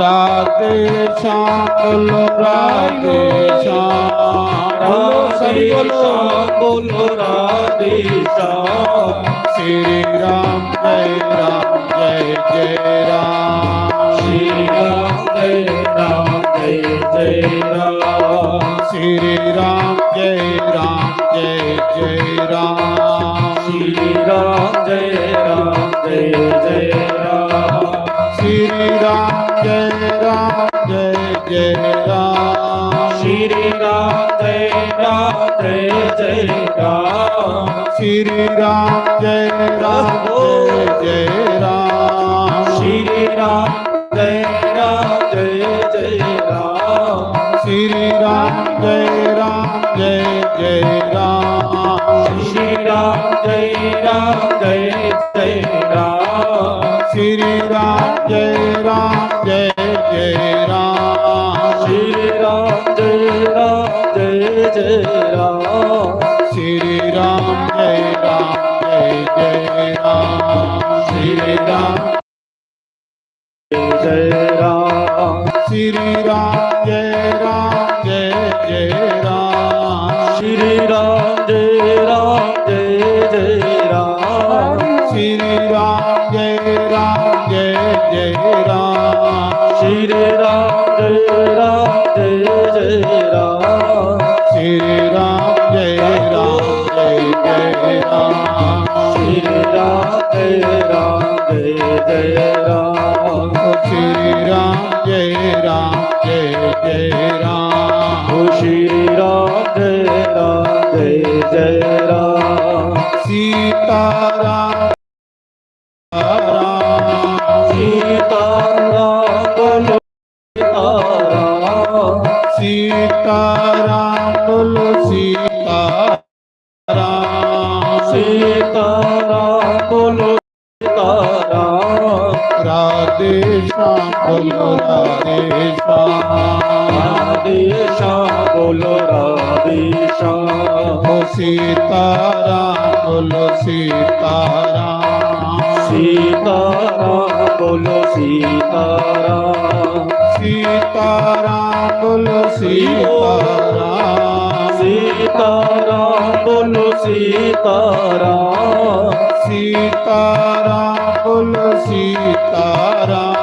राधे श्याम बोलो, राधे श्याम। बोलो सभी बोलो। राधे श्याम बोलो, राधे श्याम। श्री राम जय राम जय जय राम। श्री राम जय राम जय जय राम। श्री राम जय राम जय जय राम। श्री राम जय राम जय जय राम। श्री राम जय राम जय जय राम। श्री राम जय राम जय जय राम। श्री राम जय राम जय जय राम। श्री राम जय राम जय जय राम। श्री राम जय राम जय जय राम। श्री राम जय राम जय जय राम। श्री राम जय राम जय जय राम। श्री राम जय राम जय जय राम। श्री राम जय राम जय जय राम। श्री राम जय राम। श्री राम जय राम जय जय राम। श्री राम जय राम जय जय राम। श्री राम जय राम जय जय राम। श्री राम जय राम जय जय राम। श्री राम जय राम जय जय राम। श्री राम जय राम जय जय राम। श्री राम जय राम जय जय राम। श्री राम जय राम जय जय राम। सीताराम राम। सीताराम बोलो सीताराम। सीताराम बोलो सीताराम। सीताराम बोलो सीताराम। राधे श्याम बोलो राधे श्याम। राधे श्याम बोलो राधे श्याम। ओ सीताराम बोलो सीताराम। सीताराम बोलो सीताराम। सीताराम बोलो सीताराम। सीताराम बोलो सीताराम। सीताराम बोलो सीताराम।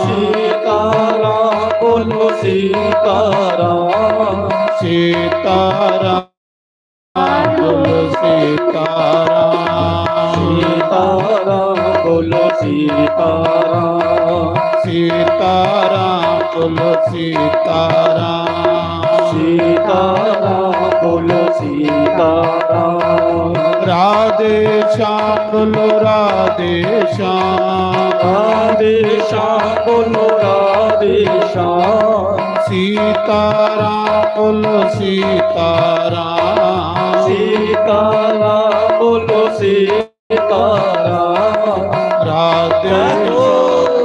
सीताराम बोलो सीताराम। सीताराम बोलो सीताराम। सीताराम बोलो सीताराम। सीताराम बोलो सीताराम। सीताराम बोलो सीताराम। राधे श्याम बोलो राधे श्याम। राधे श्याम बोलो राधे श्याम। सीताराम बोलो सीताराम। सीताराम बोलो सीताराम। राधे श्याम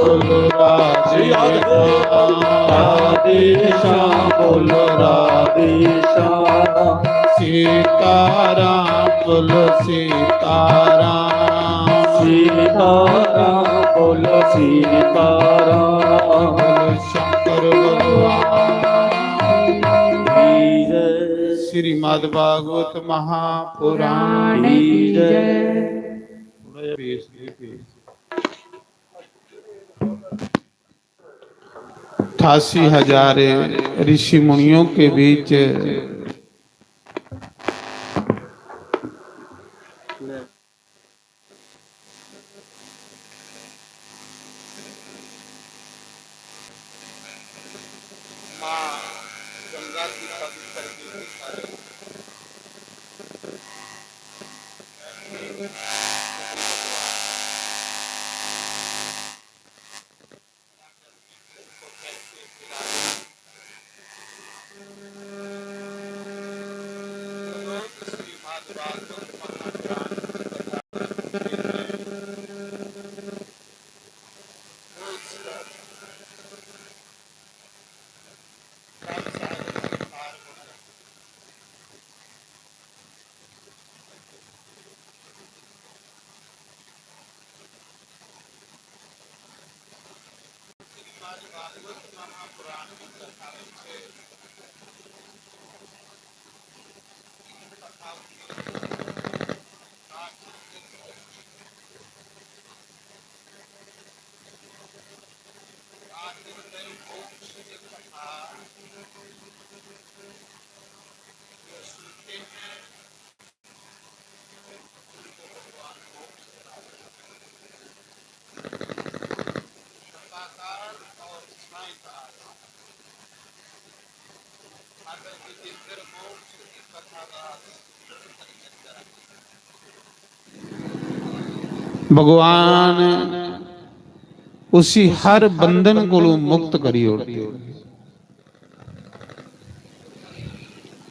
बोलो राधे श्याम। राधे श्याम बोलो राधे श्याम। सीताराम बोलो सीताराम। सीताराम बोलो सीताराम। बोलो शंकर भगवान की जय। श्रीमद् भागवत महापुराण की जय। अठासी हजार ऋषि मुनियों के बीच भगवान उसी हर बंधन कोलों मुक्त करी ओड़दे।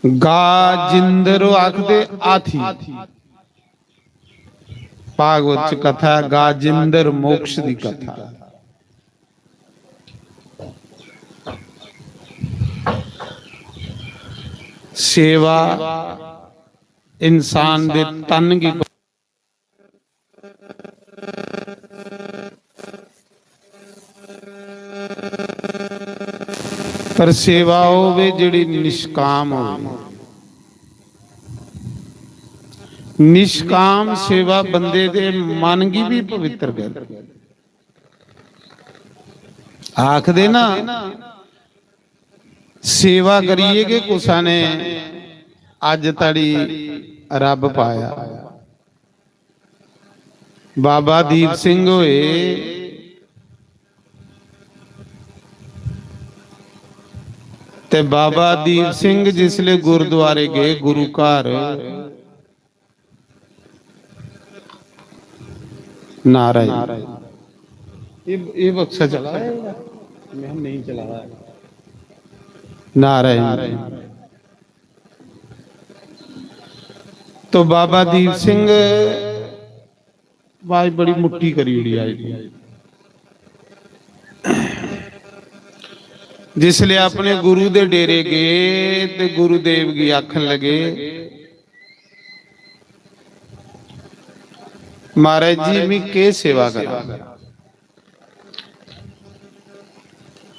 गा जिंदर आखदे हाथी, भागवत च कथा ऐ, गा जिंदर मोक्ष दी कथा। सेवा इंसान दे तन गी पर सेवा होवे जेड़ी निष्काम होवे। निष्काम सेवा बंदे दे मन गी भी पवित्र करदी। आखदे ना, सेवा करिए के कुसा ने अज तड़ी रब पाया। बाबा दीप सिंह होए ते बाबा दीप सिंह जिसले गुरुद्वारे गए, गुरु घर, नारायण। ये, ये बक्सा चला रहा है? मैं नहीं चला रहा है। नारायण। तो बाबा दीप सिंह आवाज बड़ी मुट्टी करी उड़ी आई थी। जिसले अपने गुरु दे डेरे गए ते गुरुदेव गी आखन लगे, "महाराज जी, मैं केह् सेवा करां?"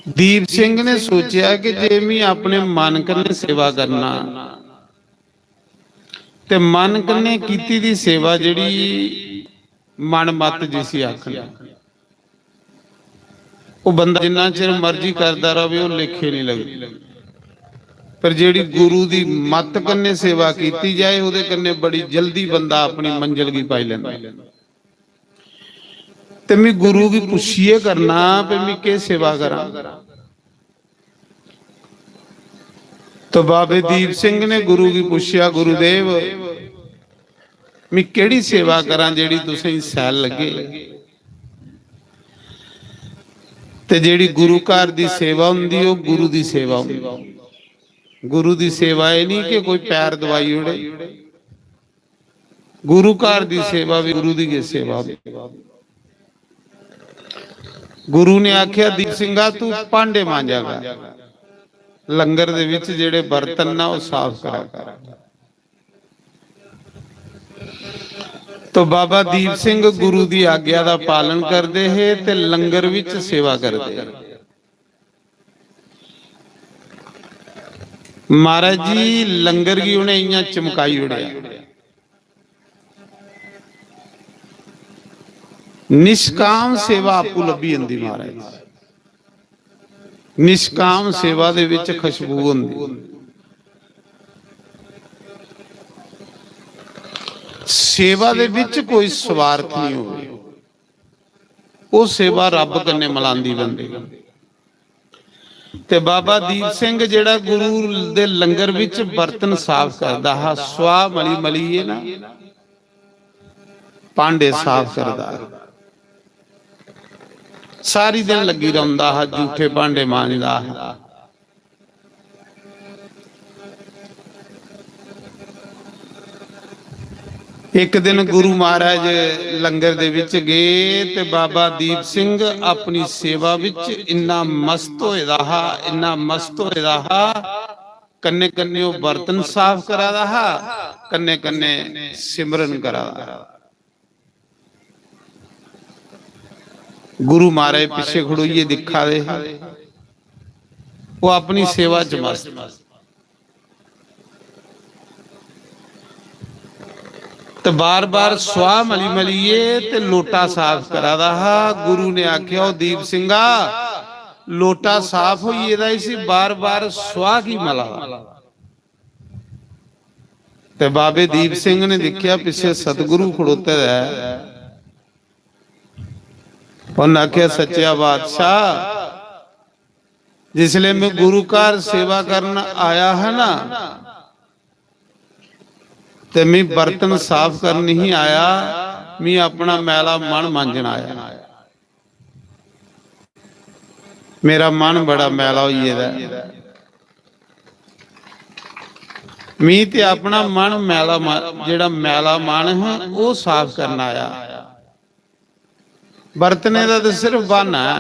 दीप सिंह ने सोचेआ कि जे मैं अपने मन कन्नै सेवा करना ते मन कन्नै कीती दी सेवा जेह्ड़ी मन मत जिसी आखन, ओह् बंदा जिन्ना चिर मर्जी करदा रवे, ओह् लेखे नहीं लगदी। पर जेह्ड़ी गुरु दी मत कन्नै सेवा कीती जाए, ओह्दे कन्नै बड़ी जल्दी बंदा अपनी मंजल गी पाई लैंदा। ते मैं गुरु गी पुच्छियै करना, पे मैं केह् सेवा करां? तो बाबे दीप सिंह ने गुरु गी पुच्छेआ, "गुरुदेव, मैं केह्ड़ी सेवा करां जेह्ड़ी तुसेंगी सैल लग्गे?" ते जेह्ड़ी गुरु घर दी सेवा हुंदी, ओह् गुरु दी सेवा हुंदी। गुरु दी सेवा एह् नहीं कि कोई पैर दबाई ओड़े। गुरु घर दी सेवा भी गुरु दी गै सेवा। गुरु ने आख्या, "दीप सिंह, तू भांडे मांजा कर, लंगर दे विच जेड़े बर्तन ना, ओह साफ करा कर।" तो बाबा दीप सिंह गुरु दी आज्ञा दा पालन करदे हे ते लंगर विच सेवा करदे हे। महाराज जी, लंगर गी उ'नें इ'यां चमकाई ओड़ेआ। निष्काम सेवा आपू लब्भी जंदी महाराज। निष्काम सेवा दे विच खुशबू होंदी। सेवा दे विच कोई स्वार्थ नहीं होवे, ओह सेवा रब कन्नै मिलांदी बंदे। ते बाबा दीप सिंह जेड़ा गुरु दे लंगर विच बर्तन साफ करदा हा, स्वाह मली मलिए ना भांडे साफ करदा, सारी दिन लगी रौंदा हा, जूठे भांडे मांजदा हा। एक दिन गुरु महाराज लंगर दे विच गए ते बाबा दीप सिंह अपनी सेवा विच इन्ना मस्त होए दा हा, इन्ना मस्त होए दा हा, कन्ने कन्ने ओह बर्तन साफ करा दा हा, कन्ने कन्ने सिमरन करा दा हा। गुरु महाराज पिछे खड़ोइयै दिक्खा दे हे। ओह् अपनी सेवा च मस्त। ते बार बार स्वाह मली मलियै ते लोटा साफ करा दा हा। गुरु ने आखेआ, "ओ दीप सिंघा, लोटा साफ होई गेदा, इसी बार बार स्वाह की मला दा?" ते बाबे दीप सिंह ने दिक्खेआ, पिच्छे सतगुरु खड़ोते दा ऐ। उन्नै आखेआ, "सच्चेआ बादशाह, जिसले मैं गुरु घर सेवा करन आया हा ना, ते मैं बर्तन साफ करन नहीं आया, मैं अपना मैला मन मांजन आया। मेरा मन बड़ा मैला होई गेदा ऐ। मी ते अपना मन मैला, जेह्ड़ा मैला मन हा, ओह् साफ करन आया। बरतने दा ते सिर्फ ब्हाना ऐ।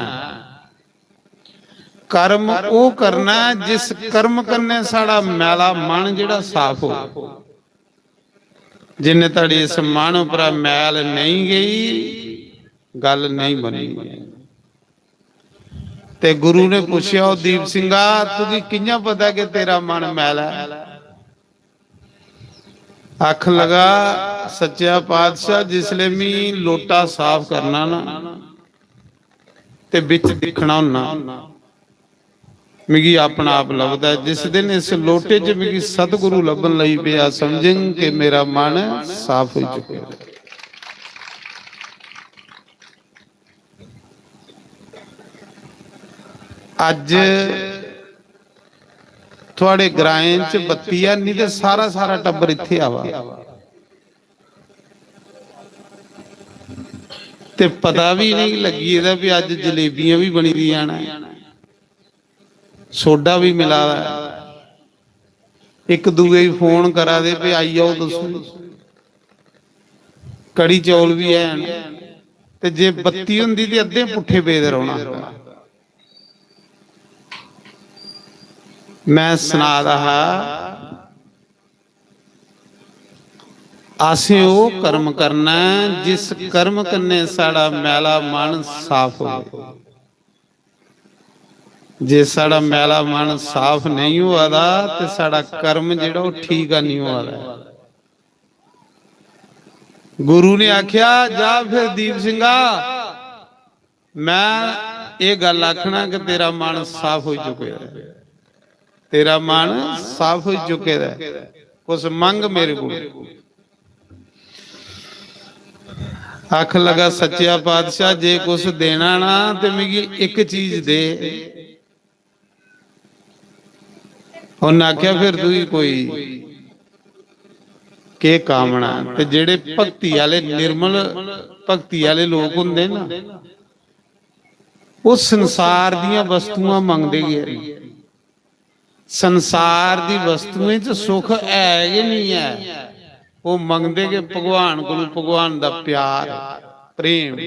कर्म ओह् करना ऐ जिस कर्म कन्नै साढ़ा मैला मन जेह्ड़ा साफ हो। जिन्ने धड़ी इस मन उप्परा मैल नेईं गेई, गल्ल नेईं बनी।" ते गुरु ने पुच्छेआ, "ओ दीप सिंघा, तुगी कि'यां पता कि तेरा मन मैला ऐ?" आखन लगा, "सच्चा पातशाह, जिसले मी लोटा साफ करना ना, ते बिच दिक्खना होना, मिगी अपना आप लभदा ऐ। जिस दिन इस लोटे च मिगी सतगुरु लब्भन लगी पेआ, समझङ कि मेरा मन साफ होई चुके दा।" अज्ज थुआड़े ग्राएं च बत्ती है नहीं ते सारा सारा टब्बर इत्थे आवा, ते पता भी नहीं लग्गी एह्दा भी अज्ज जलेबियां भी बनी दियां न, सोडा भी मिला दा ऐ। इक दूए गी फोन करा दे, "भी आई जाओ तुस, कढ़ी चौल भी हैन।" ते जे बत्ती होंदी ते अद्धे पुट्ठे पेदे रौह्ना। मैं सना दा हा, असें ओह् कर्म करना ऐ जिस कर्म कन्नै साढ़ा मैला मन साफ होवे। जे साढ़ा मैला मन साफ नेईं होआ दा ते साढ़ा कर्म जेह्ड़ा ओह् ठीक गै नेईं होआ दा ऐ। गुरु ने आखेआ, "जा फिर दीप सिंघा, मैं एह् गल्ल आखना कि तेरा मन साफ होई चुके दा ऐ, तेरा मन साफ होई चुके दा ऐ, कुछ मंग मेरे कोल।" आखन लगा, "सच्चेआ पातशाह, जे कुछ देना ना ते मिगी इक चीज दे।" उन्नै आखेआ, "फिर तुगी कोई केह् कामना ऐ?" ते जेह्ड़े भक्ति आह्ले, निर्मल भक्ति आह्ले लोक होंदे ना, ओह् संसार दियां वस्तुआं मंगदे गै नेईं। संसार दी वस्तुएं च सुख है गै नेईं ऐ। ओह् मंगदे गै भगवान कोलू, भगवान दा प्यार, प्रेम।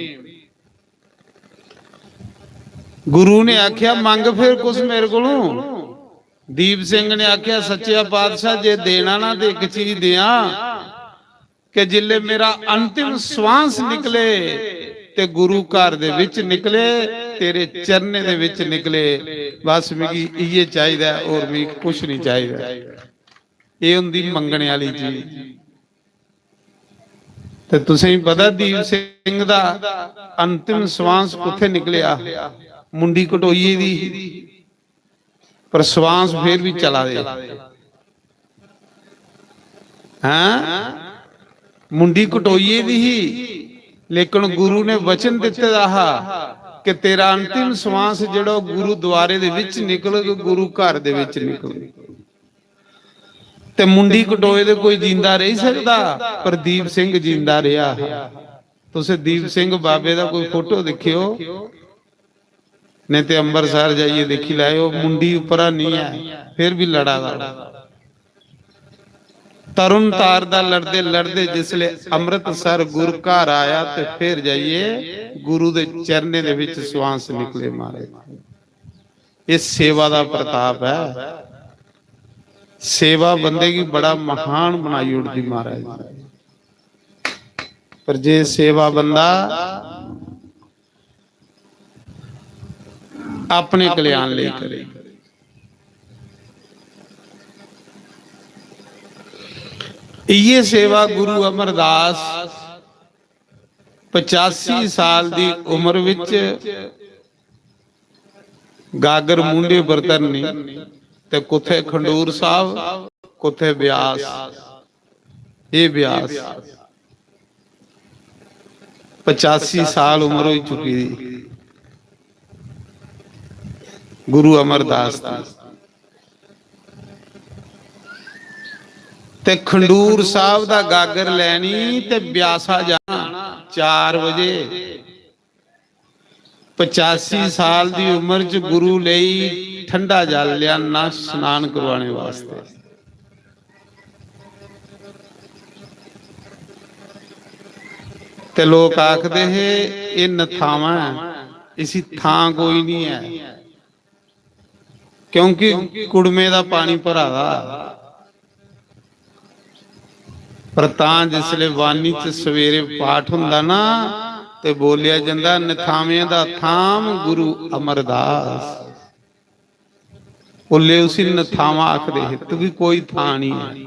गुरु ने आखेआ, "मंग फिर कुछ मेरे कोलू।" दीप सिंह ने आखेआ, "सच्चेआ पातशाह, जे देना ना ते इक चीज देआं कि जिसले मेरा अंतिम श्वास निकले ते गुरु घर दे विच निकले, तेरे चरणें दे विच निकले, बस मिगी इ'यै चाहिदा ऐ, होर मिगी कुछ नहीं चाहिदा।" एह् होंदी मंगने आह्ली चीज। ते तुसें गी पता दीप सिंह दा अंतिम श्वास कुत्थै निकलेआ? मुंडी कटोइये दी ही, पर श्वास फिर भी चला दे। हैं? मुंडी कटोइये दी ही, लेकिन गुरु ने वचन दित्ते दा हा कि तेरा अंतिम श्वास जेह्ड़ा ओह् गुरुद्वारे दे विच निकलग, गुरु घर दे विच निकलग। ते मुंडी कटोए दे कोई जींदा रेही सकदा, पर दीप सिंह जींदा रेहा हा। तुसें दीप सिंह बाबे दा कोई फोटो दिक्खेओ, नहीं ते अंबरसर जाइयै दिक्खी लैओ, मुंडी उप्परा नहीं है, फिर भी लड़ा दा। तरुण तार दा लड़दे लड़दे जिसले अमृतसर गुर घर आया ते फिर जाइयै गुरु दे चरणें दे विच श्वास निकले महाराज। ये सेवा दा प्रताप है। सेवा बंदे गी बड़ा महान बनाई ओड़दी महाराज। पर जे सेवा बंदा अपने कल्याण लेई करे, इयै सेवा गुरु अमरदास पचासी साल दी उम्र विच गागर मूंडे पर धरनी ते कुत्थे खंडूर साहब, कुत्थे ब्यास। ये ब्यास पचासी साल उम्र होई चुकी दी गुरु अमरदास दी। ते खंडूर साहब दा गागर लैनी ते ब्यासा जाना चार बजे। पचासी साल दी उम्र च गुरु लेई ठंडा जल लिआना स्नान करवाने वास्ते। ते लोक आखदे हे, "एह् नथावां ऐ, इसी थां कोई निं ऐ।" क्योंकि कुड़मे दा पानी भरा दा। पर तां जिसले वाणी च सवेरे पाठ हुंदा ना, ते बोलेआ जंदा, "नथावें दा थाम गुरु अमरदास।" उल्ले उसी नथावां आखदे हे, तुगी कोई थां निं ऐ।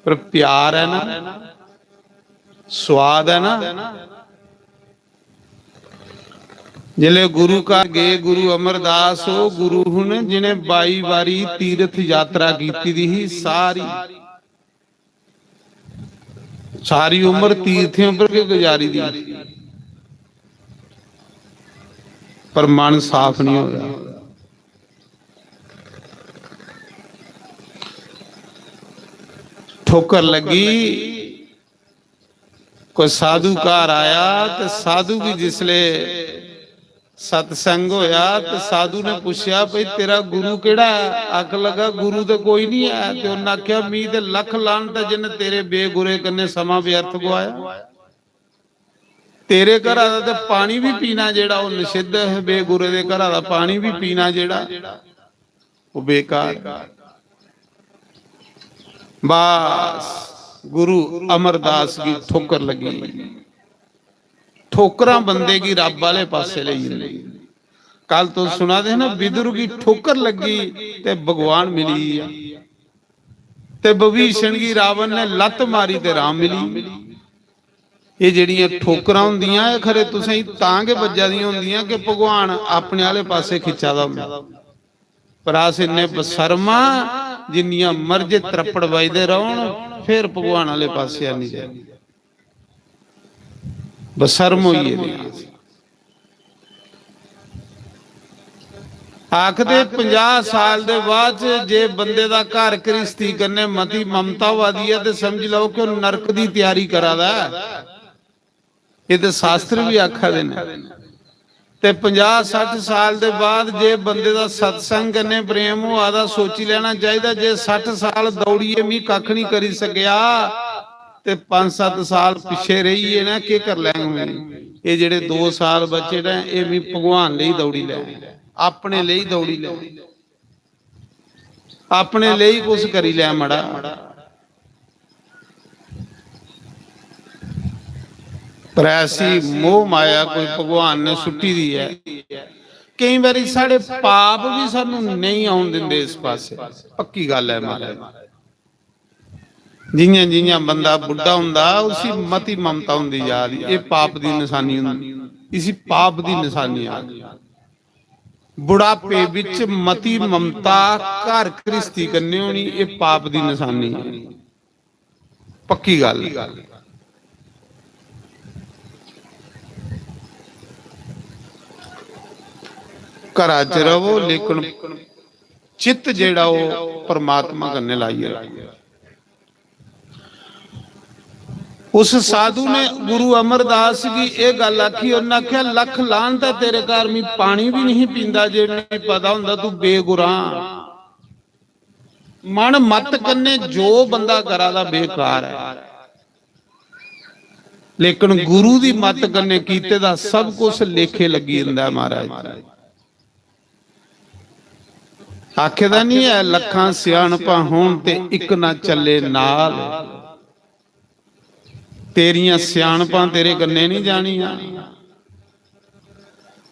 पर प्यार ऐ ना, स्वाद ऐ ना, जिसले गुरु घर गे गुरु अमरदास, ओह् गुरु हुन जिनें बाई बारी तीर्थ यात्रा कीती दी ही, सारी, सारी उम्र तीर्थें पर गै गुजारी दी, पर मन साफ नहीं होया। ठोकर लगी, कोई साधु घर आया ते साधु गी जिसले सत्संग होया ते साधु ने पुच्छेआ, "भई तेरा गुरु केड़ा ऐ?" आखन लगा, "गुरु ते कोई नहीं ऐ।" ते उन्हें आख्या, "मी ते लख लानत ऐ जिन्ने तेरे बेगुरे कन्ने समां व्यर्थ गवाया। तेरे घरा दा ते पानी भी पीना जेड़ा ओह निषिद्ध है, बेगुरे दे घरा दा पानी भी पीना जेड़ा ओह बेकार।" बस गुरु अमरदास गी ठोकर लगी। ठोकरां बंदे गी रब आले पासे लेई जंदी। कल तुस सुना दे ना, विदुर गी ठोकर लगी ते भगवान मिली गेआ, ते विभीषण गी रावण ने लत्त मारी ते राम मिली। एह् जेह्ड़ियां ठोकरां होंदियां, एह् खरे तुसें गी तां गै बज्जा दियां होंदियां कि भगवान अपने आह्ले पासे खिच्चा दा होंदा। पर अस इन्ने बसरमा, जिन्नियां मर्जी त्रप्पड़ बजदे रौह्न, फिर भगवान आह्ले पासे आनी जाए। बसर्म होई गेदे आं अस। आखदे पंजाह साल दे बाद च जे बंदे दा घर घ्रिस्ती कन्नै मती ममता होआ दी ऐ ते समझी लैओ कि ओह् नरक दी त्यारी करा दा ऐ। एह् ते शास्त्र बी आखा दे न। ते पंजाह सट्ठ साल दे बाद जे बंदे दा सत्संग कन्नै प्रेम होआ दा, सोची लैना चाहिदा, जे सट्ठ साल दौड़ियै मी कक्ख निं करी सकेआ ते पंज सत्त साल पिच्छे रेही गे ना, केह् करी लैङ में? एह् जेह्ड़े दो साल बचे न, एह् मी भगवान लेई दौड़ी लैङ, अपने लेई दौड़ी लैङ, अपने लेई कुछ करी लै मड़ा। पर ऐसी मोह माया कोई भगवान ने सुट्टी दी ऐ। केईं बारी साढ़े पाप भी सानू नेईं औन दिंदे इस पासे। पक्की गल्ल ऐ महाराज। जियां जियां बंदा बुड्ढा हुंदा, उसी मती ममता हुंदी जा दी। एह् पाप दी निशानी हुंदी, इसी पाप दी निशानी आखदे। बुढ़ापे बिच मती ममता घर घ्रिस्ती कन्नै होनी, एह् पाप दी निशानी ऐ। पक्की गल्ल। घरा च रवो, लेकिन चित्त जेह्ड़ा ओह् परमात्मा कन्नै लाइयै रखो। उस साधु ने गुरु अमरदास गी एह् गल्ल आखी, उन्नै आखेआ, "लख लानत ऐ तेरे घर, मी पानी बी नहीं पींदा, जे मी पता होंदा तू बेगुरां।" मन मत कन्नै जो बंदा करा दा बेकार ऐ, लेकिन गुरु दी मत कन्नै कीते दा सब कुछ लेखे लग्गी जंदा ऐ महाराज। आखे दा नहीं ऐ, लखां सियाणपां होण ते इक ना चले नाल। तेरियां सियाणपां तेरे कन्नै नहीं जानियां।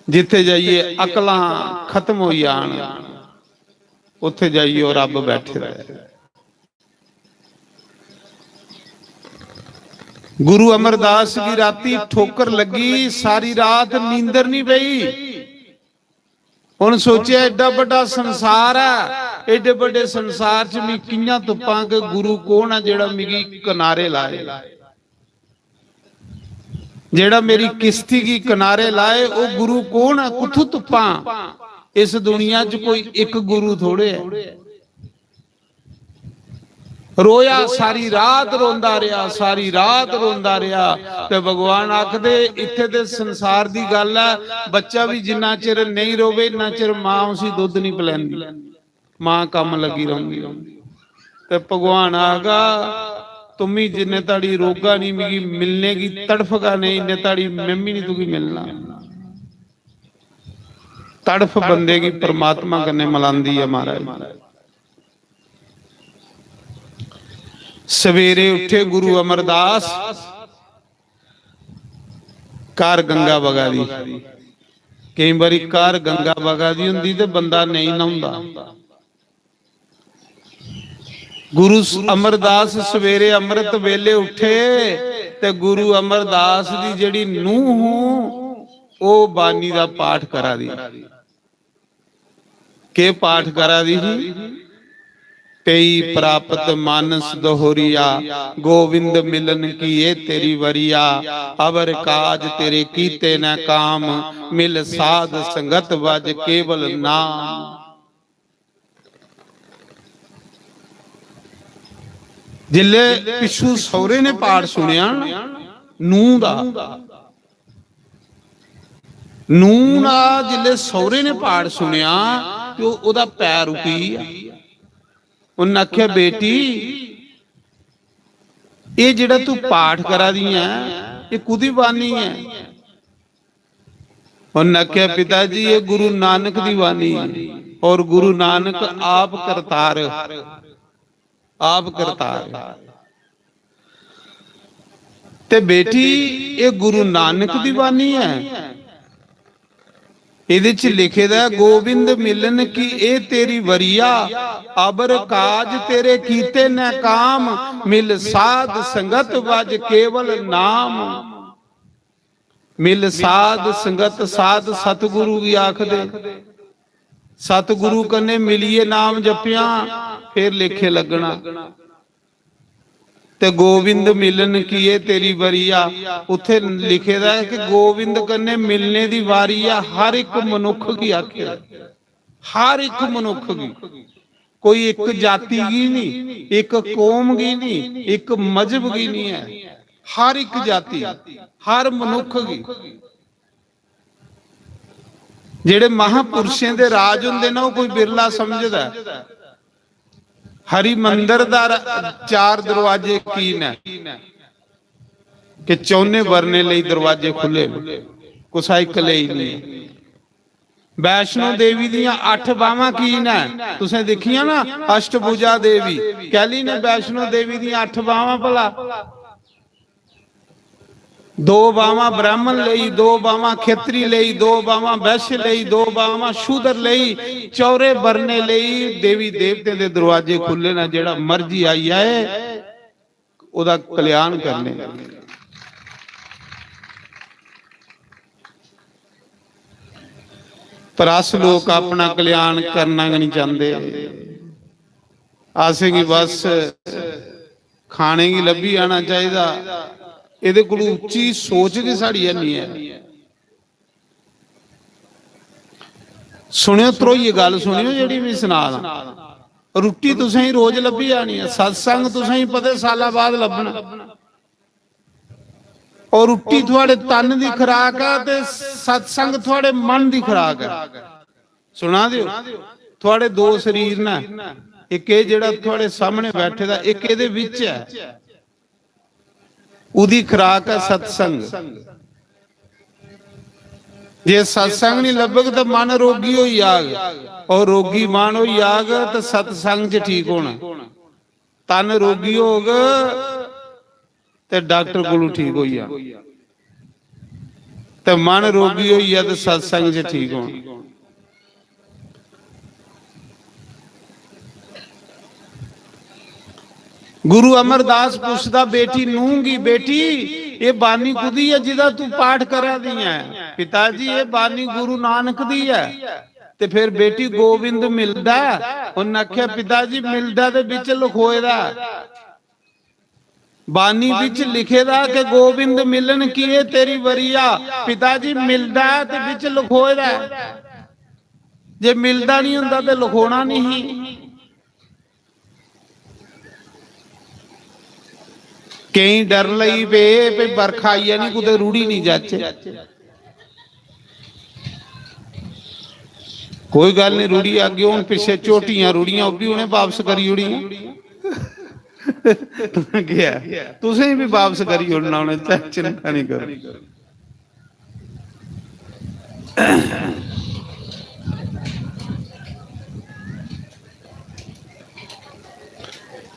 जित्थे जाइए अकलां खत्म होई जान, उत्थे जाइए ओह् रब बैठे दा ऐ। गुरु अमरदास गी राती ठोकर लगी, सारी रात नींदर नहीं पई। उन सोचेआ, एड्डा बड्डा संसार ऐ, एड्डे बड्डे संसार च मैं कि'यां तुप्पां कि गुरु कौन ऐ जेह्ड़ा मिगी किनारे लाए, जेह्ड़ा मेरी किश्ती गी किनारे लाए? ओह् गुरु कौन ऐ, कुत्थों तुप्पां? इस दुनिया च कोई इक गुरु थोड़े ऐ। रोया, सारी रात रोंदा रेहा, सारी रात रोंदा रेहा। ते भगवान आखदे, इत्थे ते संसार दी गल्ल ऐ, बच्चा भी जिन्ना चिर नेईं रोवे, इन्ना चिर मां उसी दुद्ध नहीं पिलांदी, मां कम्म लगी रौंदी। ते भगवान आखगा, तुम्मी जिन्ने ताड़ी रोगा नहीं, मिगी मिलने की तड़फगा नहीं, इन्ने ताड़ी मैं भी नहीं तुगी मिलना। तड़फ बंदे की परमात्मा कन्नै मिलांदी है महाराज। सवेरे उठे गुरु अमरदास, घर गंगा बगा दी। केई बारी घर गंगा बगा दी हुंदी ते बंदा नेईं न्हौंदा। गुरु स-, अमरदास सवेरे अमृत वेले उठे ते गुरु अमरदास दी जेड़ी नूह हूं, ओह बानी दा पाठ करा दी। के पाठ करा दी ही? पेई प्राप्त मानस दोहरिया, गोविंद मिलन की ये तेरी वरिया। अवर काज तेरे कीते न काम, मिल साध संगत वज केवल नाम। जिल्ले पिछू सौरे ने पाठ सुनिया ना, नूह दा, नूह दा जिल्ले सौरे ने पाठ सुनिया ते ओह, ओहदा पैर रुकी गेआ। उन्नै आखेआ, "बेटी, एह जेहड़ा तू पाठ करा दी ऐ, एह कुदी बानी ऐ?" उन्नै आखेआ, "पिता जी, एह गुरु नानक दी बानी ऐ, और गुरु नानक आप करतार।" आप करतार। ते बेटी, एह गुरु नानक दी बानी ऐ। एहदे च लिखे दा ऐ, "गोविंद मिलन की एह तेरी वरिया, अबर काज तेरे कीते न काम, मिल साध संगत वज केवल नाम।" मिल साध संगत, साध सतगुरु गी आखदे। सतगुरु कन्नै मिलियै नाम जपेआ, फिर लेखे लग्गना। ते गोविंद मिलन की एह तेरी वरिया, उत्थे लिखे दा ऐ कि गोविंद कन्नै मिलने दी वारी ऐ हर इक मनुख गी आखे। हर इक मनुख गी, कोई इक जाति गी नहीं, इक कौम गी नहीं, इक मजहब गी नहीं ऐ, हर इक जाति, हर मनुख गी। जेड़े महापुरुषें दे राज होंदे ना, ओह कोई बिरला समझदा ऐ। हरि मंदर दा र-, चार दरवाजे की न कि चौने बरने लेई दरवाजे खुले न, कुसा इक लेई नहीं। वैष्णो देवी दियां अठ बावां की न? तुसें दिक्खियां ना अष्टभुजा देवी, कैली ने वैष्णो देवी दियां अठ बावां भला? दो बावां ब्राह्मण लेई, दो बावां खेत्री लेई, दो बावां वैश्य लेई, दो बावां शूद्र लेई, चौरे बरने लेई देवी देवतें दे दरवाजे खुले न। जेड़ा मर्जी आई जाए, ओहदा कल्याण करने। पर अस लोक अपना कल्याण करना गै नहीं चाहते। असेंगी बस खाने गी लब्भी जाना चाहिदा। एहदे कोलू उच्ची सोच गै साढ़ी हैनी ऐ। सुनियो, ध्रोइयै गल्ल सुनियो जेह्ड़ी में सना दा। रुट्टी तुसेंगी रोज लब्भी जानी ऐ, सत्संग तुसेंगी पते साला बाद लब्भना। और रुट्टी थुआड़े तन दी खुराक ऐ ते सत्संग थुआड़े मन दी खुराक ऐ। सुना दे ओ? थुआड़े दो शरीर न, इक एह् जेह्ड़ा थुआड़े सामने बैठे दा, इक एह्दे बिच ऐ। ओह्दी खुराक ऐ सत्संग। जे सत्संग नहीं लब्भग ते मन रोगी होई जाग, और रोगी मन होई जाग ते सत्संग च ठीक होना। तन रोगी होग ते डॉक्टर कोलू ठीक होई जा, ते मन रोगी होई जा ते सत्संग च ठीक होना। गुरु अमरदास पुछदा बेटी नूंह गी, "बेटी, एह् बानी कुदी ऐ जिदा तू पाठ करा दी ऐ?" "पिता जी, एह् बानी गुरु नानक दी ऐ।" ते फिर बेटी गोविंद मिलदा ऐ। उन्नै आखेआ, "पिता जी, मिलदा ते बिच लखोए दा ऐ, बानी बिच लिखे दा कि गोविंद मिलन किए तेरी वरिया।" पिता जी, मिलदा ऐ ते बिच लखोए दा ऐ। जे मिलदा नहीं हुंदा ते लखोना नहीं ही। केईं डर लगी पे, भई बरखा आई जानी, कुतै रुढ़ी निं जाचै। कोई गल्ल निं, रुढ़ी अग्गें हून पिच्छे झोटियां रुढ़ियां, ओह् बी उ'नें वापस करी ओड़ियां। केह् ऐ? तुसें बी वापस करी ओड़ना उ'नें, चि-, चिंता निं करो।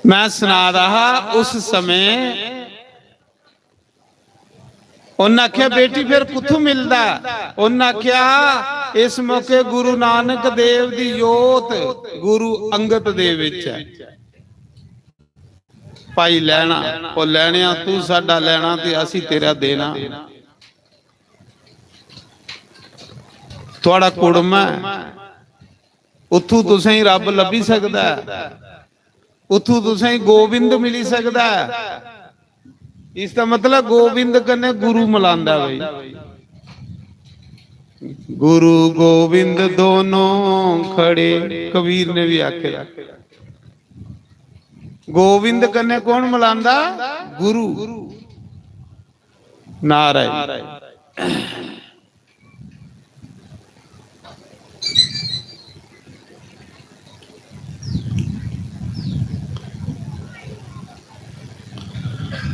मैं सना दा हा, उस समें उन्न आखेआ, "बेटी, फिर कुत्थों मिलदा?" उन्न आखेआ, "इस मौके गुरु नानक देव दी जोत गुरु अंगद देव विच ऐ। भाई लैना, ओह् लैने आ, तू साडा लैना ते असी तेरा देना। थुआड़ा कुड़म ऐ, उत्थू तुसें रब लब्भी सकदा ऐ, उत्थू तुसें गोविंद मिली सकदा ऐ।" इसदा मतलब गोविंद कन्नै गुरु मलांदा भाई। "गुरु गोविंद दोनों खड़े", कबीर ने भी आखे। गोविंद कन्नै कौन मलांदा? गुरु। नारायण।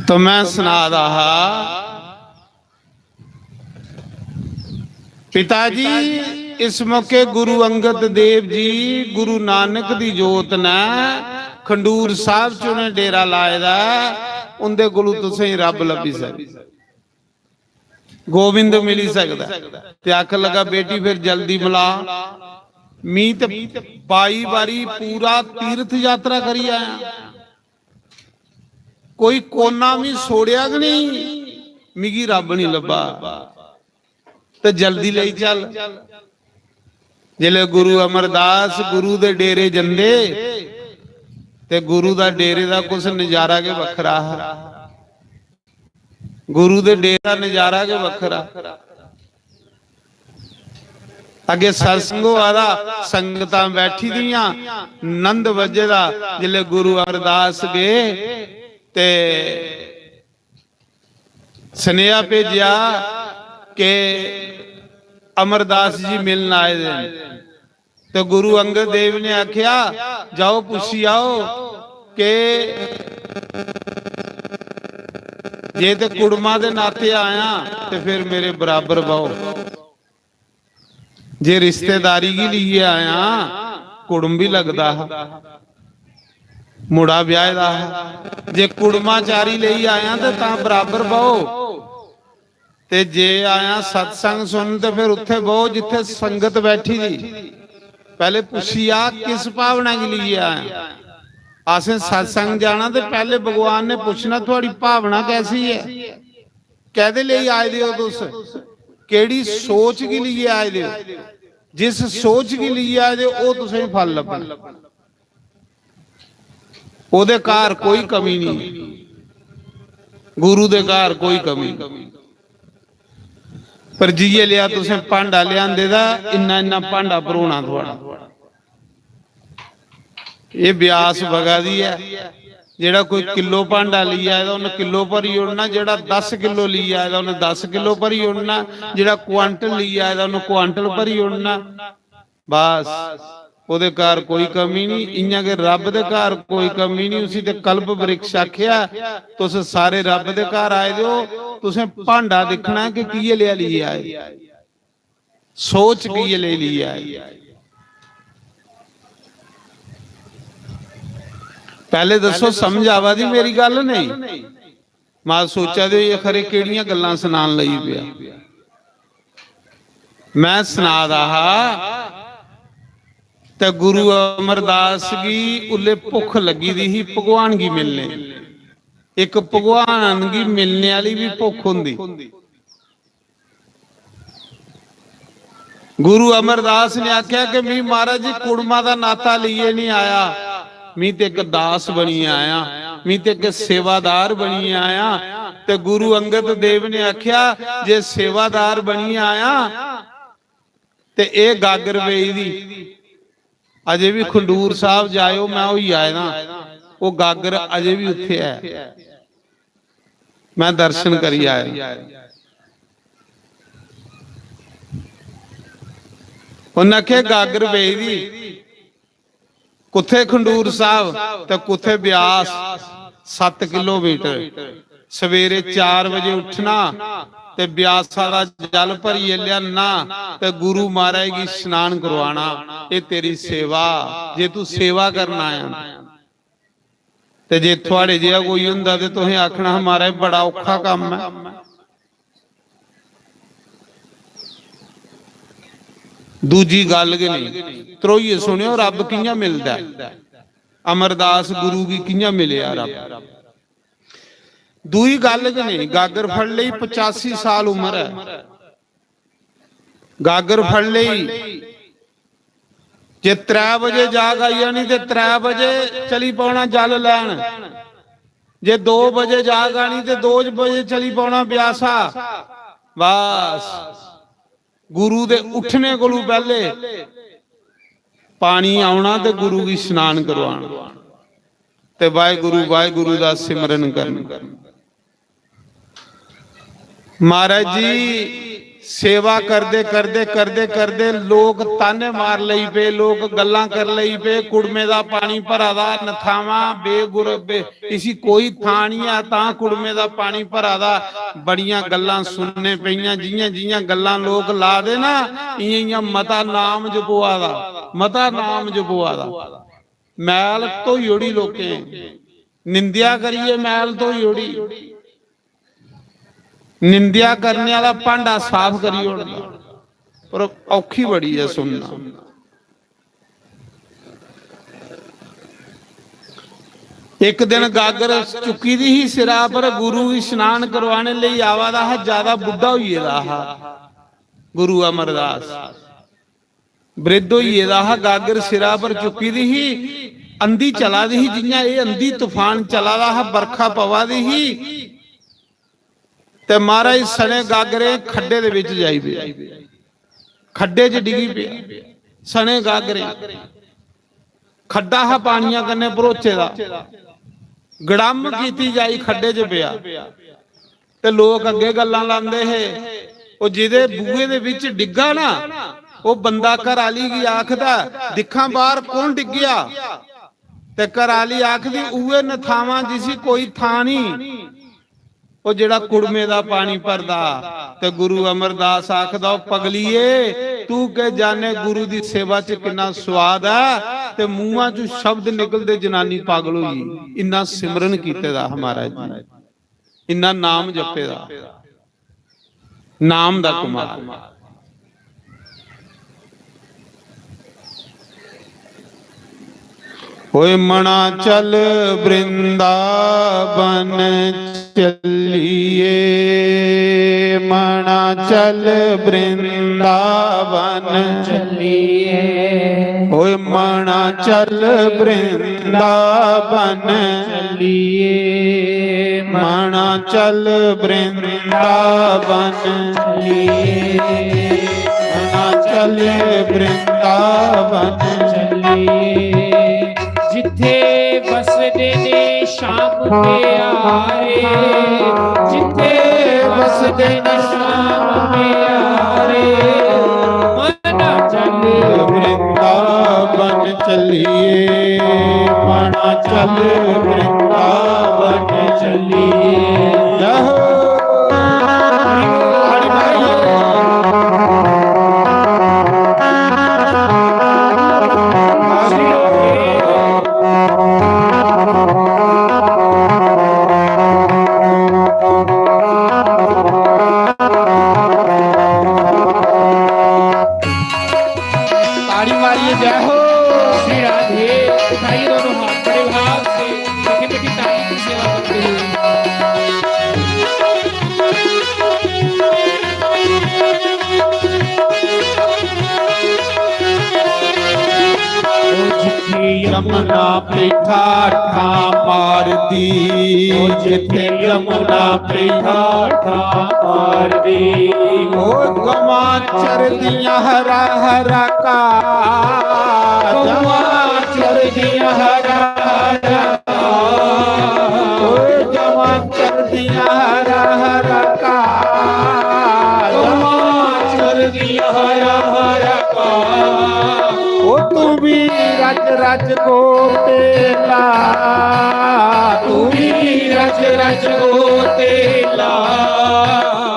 तो मैं सना दा हा, पिता जी, इस मौके गुरु अंगद देव जी गुरु नानक दी जोत ने खंडूर साहब च उ'नें डेरा लाए दा ऐ, उं'दे कोलू तुसें रब लब्भी सकदा। गोविंद मिली सकदा ऐ। ते आखन लगा, "बेटी, फिर जल्दी मला, मी ते बाई बारी पूरा तीर्थ यात्रा करी आया, कोई कोना भी छोड़ेआ गै नहीं, मिगी रब नहीं लब्भा, ते जल्दी लेई चल।" जिसलै गुरु अमरदास गुरु दे डेरे जंदे, ते गुरु दा डेरे दा कुछ नजारा गै बक्खरा हा। गुरु दे डेरे दा नजारा गै बक्खरा। अग्गे सत्संग होआ दा, संगतां बैठी दियां, नंद बज्जे दा। जिसलै गुरु अमरदास गे ते सनेहा भेजेआ कि अमरदास जी मिलन आए दे न। ते गुरु अंगद देव ने आखेआ, "जाओ पुच्छी आओ कि जे ते कुड़मा दे नाते आया ते फिर मेरे बराबर बहो। जे रिश्तेदारी गी लेइयै आया, कुड़म भी लगदा हा, मुड़ा ब्याहे दा हा। जे कुड़माचारी लेई आया ते तां बराबर बहो।" ते जे आया सत्संग सुन ते फिर उत्थे बहो जित्थे संगत बैठी दी। पहले पुच्छी आ, किस भावना गी लेइयै आया? असें सत्संग जाना ते पहले भगवान ने पुच्छना, "थुआड़ी भावना कैसी ऐ? कैदे लेई आए दे ओ तुस? केड़ी सोच गी लेइयै आए दे ओ? जिस सोच गी लेइयै आए दे ओ, ओह तुसें फल लब्भना।" ओहदे घर कोई कमी नहीं, गुरु दे घर कोई कमी नहीं। पर जिये लिया तुसें भांडा लियांदे दा, इन्ना इन्ना भांडा भरोना थुआड़ा। एह ब्यास बगा दी ऐ, जेड़ा कोई किलो भांडा लेई आए दा, उन्हें किलो भरी ओड़ना, जेड़ा दस किलो लेई आए दा, उन्हें दस किलो भरी ओड़ना, जेड़ा क्वांटल लेई आए दा, उन्हें क्वांटल भरी ओड़ना। बस, ओहदे घर कोई कमी नहीं। इयां गै रब दे घर कोई कमी नहीं, उसी ते कल्प वृक्ष आख्या। तुस सारे रब दे घर आए दे हो, तुसें भांडा दिक्खना कि किये लेआ लेई आए, सोच किये लेई लेई आए। पहले दसो, समझ आवा दी मेरी गल? नहीं, मां सोचा दे होई खरे केड़ियां गल्लां सनान लगी पिया। मैं सना दा हा, ते गुरु अमरदास गी उल्ले भुख लगी दी ही भगवान गी मिलने। इक भगवान गी मिलने आह्ली बी भुख होंदी। गुरु अमरदास ने आख्या कि "मी महाराज जी कुड़मा दा नाता लेइयै नहीं आया, मी ते इक दास बनियै आया, मी ते इक सेवादार बनियै आया।" ते गुरु अंगद देव ने आख्या, "जे सेवादार बनियै आया ते एह् गागर पेई दी, अजे बी खंडूर साहब जायो, मैं होई आए दा, ओह् गागर अजे बी उत्थे ऐ, मैं दर्शन करी आया।" उन्नै आखेआ, "गागर पेई दी, कुत्थै खंडूर साहब ते कुत्थै ब्यास, सत्त किलोमीटर।" सवेरे चार बजे उट्ठना ते ब्यासा दा जल भरियै लेआना ते गुरु महाराज गी स्नान करवाना। एह् तेरी सेवा, जे तू सेवा करना आया ना। ते जे थुआड़े जेहा कोई होंदा ते तुसें आखना हा, "महाराज, बड़ा औखा कम्म ऐ।" दूजी गल्ल गै नहीं। त्रोइयै सुनेओ, रब कि'यां मिलदा ऐ? अमरदास गुरु गी कि'यां मिलेआ रब? दूई गल्ल गै नहीं, गागर फड़ लेई, पचासी साल उम्र ऐ, गागर फड़ लेई, जे त्रै बजे जाग आई जानी ते त्रै बजे चली पौना जल लैन, जे दो बजे जाग आनी ते दो बजे चली पौना ब्यासा। बस, गुरु दे उठने कोलू पैहले पानी औना ते गुरु गी स्नान करवाना ते वाहेगुरु, वाहेगुरु दा सिमरन करना। महाराज जी, सेवा करदे, करदे, करदे, करदे लोक ताने मार लई पे, लोक गल्लां कर लई पे, "कुड़मे दा पानी भरा दा, नथावां बेगुर-, बे-, इसी कोई थां निं ऐ, तां कुड़मे दा पानी भरा दा।" बड़ियां गल्लां सुनने पेइयां, जियां, जियां गल्लां लोक ला दे ना, इयां, इयां मता नाम जपोआ दा, मता नाम जपोआ दा। मैल धोई ओड़ी लोकें, निंदेआ करियै मैल धोई ओड़ी। निंदेआ करने आह्ला भांडा साफ करी ओड़दा, पर औखी बड़ी ऐ सुनना। इक दिन गागर चुक्की दी ही सिरा पर, गुरु गी स्नान करवाने लेई आवा दा हा, ज्यादा बुड्ढा होई गेदा हा गुरु अमरदास। वृद्ध होई गेदा हा, गागर सिरा पर चुक्की दी ही, अंधी चला दी ही, जियां एह् अंधी तूफान चला दा हा, बरखा पवा दी ही, ते महाराज सने गागरे खड्डे दे बिच जाई पे, खड्डे च डिगी पेआ सने गागरे। खड्डा हा पानियां कन्नै भरोचे दा, गड़म कीती जाई खड्डे च पेआ। ते लोक अग्गे गल्लां लांदे हे, "ओह् जेह्दे बूहे दे बिच डिग्गा ना, ओह् बंदा घर आह्ली गी आखदा, 'दिक्खां बाहर कौन डिग्गेआ?' ते घर आह्ली आखदी, 'उ'ऐ नथावां जिसी कोई थां निं, ओह् जेह्ड़ा कुड़मे दा पानी भरदा।'" ते गुरु अमरदास आखदा, "ओ पगलिये, तू के जाने गुरु दी सेवा च किन्ना स्वाद ऐ।" ते मुंहां चों शब्द निकलदे जनानी पागल होई गेई। इन्ना सिमरन कीते दा हा महाराज जी, इन्ना नाम जपे दा, नाम दा कमाल। ओए मना चल वृंदावन चलिए, मना चल वृंदावन चलिए। ओए मना चल वृंदावन चलिए, मना चल वृंदावन चलिए, मना चल वृंदावन चलिए। जिथे बसदे ने श्याम प्यारे, जिथे बसदे ने श्याम प्यारे, मना चल वृंदावन चलिए, मना चल वृंदावन चलिए। जय हो। ताड़ी मारिए जय हो। पेठा ठा मारदी, ओ जिथे यमुना पेठा ठा मारदी। ओ गवां चरदियां हरा हरा घा, गवां चरदियां हरा हरा घा। ओ गवां चरदियां हरा हरा घा, गवां चरदियां हरा हरा घा। ओ तू भी रज रज गोते ला, तू भी रज रज गोते ला।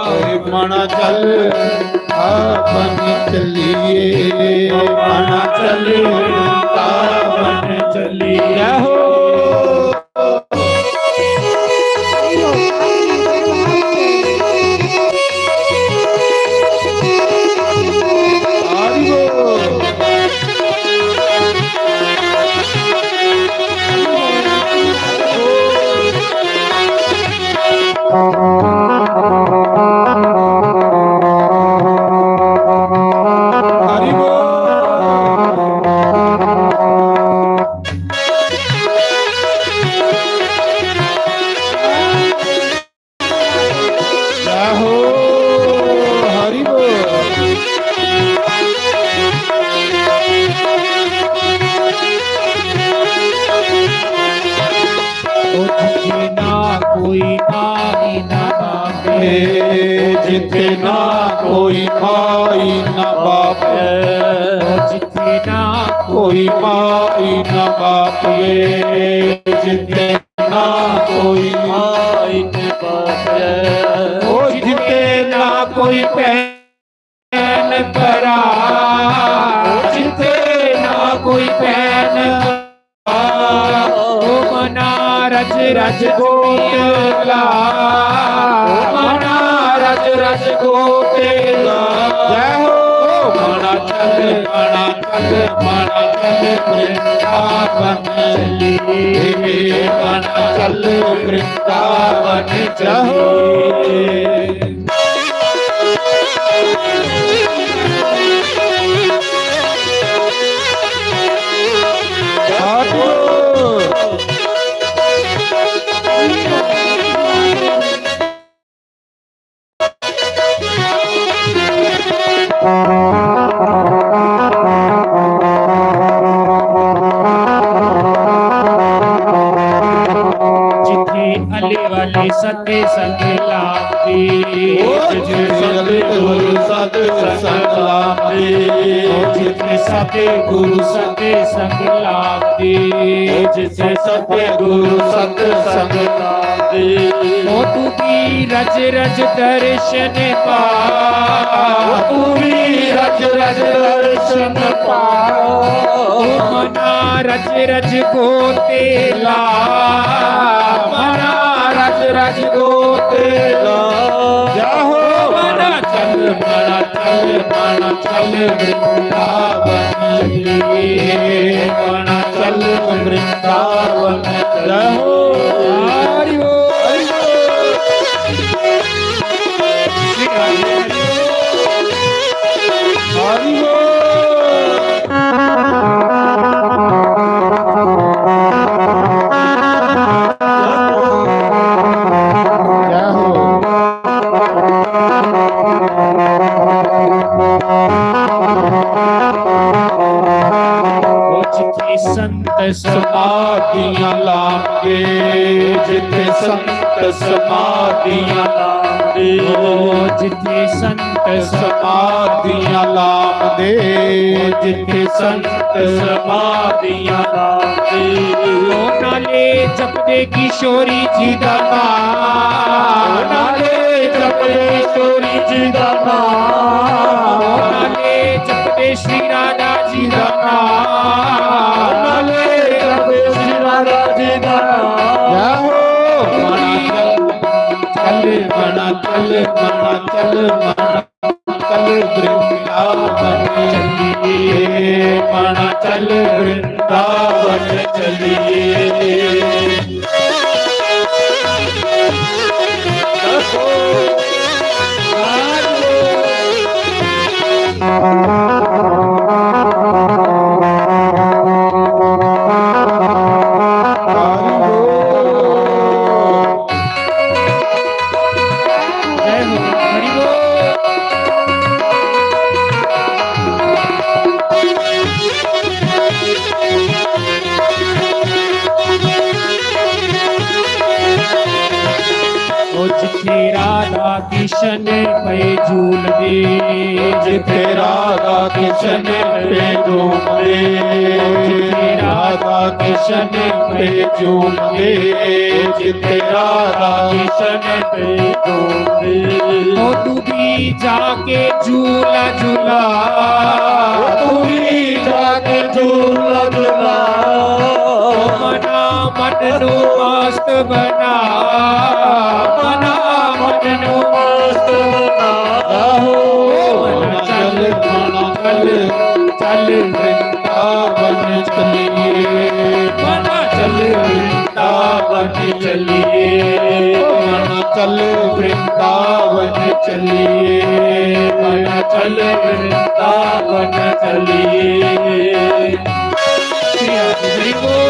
ओए मना चल वृंदावन चलिए, मना चल वृंदावन चलिए। जय हो। जय हो, हरि बोल। ओ जिथे ना कोई माई ना बाप, ए, जिथे ना कोई माई ना बाप, ओ जिथे ना कोई माई ना बाप, ए, जिथे ना कोई माई ना बाप, ओ जिथे ना कोई भैन भरा, ओ जिथे ना कोई भैन भरा, ओ मना रज रज गोते ला, ओ मना रज रज गोते ला। जय हो। मना चल, मना चल, मना चल वृंदावन चलिए, मना चल वृंदावन चलिए। जिथे अली वाली सते संग लाती, ओ जिथे सतगुरु सत संग लाती, ओ जिथे सतगुरु सते संग लाती, ओ जिथे सतगुरु सत संग लाती। ओ तू भी रज रज दर्शन पा, ओ तू भी रज रज दर्शन पा। ओ मना रज रज गोते ला, मना रज रज गोते ला। जय हो। मना चल, मना चल, मना चल वृंदावन चलिए, मना चल वृंदावन चलिए। हरि बोल। हरि बोल। जय हो। ओ जिथे संत समाधियां लामदे, जिथे संत समाधियां लामदे, ओ जिथे संत समाधियां लामदे, ओ जिथे संत समाधियां लामदे। ओ नाले जपदे किशोरी जी दा नाम, नाले जपदे किशोरी जी दा नाम, नाले जपदे श्री राधा जी दा नाम, नाले जपदे श्री राधा जी दा नाम। जय हो। मना चल, मना चल, मना चल, मना चल वृंदावन चलिए, मना चल वृंदावन चलिए। ओ जिथे राधा किशन पे झूलदे, जिथे राधा किशन पे झूमदे, जिथे राधा किशन पे झूमदे, जिथे राधा किशन पे झूमदे। ओ तू भी जाके झूला झूला, ओ तू भी जाके झूला झूला। ओ मना मन नू मस्त बना, मना मन नू मस्त बना। आहो, मना चल, मना चल, चल वृंदावन चलिए, मना चल वृंदावन चलिए, मना चल वृंदावन चलिए, मना चल वृंदावन चलिए। श्री हरि बोल।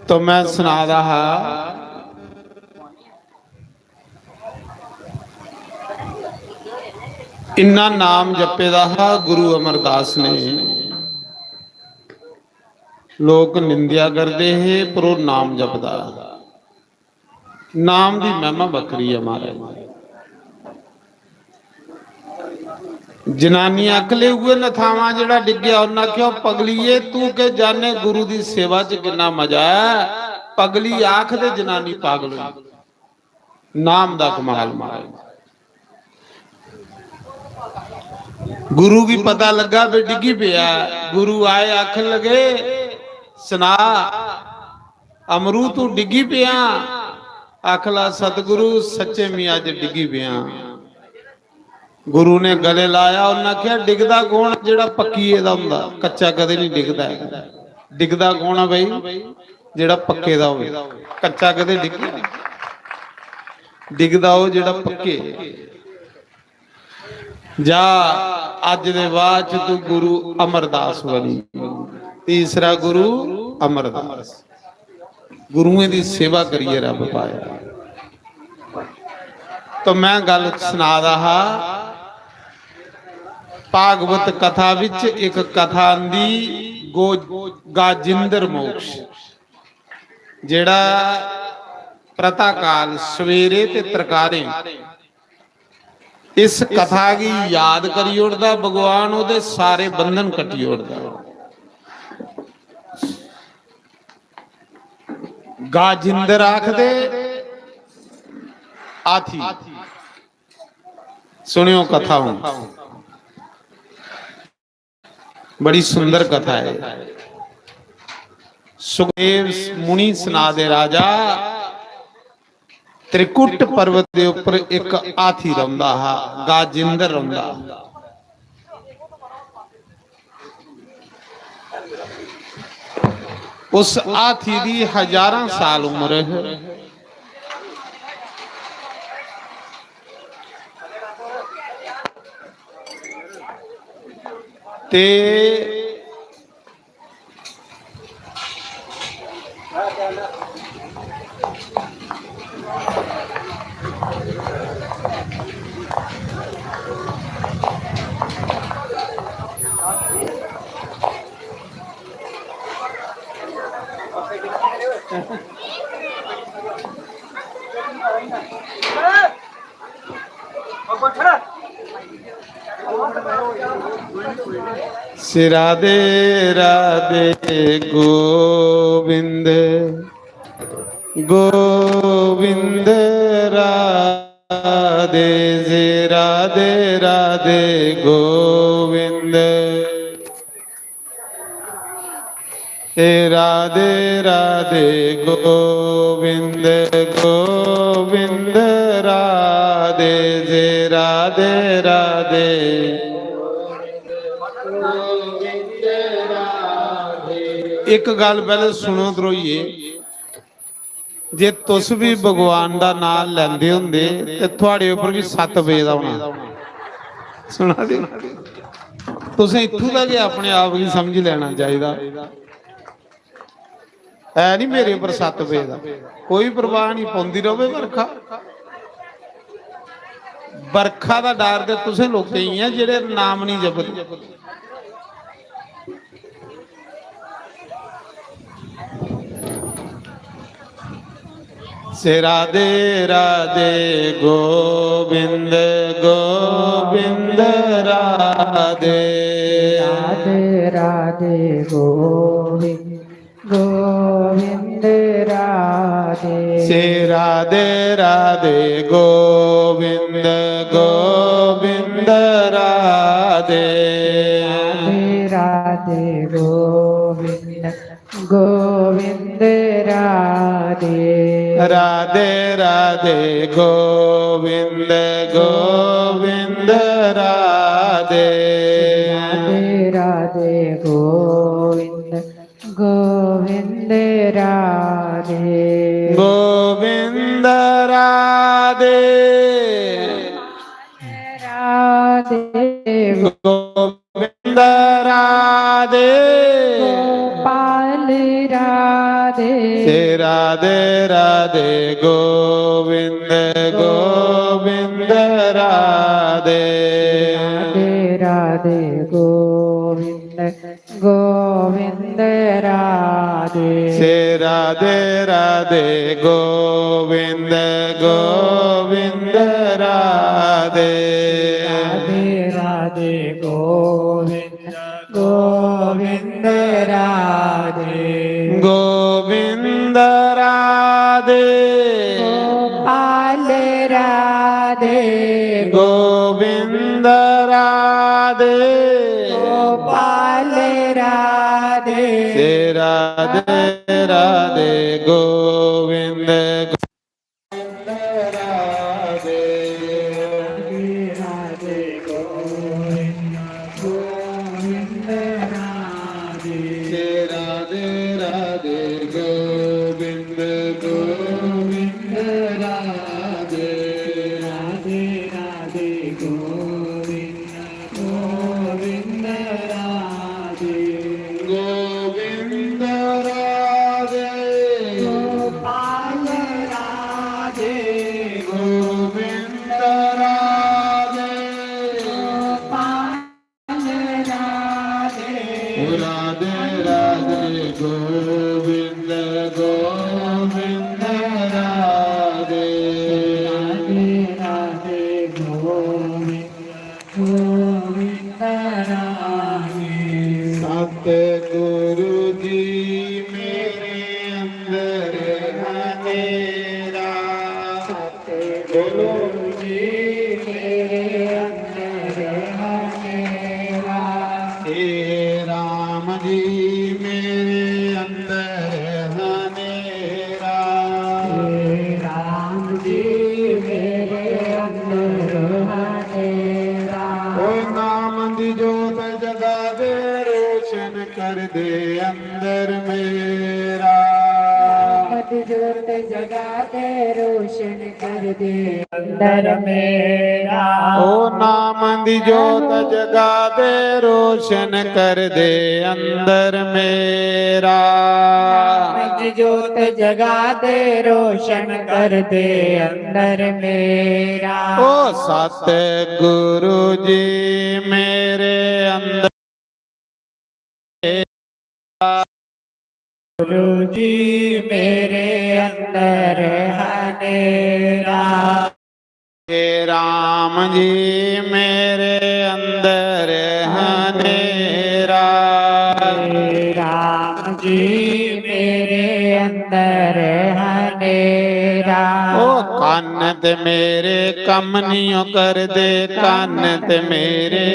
तो मैं सना दा हा, इन्ना नाम जपे दा हा गुरु अमरदास ने। लोक निंदेआ करदे हे, पर ओह् नाम जपदा। नाम दी महिमा बक्खरी ऐ महाराज। जनानी आखले उ'ऐ नथावां जेह्ड़ा डिग्गेआ, उन्नै आखेआ, "पगलिये, तू के जाने गुरु दी सेवा च किन्ना मजा ऐ।" पगली आखदे जनानी पागल होई। नाम दा कमाल महाराज। गुरु गी पता लग्गा भी डिग्गी पेआ। गुरु आए, आखन लगे, "सना, अमरू, तू डिग्गी पेआ?" आखला, "सतगुरु, सच्चे में अज्ज डिग्गी पेआ।" गुरु ने गले लाया, उन्नै आखेआ, "डिगदा कौन? जेह्ड़ा पक्की गेदा होंदा, कच्चा कदें नहीं डिगदा ऐ।" डिगदा कौन ऐ भाई? जेह्ड़ा पक्के दा होवे। कच्चा कदें डिगदा? डिगदा ओह् जेह्ड़ा पक्के। जा, अज्ज दे बाद च तू गुरु अमरदास बनी। तीसरा गुरु अमरदास। गुरुएं दी सेवा करियै रब पाया। तो मैं गल सना दा हा, भागवत कथा विच इक कथा आंदी, गो-, गाजिंदर मोक्ष, जेड़ा प्रातःकाल सवेरे ते त्रकारें इस कथा गी याद करी ओड़दा, भगवान ओह्दे सारे बंधन कट्टी ओड़दा। गाजिंदर आखदे हाथी, सुनियो कथा हूं, बड़ी सुंदर कथा है। सुखदेव मुनि सना दे राजा, त्रिकुट पर्वत दे ऊपर एक हाथी रौंदा हा, गाजिंदर रौंदा। उस हाथी दी हजारां साल उम्र है। ते श्री राधे राधे गोविंद गोविंद राधे, श्री राधे राधे गोविंद। ए राधे राधे गोविंद गोविंद राधे, जे राधे राधे। एक गल पहले सुनो द्रोहिये, जे तुस भी भगवान दा नाम लैंदे होंदे ते थुआड़े उपर भी सत्त पेदा होना। सुना दे? तुसें इत्थूं दा गै अपने आप गी समझी लैना चाहिदा। है नहीं मेरे उपर सत्त पेदा, कोई परवाह नहीं, पौंदी रवे बरखा। बरखा दा डर ते तुसें लोकें गी है जेड़े नाम नहीं जपदे। से राधे राधे गोविंद गोविंद राधे। राधे राधे गोविंद गोविंद राधे। से राधे राधे गोविंद गोविंद राधे। राधे राधे गोविंद गोविंद राधे। राधे राधे गोविंद गोविंद राधे। राधे राधे गोविंद गोविंद राधे। गोविंद राधे। राधे। गोविंद राधे। गोपाल राधे। से राधे राधे गोविंद गोविंद राधे। राधे राधे गोविंद गोविंद राधे। से राधे राधे गोविंद गोविंद राधे। राधे राधे गोविंद गोविंद राधे। गोविंद राधे। गोपाल राधे। गोविंद राधे। गोपाल राधे। से राधे राधे गोविंद गोविंद राधे। राधे राधे गोविंद गोविंद राधे। से राधे राधे गोविंद गोविंद राधे। राधे राधे गोविंद गोविंद राधे। गोविंद राधे। गोपाल राधे। गोविंद राधे। गोपाल राधे। राधे राधे गोविंद गोविंद राधे। राधे राधे गोविंद गोविंद राधे। सतगुरु जी मेरे अंदर हनेरा। सतगुरु जी मेरे जोत जगा दे, रोशन कर दे अंदर मेरा। नाम दी जोत जगा दे, रोशन कर दे अंदर मेरा। ओ नाम दी जोत जगा दे, रोशन कर दे अंदर मेरा। नाम दी जोत जगा दे, रोशन कर दे अंदर मेरा। ओ सतगुरु जी मेरे अंदर, गुरु जी मेरे अंदर हनेरा। हे राम जी मेरे अंदर हनेरा। हे राम जी मेरे अंदर हनेरा। ओ कन्न ते मेरे कम नियो कर दे, कन्न ते मेरे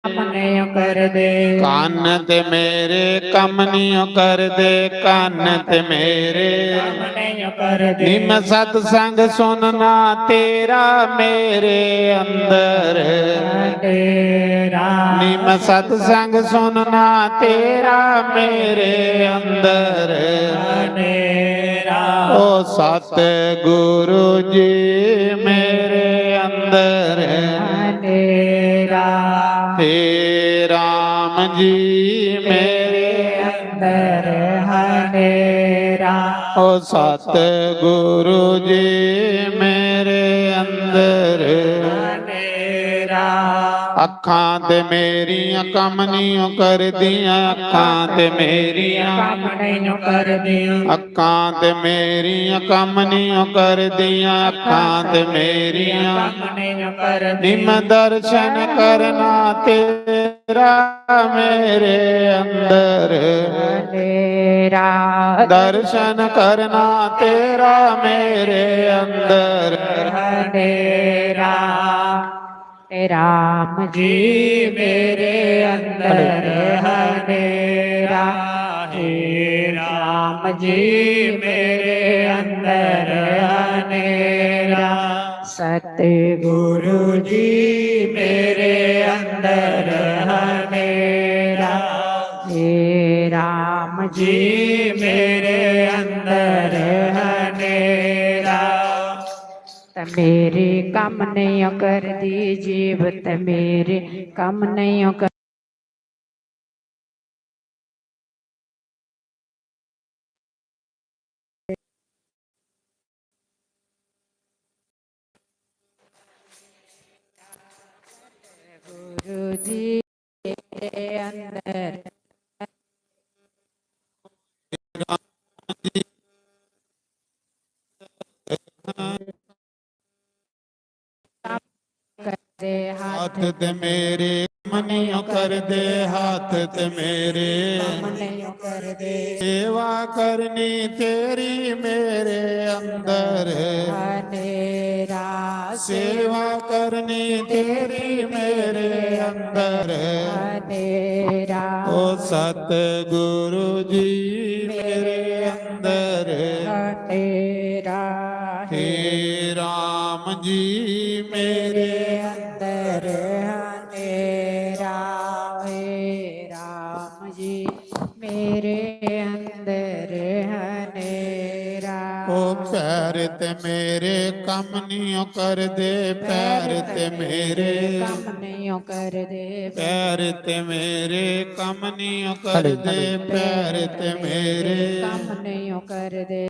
कम नहीं कर दे। कन्न ते मेरे कम नियो कर दे, कन्न ते मेरे कम नहीं कर दे। निम सतसंग सुनना तेरा मेरे अंदर। तेरा। निम सतसंग सुनना तेरा मेरे अंदर। तेरा। ओ सतगुरु जी मेरे अंदर। तेरा। हे राम जी मेरे अंदर हनेरा। ओ सतगुरु जी मेरे अंदर हनेरा। अखां ते मेरियां कम नियो कर दियां, अखां ते मेरियां कम नहीं कर दियां। अखां ते मेरियां कम नियो कर दियां, अखां ते मेरियां कम नहीं कर दियां। निम दर्शन करना तेरा मेरे अंदर। तेरा। दर्शन करना तेरा मेरे अंदर। तेरा। हे राम जी मेरे अंदर हनेरा। हे राम जी मेरे अंदर हनेरा। सतगुरु जी मेरे अंदर हनेरा। हे राम जी मेरे अंदर हनेरा। ते मेरी कम नहीं कर दी जीव, ते मेरी कम नहीं कर गुरु जी मेरे अंदर। करदे हाथ ते मेरे कम नहीं करदे, हाथ ते मेरे कम नहीं करदे। सेवा करनी तेरी मेरे अंदर हनेरा। सेवा करनी तेरी मेरे अंदर हनेरा। ओ सतगुरु जी मेरे अंदर हनेरा। हे राम जी मेरे अंदर हनेरा। हे राम जी मेरे अंदर हनेरा। ओ पैर ते मेरे कम नहीं करदे, पैर ते मेरे कम नहीं करदे। पैर ते मेरे कम नहीं करदे, पैर ते मेरे कम नहीं करदे।